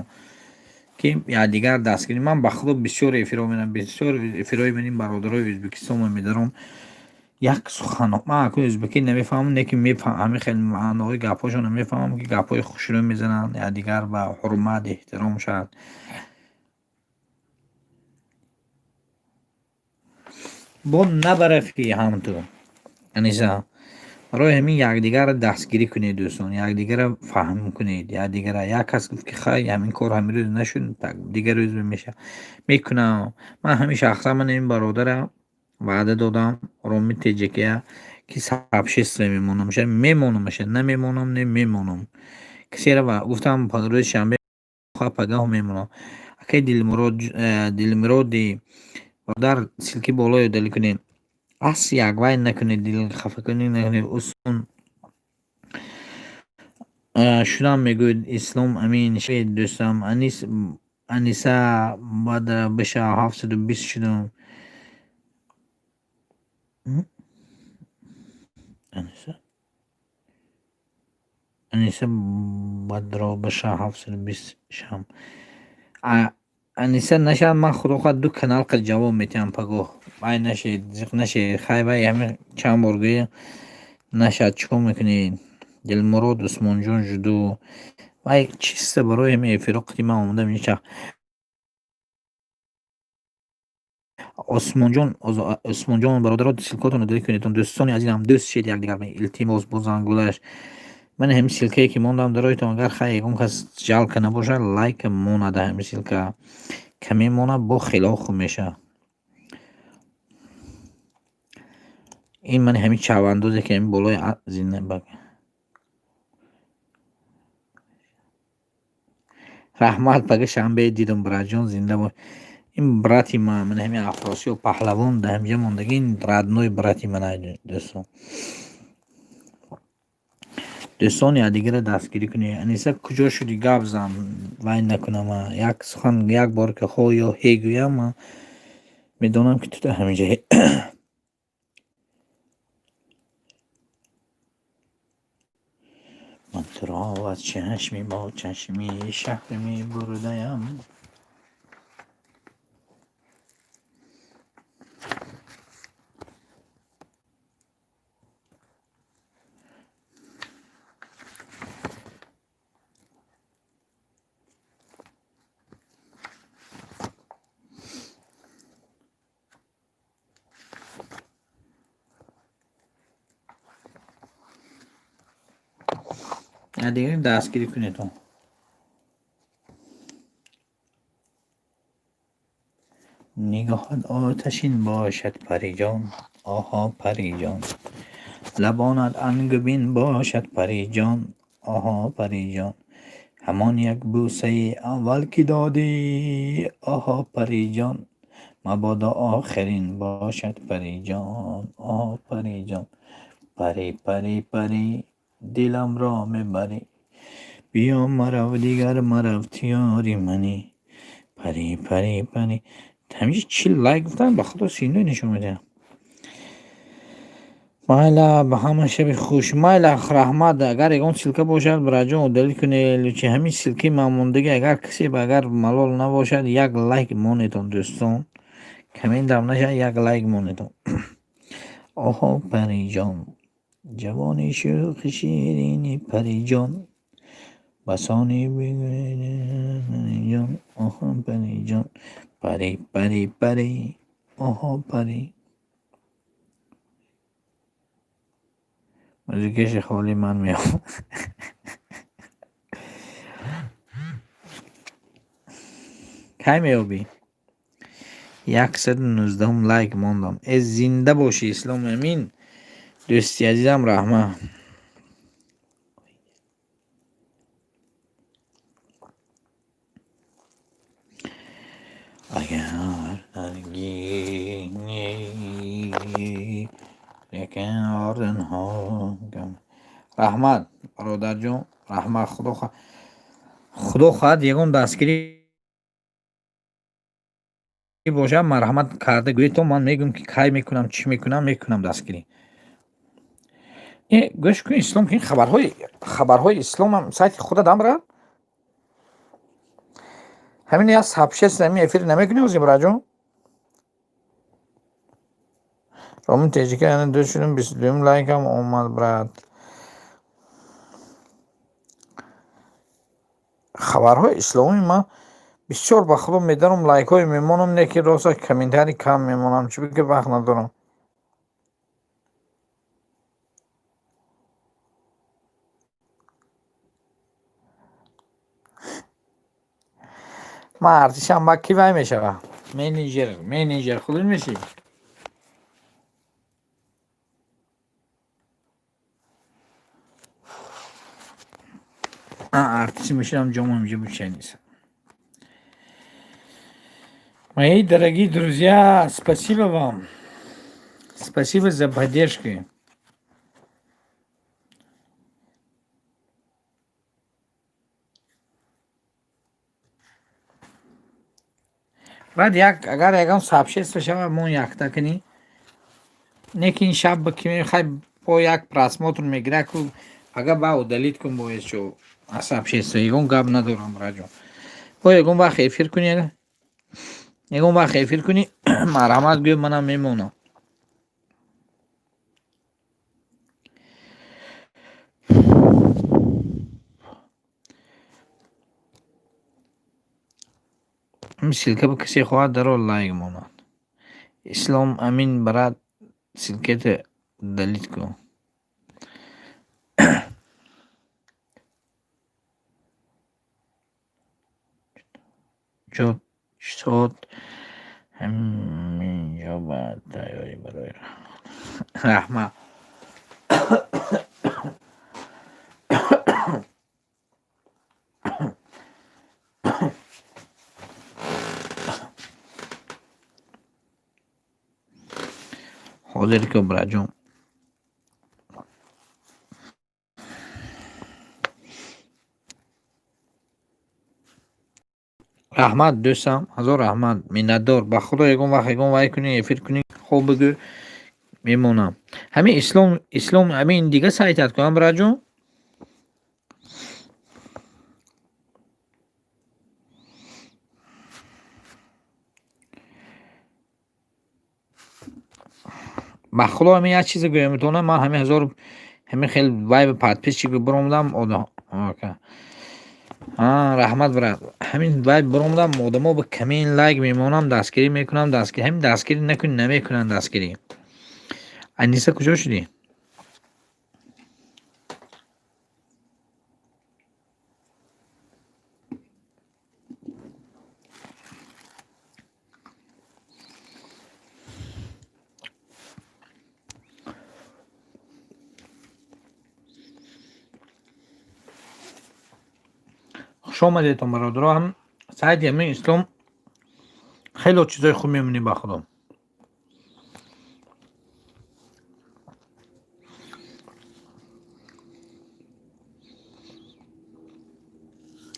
ки якдигар дастгирӣ. Ман ба худо бисёр эфирҳо мерам, бисёр эфирҳои ман ин бародарои Ӯзбекистонро медаром. Як сухан ман акун ӯзбекӣ намефаҳмам, не ки мефаҳмам, ҳамин хел маъноҳои гапҳошонро мефаҳмам, ки гапҳои хушрӯ мезананд, якдигар ба ҳурмат, эҳтиром шавад. Бо набарафи ҳамту Аниса. Барои ҳамин якдигарро дастгирӣ кунед, дӯстон, якдигарро фаҳм кунед, якдигарро. Як кас гуфт ки хай, ҳамин кор ҳамин рӯз нашуд, дигар рӯз мешавад. Мекунам. Ман ҳамин шахсан ман ин бародара ваъда додам, Роми Теҷакия, ки сообщество мемонам, мемонамаша, намемонам, не мемонам. Касеро гуфтам, рӯзи шанбе пагаҳ мемонам. Акай Дилмурод, Дилмуроди бародар, ссылки боло удалить кунед. Ас як вай накунед, дил хафакунӣ накунед. Усон шудам мегӯяд Ислом Амин. Шавед, дӯстам. Анис, Аниса бадра биша, 720 шудам. Аниса, Аниса бадро биша, 720 шам. Аниса нашавад, ман худо хоҳад ду канал қад ҷавоб метиҳам пагоҳ. Вай нашед, зиқ нашед. Хай, вай ҳамин чанд бор гӯя нашавад, чӣ кор мекунед? Дилмурод Усмонҷон жуду. Вай чиста барои ҳамин эфирҳо қити ман омадам инча. Осмонҷон, Усмонҷон, бародаро, ссылка отонро удалить кунед. Дӯстони азизам, дӯст шед якдигар. Илтимос, бо зангулаш. Ман ҳамин ссылка е ки мондам дароитон, агар хай ягон кас жалко набошад, лайка монад ҳамин ссылка. Каме монад, бо хело хуб мешавад. Ин ман ҳамин чавандозе ки ҳамин болои зина. Раҳмат, пага шанбе дидум, братҷон, зинда бош. Ин брати ман, ман ҳамин Афросиёб паҳлавон дар ҳаминҷа мондагӣ, ин родной брати ман, дӯстон. Дӯстон, якдигарро дастгирӣ кунед. Аниса, куҷо шудӣ, гап зан, вай накунам. Як сухан як бор ки хо ё ҳе гӯям, ман медонам ки ту дар ҳаминҷа. Ман туро аз чашми бо чашми шаҳр мебурдаям. Якдигарро дастгирӣ кунед. Нигоҳат оташин бошад, париҷон, оҳо, париҷон. Лабонат ангубин бошад, париҷон, оҳо, париҷон. Ҳамон як бӯсаи аввал ки додӣ, оҳо, париҷон. Мабодо охирин бошад, Париҷон, о Париҷон. Пари, пари, пари, диламро мебарӣ. Биё, марав, дигар марав, ту ёри манӣ. Пари, пари, пари. Ҳамиша 40 лайк гуфтам, ба худо 39 нишон медиҳам. Майла, ба ҳама шаби хуш. Майла, раҳмат. Агар ягон ссылка бошад, бираҷон, удалить кунед. Лучше ҳамин ссылкаи ман мондагӣ, агар касе агар малол набошад, як лайк монедон, дӯстон. Комментам нашад, як лайк монедон. Оҳо, Париҷон, ҷавони шӯхи ширини Париҷон. Басони Париҷон, оҳо, Париҷон. Пари, пари, пари, оҳо, пари. Музыкаши холи ман меомад. Кай меёбӣ? 119-ум лайк мондам. Э, зинда бошӣ, Ислом Амин. Дӯсти азизам, раҳмат. Агар даргири орденҳо. Раҳмат, бародарҷон, раҳмат. Худо хоҳад, ягон дастгирӣ бошад, марҳамат карда гӯед, то ман мегӯям, ки кай мекунам, чӣ мекунам, мекунам дастгирӣ. Э, гӯш кун, Ислом, ки хабарҳои исломам сайти худат амра. Ҳамин як сообщество, ҳамин эфир намекунӣ ҳозир, бираҷон? Ромин Теҷика, яъне дӯст шудем, 22-юм лайкам омад, брат. Хабарҳои исломӣ ман бисёр, ба худо, медарам, лайкҳое мемонам, не ки роста комментарий кам мемонам, чунки вақт надорам. Ман артишам ба ки вай мешава? Менеҷер, менеҷер худат мешӣ? Артист мешавам, ҷомам инҷо бучениса. Мои дорогие друзья, спасибо вам. Спасибо за поддержку. Баъд як агар ягон сообщество шава, мо якта кунӣ. Не ки ин шаб ки хай по як просмотр мегира ку, агар ба удалить кун бояд шо аз сообщество, ягон гап надорам, раҷон. Бо ягон вақт эфир кунӣ, ягон вақт эфир кунӣ, марҳамат гӯ, манам мемонам. Ссылка ба касе хоҳад даро лайк монад. Ислом Амин, брат, ссылката удалить кун. Ҷо соат ҳаминҷо ба тайёрӣ барои раҳмат. Ҳозир ку, браҷон. Раҳмат, дӯстам, ҳазор раҳмат, миннатдор. Ба худо, ягон вақт ягон вай кунӣ, эфир кунӣ, хоб бигӯ, мемонам. Ҳамин Ислом, Ислом ҳамин дига сайтат кунам, браҷон? Ба худо, ҳамин як чизе гӯям метавонам, ман ҳамин ҳазор ҳамин хел вай подписчик биромадам. Раҳмат, брат. Ҳамин вай биромадам, одамо ба коммент, лайк мемонам, дастгирӣ мекунам, дастгирӣ. Ҳамин дастгирӣ накунӣ, намекунанд дастгирӣ. Аниса, куҷо шудӣ? Хуш омадедтон, бародаро. Ҳам сайти ҳамин Ислом Хело чизои хуб мемонӣ, ба худо.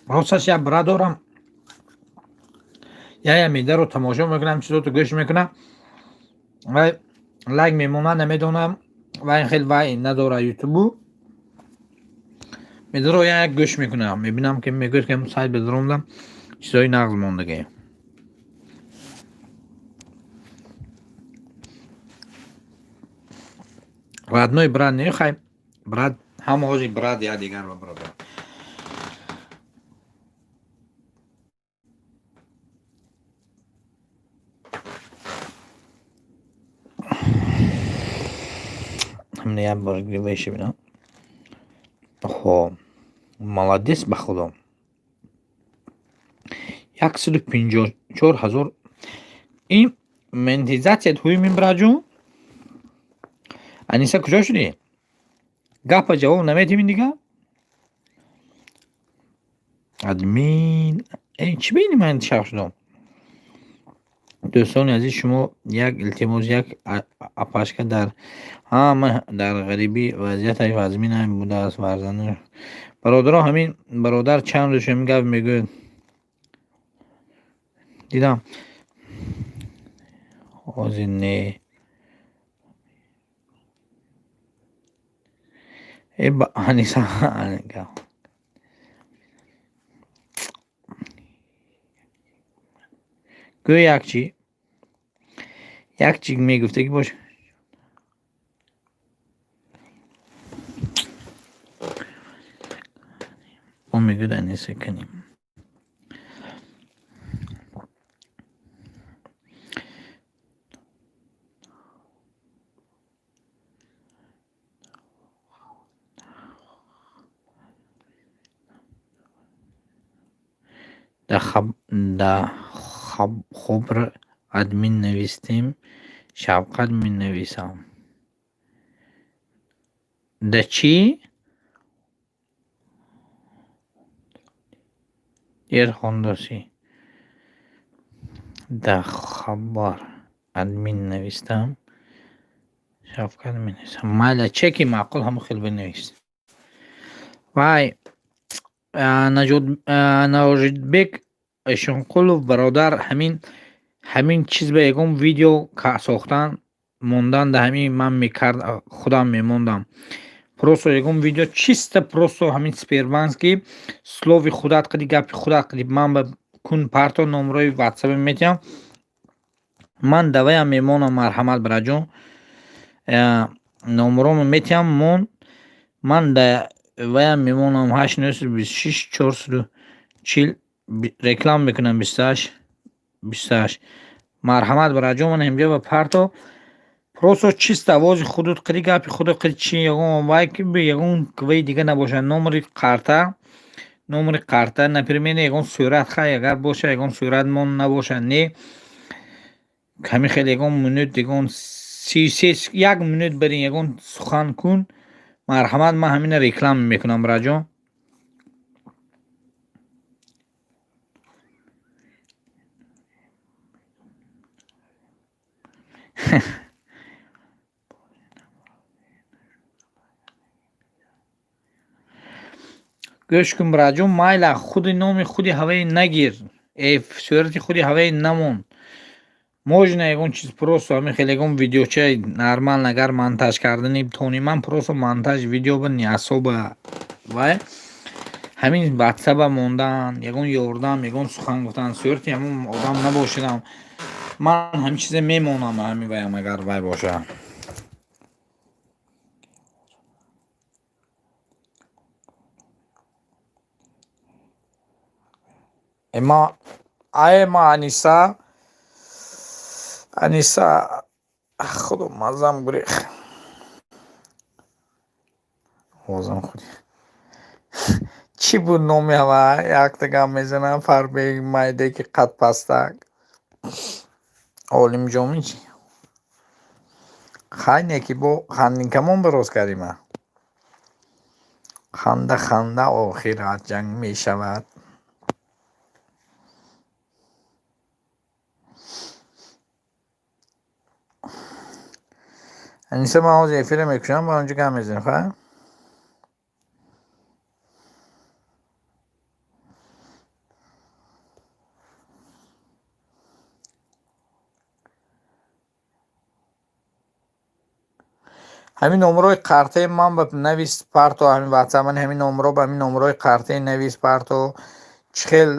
Росташ, як брат дорам, яя медаро тамошо мекунам, чизото гӯш мекунам, вай лайк мемонад, намедонам, вай хел вай надора ютубу медаро, як гӯш мекунам, мебинам, ки мегӯяд, ки сайт бедоромдам, чизои нағз мондагӣ. Родной брат не, хай, брат ҳама ҳозир брат якдигар ва бародар. Ҳамина як бор вайша бинам. Хо, молодец, ба худо, 154 000. Ин монетизатсият ҳуи мин, братҷон. Аниса, куҷо шудӣ? Гапа ҷавоб наметимин дига. Админ чӣ бини, ман шах шудам. Дӯстони азиз, шумо як илтимос, як апашка дар ҳама дар ғарибӣ вазъияташ вазмин будааст, фарзанд бародаро, ҳамин бародар чанд рӯз ҳамин гап мегӯяд, дидам ҳозир не. Аниса, гӯ, як чӣ, як чӣ мегуфтагӣ бош. О, мегӯяд, Аниса, канем. Да хобр админ навистем, шавқат менависам. Да чӣ? Дер хондосӣ. Да хабар админ навистам, шавқат менависам. Майла, чеки маъқул, ҳамон хел бинавис. Вай Наҷотбек Эшонқулов, бародар, ҳамин чиз ба ягон видео сохтан мондан, да ҳамин ман мекард, худам мемондам. Просто ягон видео, чисто просто ҳамин Сбербанк, ки слови худат қади, гапи худат қади ман ба кун парто, номерои ватсапе метиҳам, ман даваям мемонам. Марҳамат, братҷон, номеромо метиҳам, мон, ман да ваям мемонам. 8 926 440, реклама мекунам, 28 28. Марҳамат, братҷон, ман инҷа ба парто, просто чисто овози худут қиди, гапи худут қиди, чи ягон вай ки ягон ваи дига набошад, номери карта, номери карта, например, ягон сурат, хай, агар боша, ягон сурат мон набошад, не ҳамин хел ягон минут, ягон 33 як минут барин, ягон сухан кун. Марҳамат, ман ҳамина реклама мекунам, братҷон. Гӯш кун, братҷон, майла, худи номи худи ҳаваи нагир, сурати худи ҳаваи намон, можно ягон чиз, просто ҳамин хел ягон видеочаи нормал, агар монтаж кардани тони, ман просто монтаж видео ба не особо вай, ҳамин ватсаба мондан, ягон ёрдам, ягон сухан гуфтан, сурати ҳамон одам набошадам, ман ҳамин чиза мемонам, ҳамин ваям, агар вай боша. Эма, ай, ма, Аниса, Аниса, худо, маззам гурехт, овозам худи. Чӣ буд номи ҳава? Якта гап мезанам, фарбег, майдеки қадпастак, Олимҷомӣ чӣ? Хай, не ки бо хандинкамон бароз кардима. Ханда, ханда, охират ҷанг мешавад. Аниса, ман ҳозир эфира мекушам, ба онҷо гап мезанем, ха? Ҳамин номерои қартаи ман ба навис парто, ҳамин ватсап ман ҳамин номеро ба ҳамин номерои қартаи навис парто, чӣ хел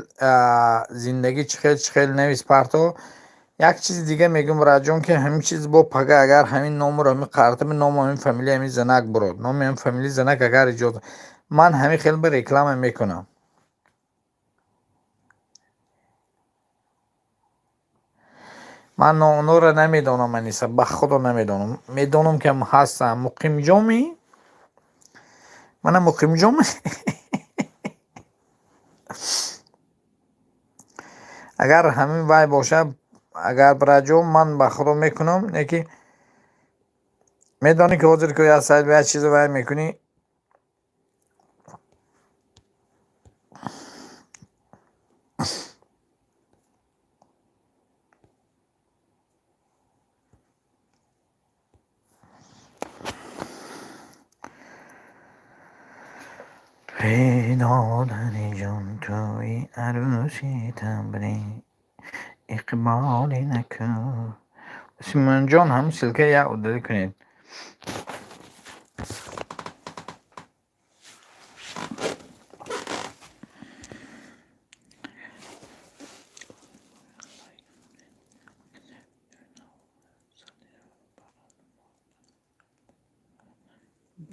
зиндагӣ, чӣ хел, чӣ хел навис парто. Як чизи дига мегӯм, раҷон, ки ҳамин чиз бо пага агар ҳамин номеро, ҳамин қартаи ному ҳамин фамилияи ҳамин занак бурод, номи ҳамин фамилияи занак агар иҷоза, ман ҳамин хел ба реклама мекунам. Ман онҳоро намедонам, Аниса, ба худо намедонам. Медонам, ки ҳастам. Муқимҷоми? Мана Муқимҷоми? Агар ҳамин вай бошад, агар бираҷон, ман ба худо мекунам, не ки медонӣ, ки ҳозир ки як сайт як чизе вай мекунӣ. Эй додари ҷон, тӯи арӯси табри иқболи наку. Симонҷон, ҳам ссылка як удалить кунед.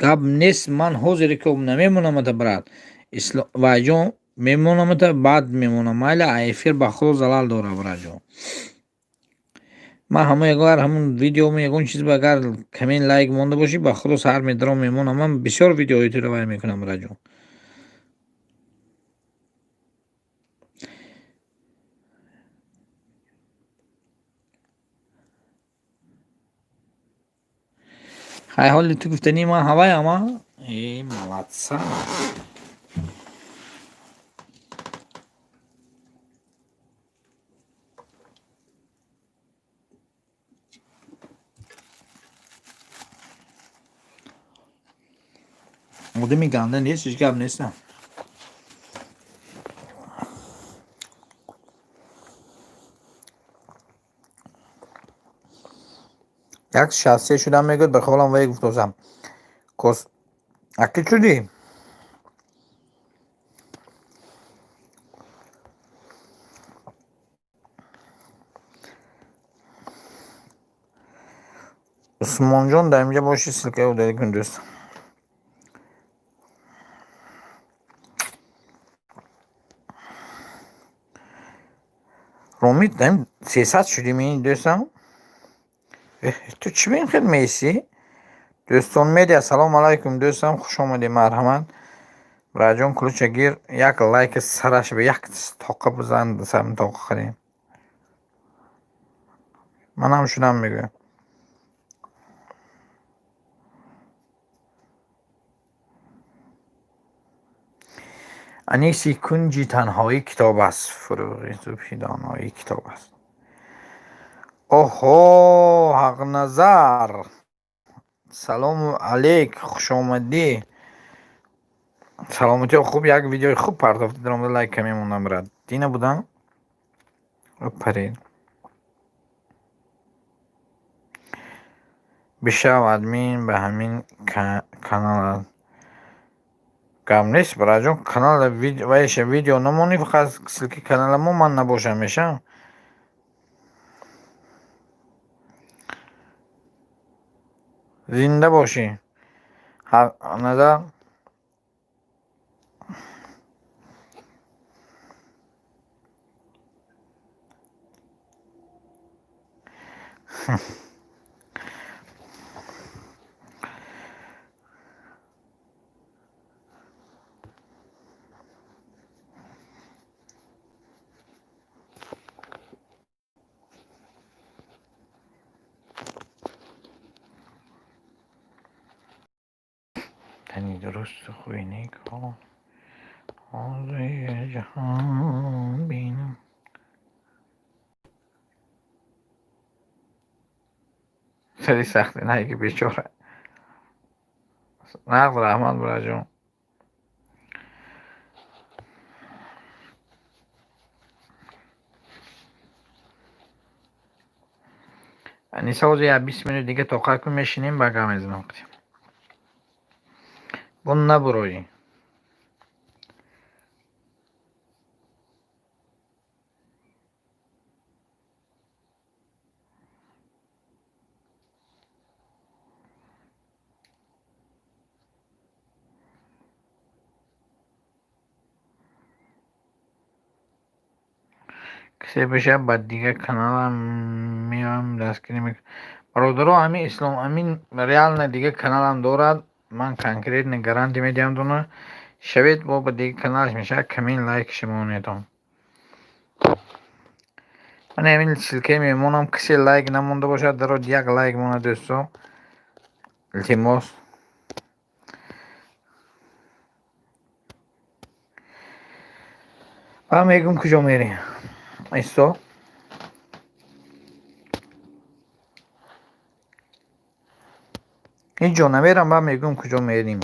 Гап нест, ман ҳозире ки намемонамата, брат. Вайҷон, мемонамата, баъд мемонам. Майли, эфир ба худо залал дора, братҷон. Ман ҳама ягар ҳамун видеомо ягон чиз ба агар коммент, лайк монда бошӣ, ба худо саҳар медаром, мемонам. Ман бисёр видеои туро вай мекунам, братҷон. Хай, ҳоли ту гуфтанӣ ман ҳаваям, а? Э, молодца. Одами ганда нест, ҳеҷ гап нестам. Як 63 шудам, мегӯяд, ба холам вай гуфтосам. Кос аки шудӣ? Усмонҷон, дар инҷа боши, ссылка и удалить кун, дӯст. Ромид, 300 шудӣ, дӯстам? Ту чӣ бин хел меистӣ? Дӯстон медиа, салому алайкум, дӯстам, хуш омадӣ, марҳамат. Бираҷон, ключа гир, як лайки сараш ба як тоқа бизан, сарм тоқа харем. Манам шудам, мегӯям. Аниси кунҷи танҳоӣ китоб аст, фуруғи субҳи доноӣ китоб аст. Оҳо, Ҳақназар, салому алейк, хушомадӣ. Саломатиё хуб, як видеои хуб партофтӣ, даромада лайк мемондам, брат. Дина будам? Опарин. Бишав админ ба ҳамин канал. Гап нест, бираҷон, канала вайша видео намонӣ, фақат ссылки канала мо ман набошам мешавам. Зинда бошӣ. Ҳақназар. Тани дурусту хӯи нек ҳозир ҷаҳон бинам. Духтари сахти наи ки бечора. Нағз, раҳмат, бираҷон. Аниса, ҳозир як 20 минут дига тоқат кун, мешинем, ба гап мезанам. Бо набуроӣ. Касе бошад, ба дигар каналам меоям, дастгирӣ мекунам. Бародаро, ҳамин Ислом Амин реально дигар каналам дорад. Ман конкретно гарантия медиҳам дона. Шавед, бо ба дигар каналаш мешавад, камин лайк шумонедон. Ман ҳамин ссылкаи мемонам, касе лайк намонда бошад, дарод як лайк монад, дӯсто. Илтимос. Ба мегӯм куҷо мерем. Исто. Ҳеҷ ҷо намерам, ба мегӯм куҷо мерем.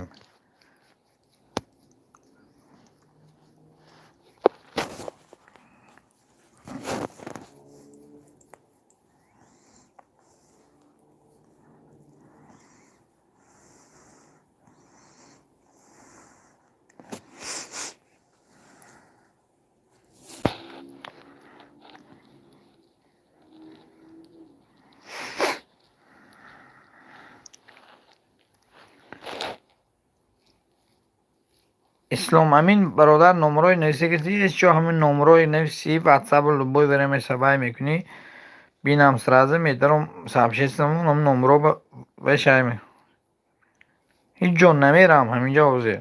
Ислом Амин бародар, номерои нависе ки ҳеҷ ҷо ҳамин номерои нависи ватсап любой время сабай мекунӣ, бинам, сразу медаром сообществом, номеро вешай. Ҳеҷ ҷо намерам, ҳаминҷо ҳозир.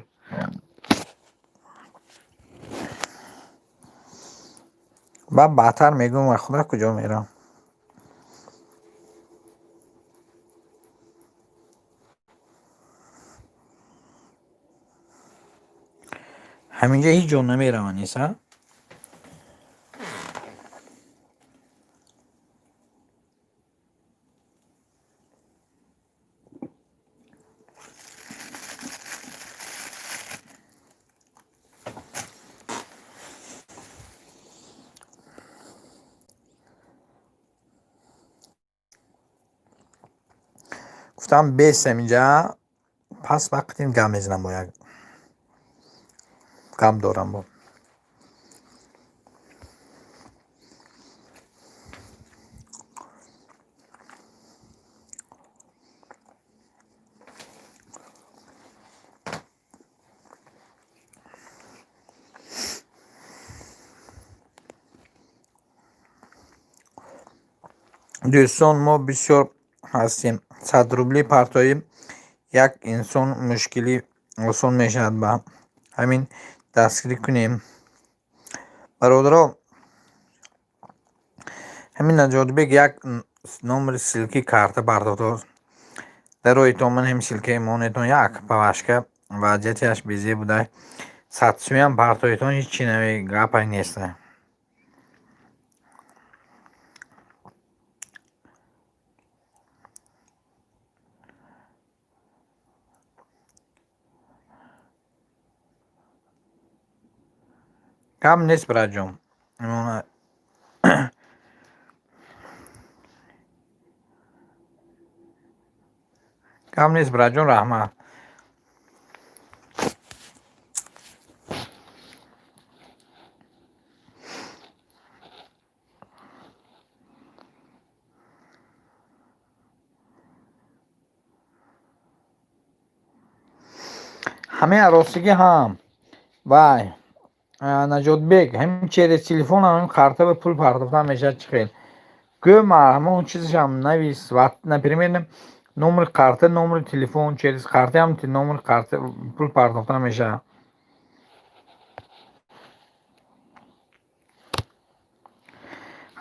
Баъд баъдтар мегӯм, ва худа куҷо мерам. Ҳаминҷа ҳеҷ ҷо намерам, Аниса. Гуфтам бес ҳаминҷа, пас вақтин гап мезанам, бо як гап дорам бо. Дӯстон, мо бисёр ҳастем. 100 рублӣ партоӣ, як инсон мушкилӣ осон мешавад, ба ҳамин дастгирӣ кунем. Бародаро, ҳамин Наҷотбек як номери ссылки карта бардодост. Дароитон, ман ҳамин ссылкаи монетон, як павашка вазъиятиаш безеб буда. 100 сумиам партоитон, ҳеҷ чи нави гапай нест. Гап нест, бираҷон. Гап нест, бираҷон, раҳмат. Ҳамаи аросигӣ ҳам вай Наҷотбек, ҳамин через телефон ҳамин карта ба пул партофтан мешавад, чӣ хел? Гӯ, ҳамон чизашам навис, например, номери карта, номери телефон, через карта ҳам номери карта пул партофтан мешавад.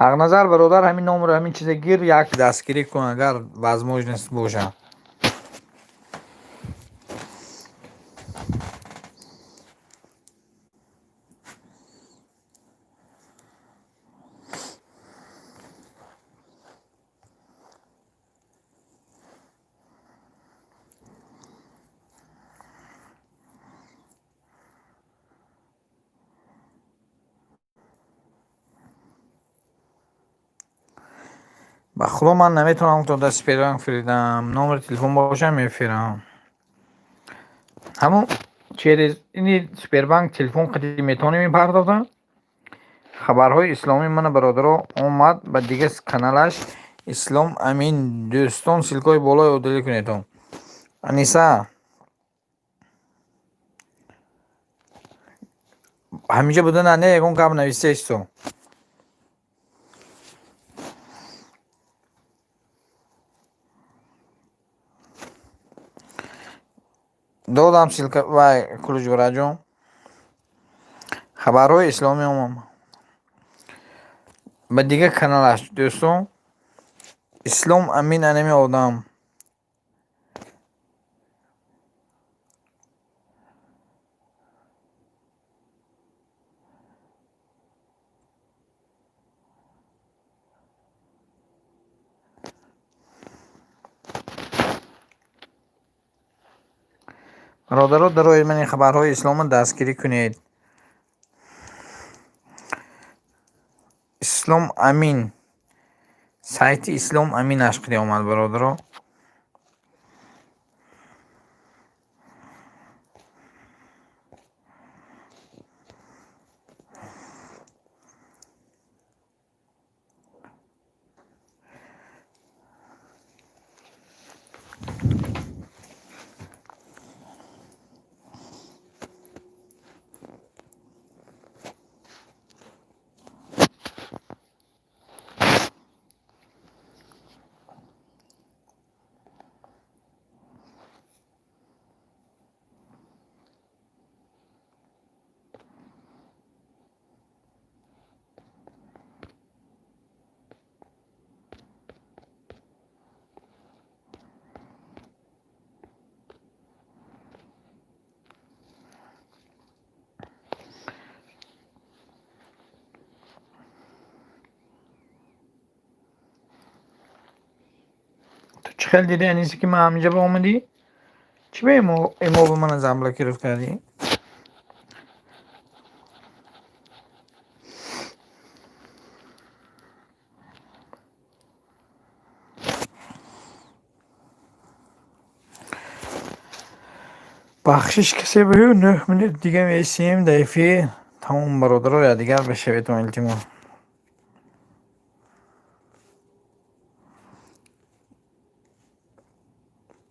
Ҳақназар бародар, ҳамин номер, ҳамин чиза гир, як дастгирӣ кун, агар возможность бошад. Ба худо, ман наметавонам то дар Сбербанк фиридам. Номери телефон бошам, мефирам. Ҳамун через ини Сбербанк телефон қади метавонем мепардозам. Хабарҳои исломӣ мана, бародаро, омад ба дигар каналаш Ислом Амин. Дӯстон, ссылкаҳои болои одилӣ кунедон. Аниса, ҳаминҷа буда, на, не, ягон гап нависта исто. Додам ссылка вай ключ, бараҷон. Хабарҳои исломӣ омад ба дигар каналаш. Дӯстон, Ислом Амин, анами одам. Бародаро, дарои мани хабарҳои исломро дастгирӣ кунед. Ислом Амин, сайти Ислом Амин ашқиди омад, бародаро. Ту чӣ хел дидӣ, Анисе, ки ман ҳаминҷа ба омадӣ? Чӣ ба имо ба мана заблокировать кардӣ? Бахшиш, касе бигӯ, 9 минут дига месием дар эфир. Тамом, бародаро, якдигар бишаведон, илтимос.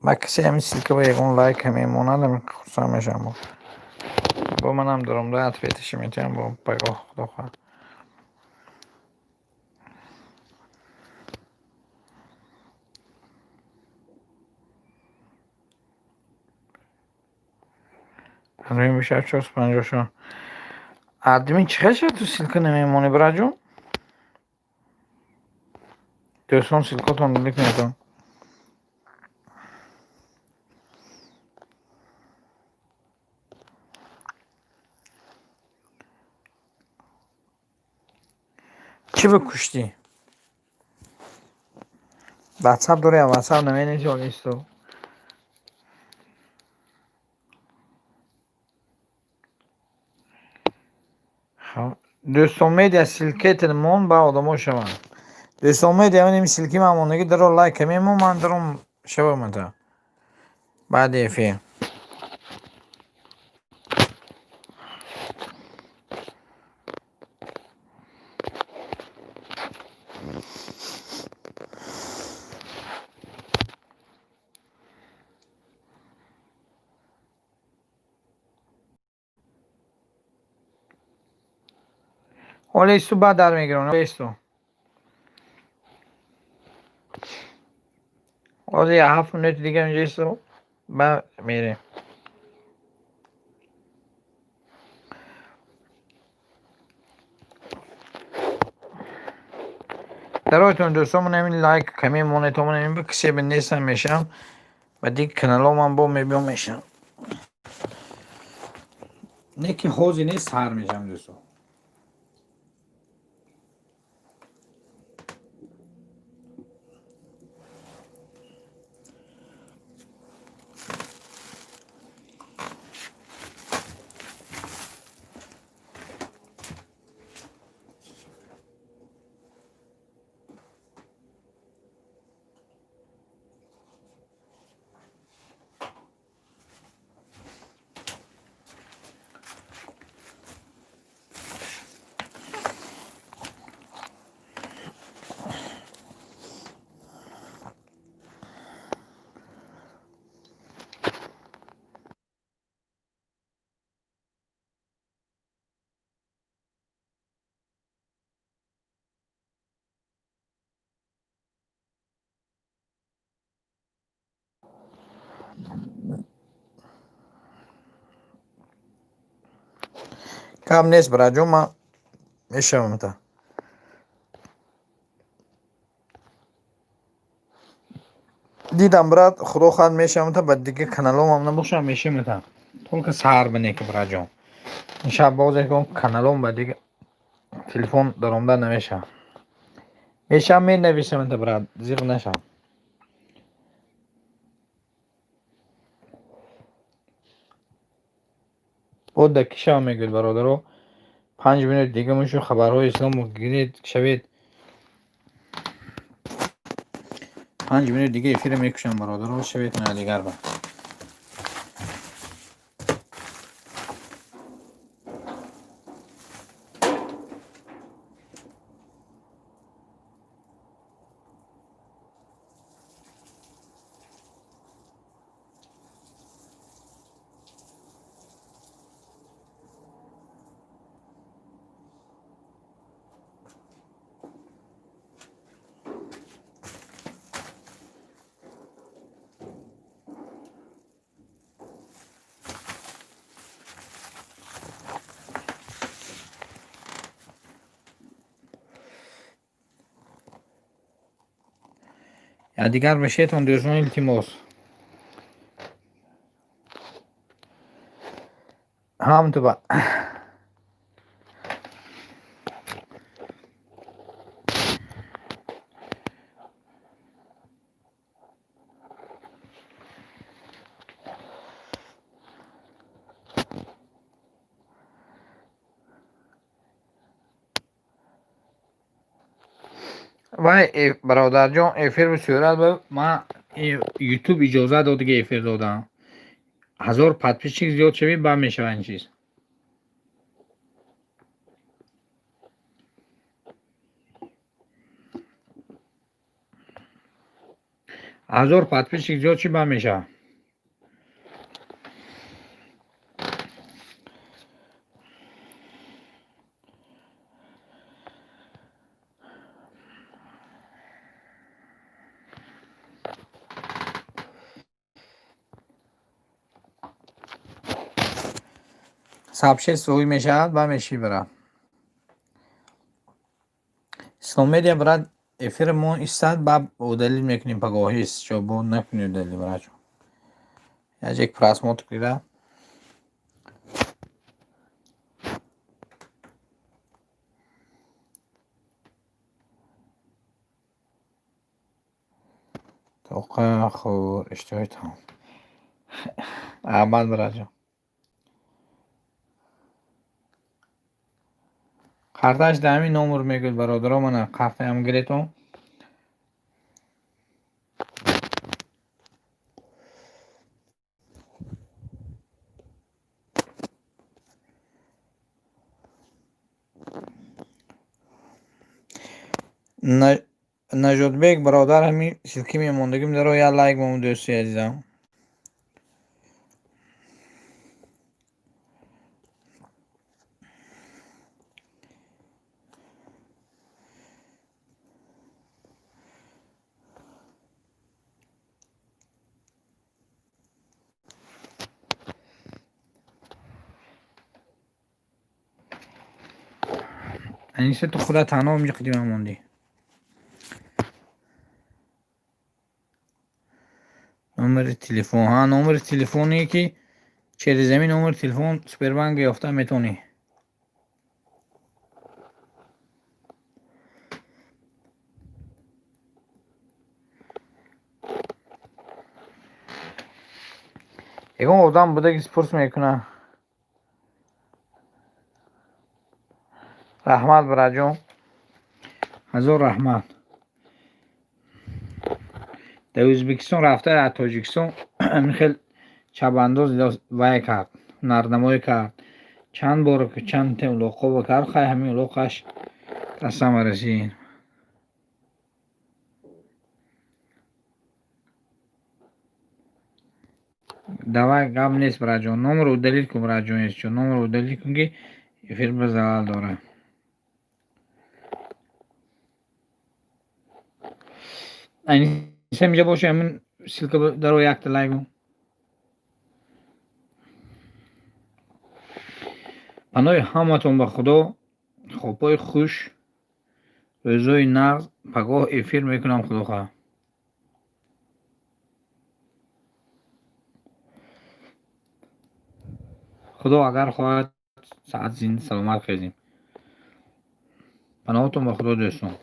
Ба касе ҳамин ссылка ба ягон лайк мемонад, ҳамин хурсанд мешавам. Бо манам даромда ответаша метиҳам бо пагоҳ, худо хоҳад. Админ бишавад 456. Админ чӣ хел шуд, ту ссылка намемонӣ, бираҷон? Дӯстон, ссылкатон дилӣ кунедон. Чӣ бикуштӣ? Ватсап дорӣ, ватсап наменависӣ ҳоло исто. Дӯстон медиа, ссылкаи мон ба одамо шаванд. Дӯстон медиа, ман ин ссылки ман мондагӣ, даро лайк мемон, ман даром шавамата баъди эфир. Ҳоло исту, баъд дар мегирам. Исту. Ҳозир як 7 минути дига инҷо исту, баъд мерем. Дароятон, дӯстон, ман ҳамин лайк каме монетон, ман ҳамин касе нестам, мешавам. Ба дигар каналҳо ман бо мебиём, мешавам. Не ки ҳозир нест, сар мешавам, дӯстон. Гап нест, братҷон, ман мешавам та. Дидам, брат, худо хоҳад, мешавам та, ба дига каналомам набошам, мешавам та. Только саҳар бинеки, братҷон. Шаб боз якон каналом ба дига телефон даромада намешавам. Мешавам, менависам та, брат, зиқ нашав. Бо дар ки шава мегӯед, бародаро? 5 минут дига мушу хабарҳои ислому гиред, шавед. 5 минут дига эфира мекушам, бародаро, шавед на дигар ба. Дигар бешетон, дӯстон, илтимос. Ҳам туба. Вай, бародарҷон, эфир сурат ба ман ютуб иҷозат дод, ки эфир додам. 1000 подписчик зиёд шавӣ, баъд мешава ин чиз. 1000 подписчик зиёд ши, баъд мешава. Сообщение суӣ мешавад, баъд мешӣ, брат. Исломмедиа, брат, эфири мо истад, баъд удалить мекунем пагоҳист. Чо бо накунӣ удалить, братҷон. Як просмотр гира. Тоқа хӯр, иштиҳои таом. Раҳмат, братҷон. Картааш дар ҳамин номер мегӯяд, бародаро, мана картаам гиретон. Нажодбек бародар, ҳамин ссылки мемондагим даро як лайк мом, дӯсти азизам. Аниса, ту худа танҳо инҷа қидима мондӣ. Номери телефон, ҳа, номери телефоне ки через ҳамин номери телефон Сбербанк ёфта метавонӣ. Ягон одам буда ки пурс мекунад. Раҳмат, братҷон. Ҳазор раҳмат. Дар Ӯзбекистон рафта, аз Тоҷикистон ҳамин хел чапандоз вай кард, ҳунарнамоӣ кард. Чанд бор чанд та улоқҳо кард, хай, ҳамин улоқаш дастам расид. Давай, гап нест, братҷон. Номро удалить кун, братҷон, ещё. Номро удалить кун, ки эфир ба залал дорад. Аниса, инҷа боши, ҳамин ссылка даро якта лайк. Паноҳи ҳаматон ба Худо, хобҳои хуш, рӯзҳои нағз. Пагоҳ эфир мекунам, Худо хоҳад. Худо агар хоҳад, саат зинда саломат хезем. Паноҳатон ба Худо, дӯстон.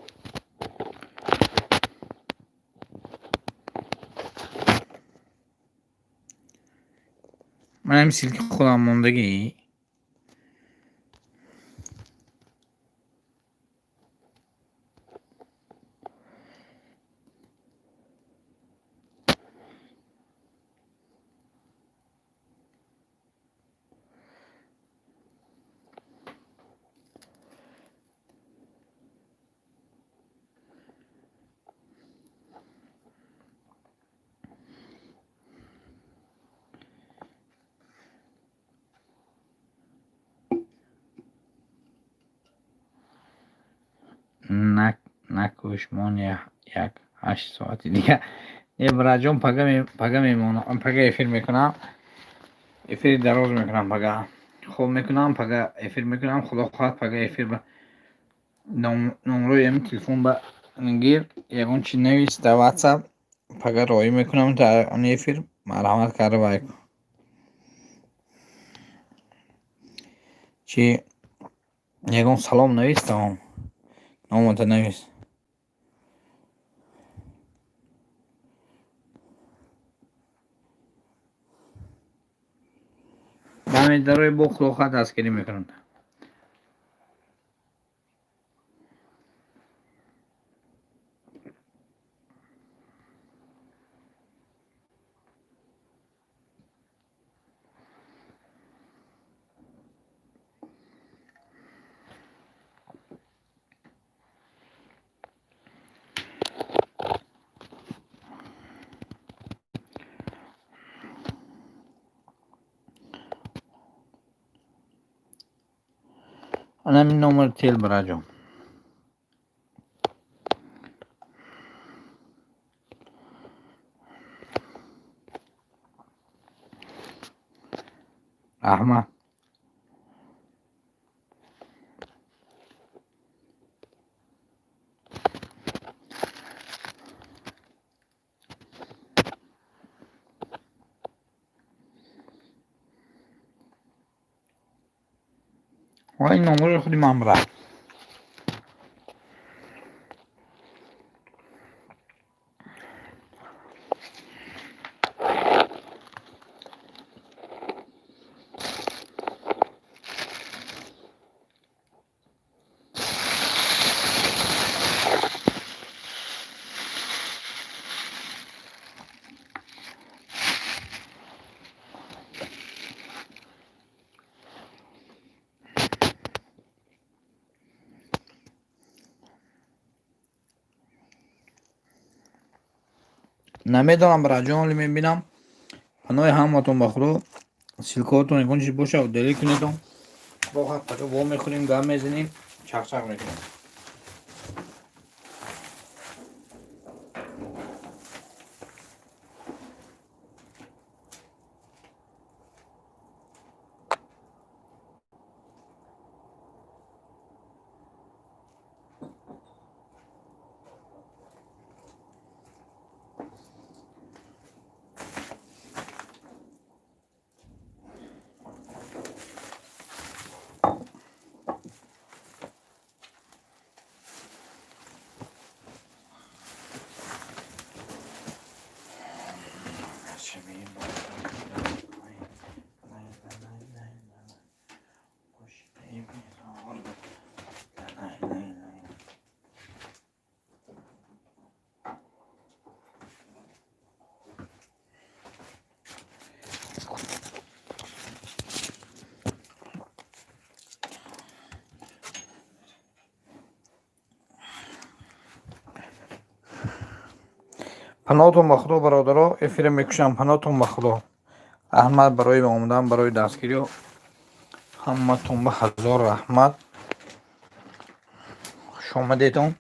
Ман ҳамин ссылки худам мондагӣ. Накӯш, мон як 8 соати дигар. Не, браҷон, пага мемонам, пага эфир мекунам. Эфири дароз мекунам пага. Хоб мекунам, пага эфир мекунам. Худо хоҳад, пага эфир ба номрои ҳамин телефон ба гир, ягон чи навис дар WhatsApp, пага роҳӣ мекунам дар он эфир, марҳамат карда вай кун. Чи ягон салом навис, тамом. Номата навис. Ба ҳамин дарои бо Худо хоҳад дастгирӣ мекунам. Ана ҳамин номер тел, браҷон. Раҳмат. Ва ин номери худи ман бра. Намедонам, браҷон, ҳоли мебинам. Паноҳи ҳаматон ба Худо. Ссылкаҳотон ягон чиз боша, делӣ кунедон. Худо хоҳад, пага во мехӯрем, гап мезанем, чақчақ мекунем. Паноҳатон ба Худо, бародаро, эфира мекушам. Паноҳатон ба Худо. Раҳмат барои омадан, барои дастгириҳо. Ҳаматон ба ҳазор раҳмат. Хушомадедон.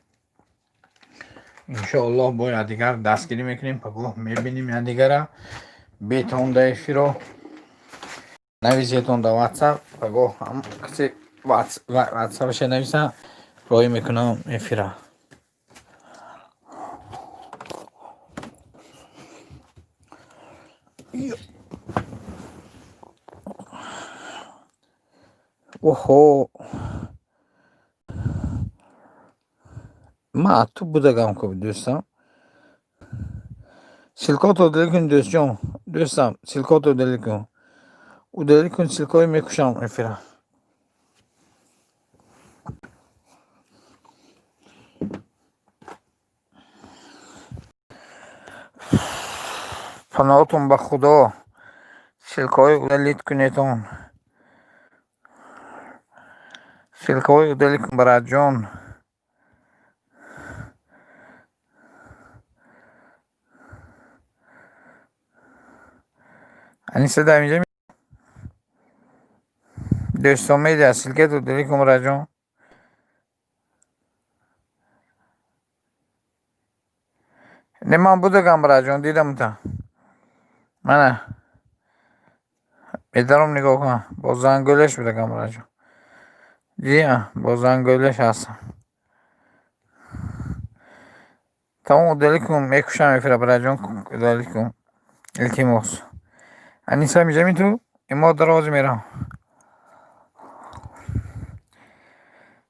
Иншоаллоҳ, бо якдигар дастгирӣ мекунем, пагоҳ мебинем якдигара. Бетон да эфиро. Нависетон дар ватсап, пагоҳ ҳам касе ватсапаша нависа, роҳӣ мекунам эфира. Оҳо, ман аз ту будагам ку, дӯстам. Ссылкото удалить кун, дӯстҷон, дӯстам, ссылкото удалить кун, удалить кун ссылкои, мекушам эфира. Паноҳтон ба Худо, ссылкаҳои удалить кунетон, ссылкаҳои удалить кун, бараҷон. Аниса дар инҷа, дӯстон, медиа, ссылкато удалить кун, бараҷон. Не, ман будагам, бараҷон, дидамта. Мана медаром, нигоҳ кун, бо зангӯлаш будагам, бараҷон, дидӣ, бо зангӯлаш ҳастам. Тамом, удалить кун, мекушам эфира, бараҷон, удалить кун, илтимос. Аниса, меҷами ту имо дарози мерам,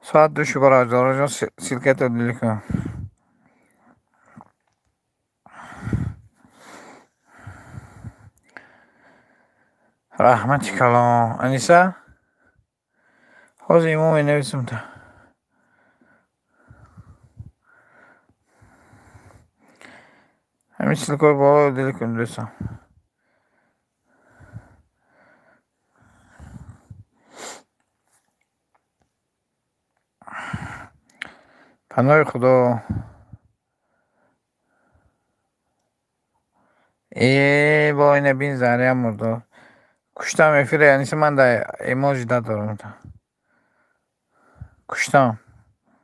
соат 2 шу, бараҷон, ссылкато удалить кун. Раҳмати калон, Аниса. Ҳозир имо менависам та. Ҳамин ссылкаҳои боло удалить кун, дӯстам. Паноҳи Худо. Э, бо ина бин, зариам мурдор. Куштам эфира, Аниса, ман дар эмоҷи дадорам та. Куштам.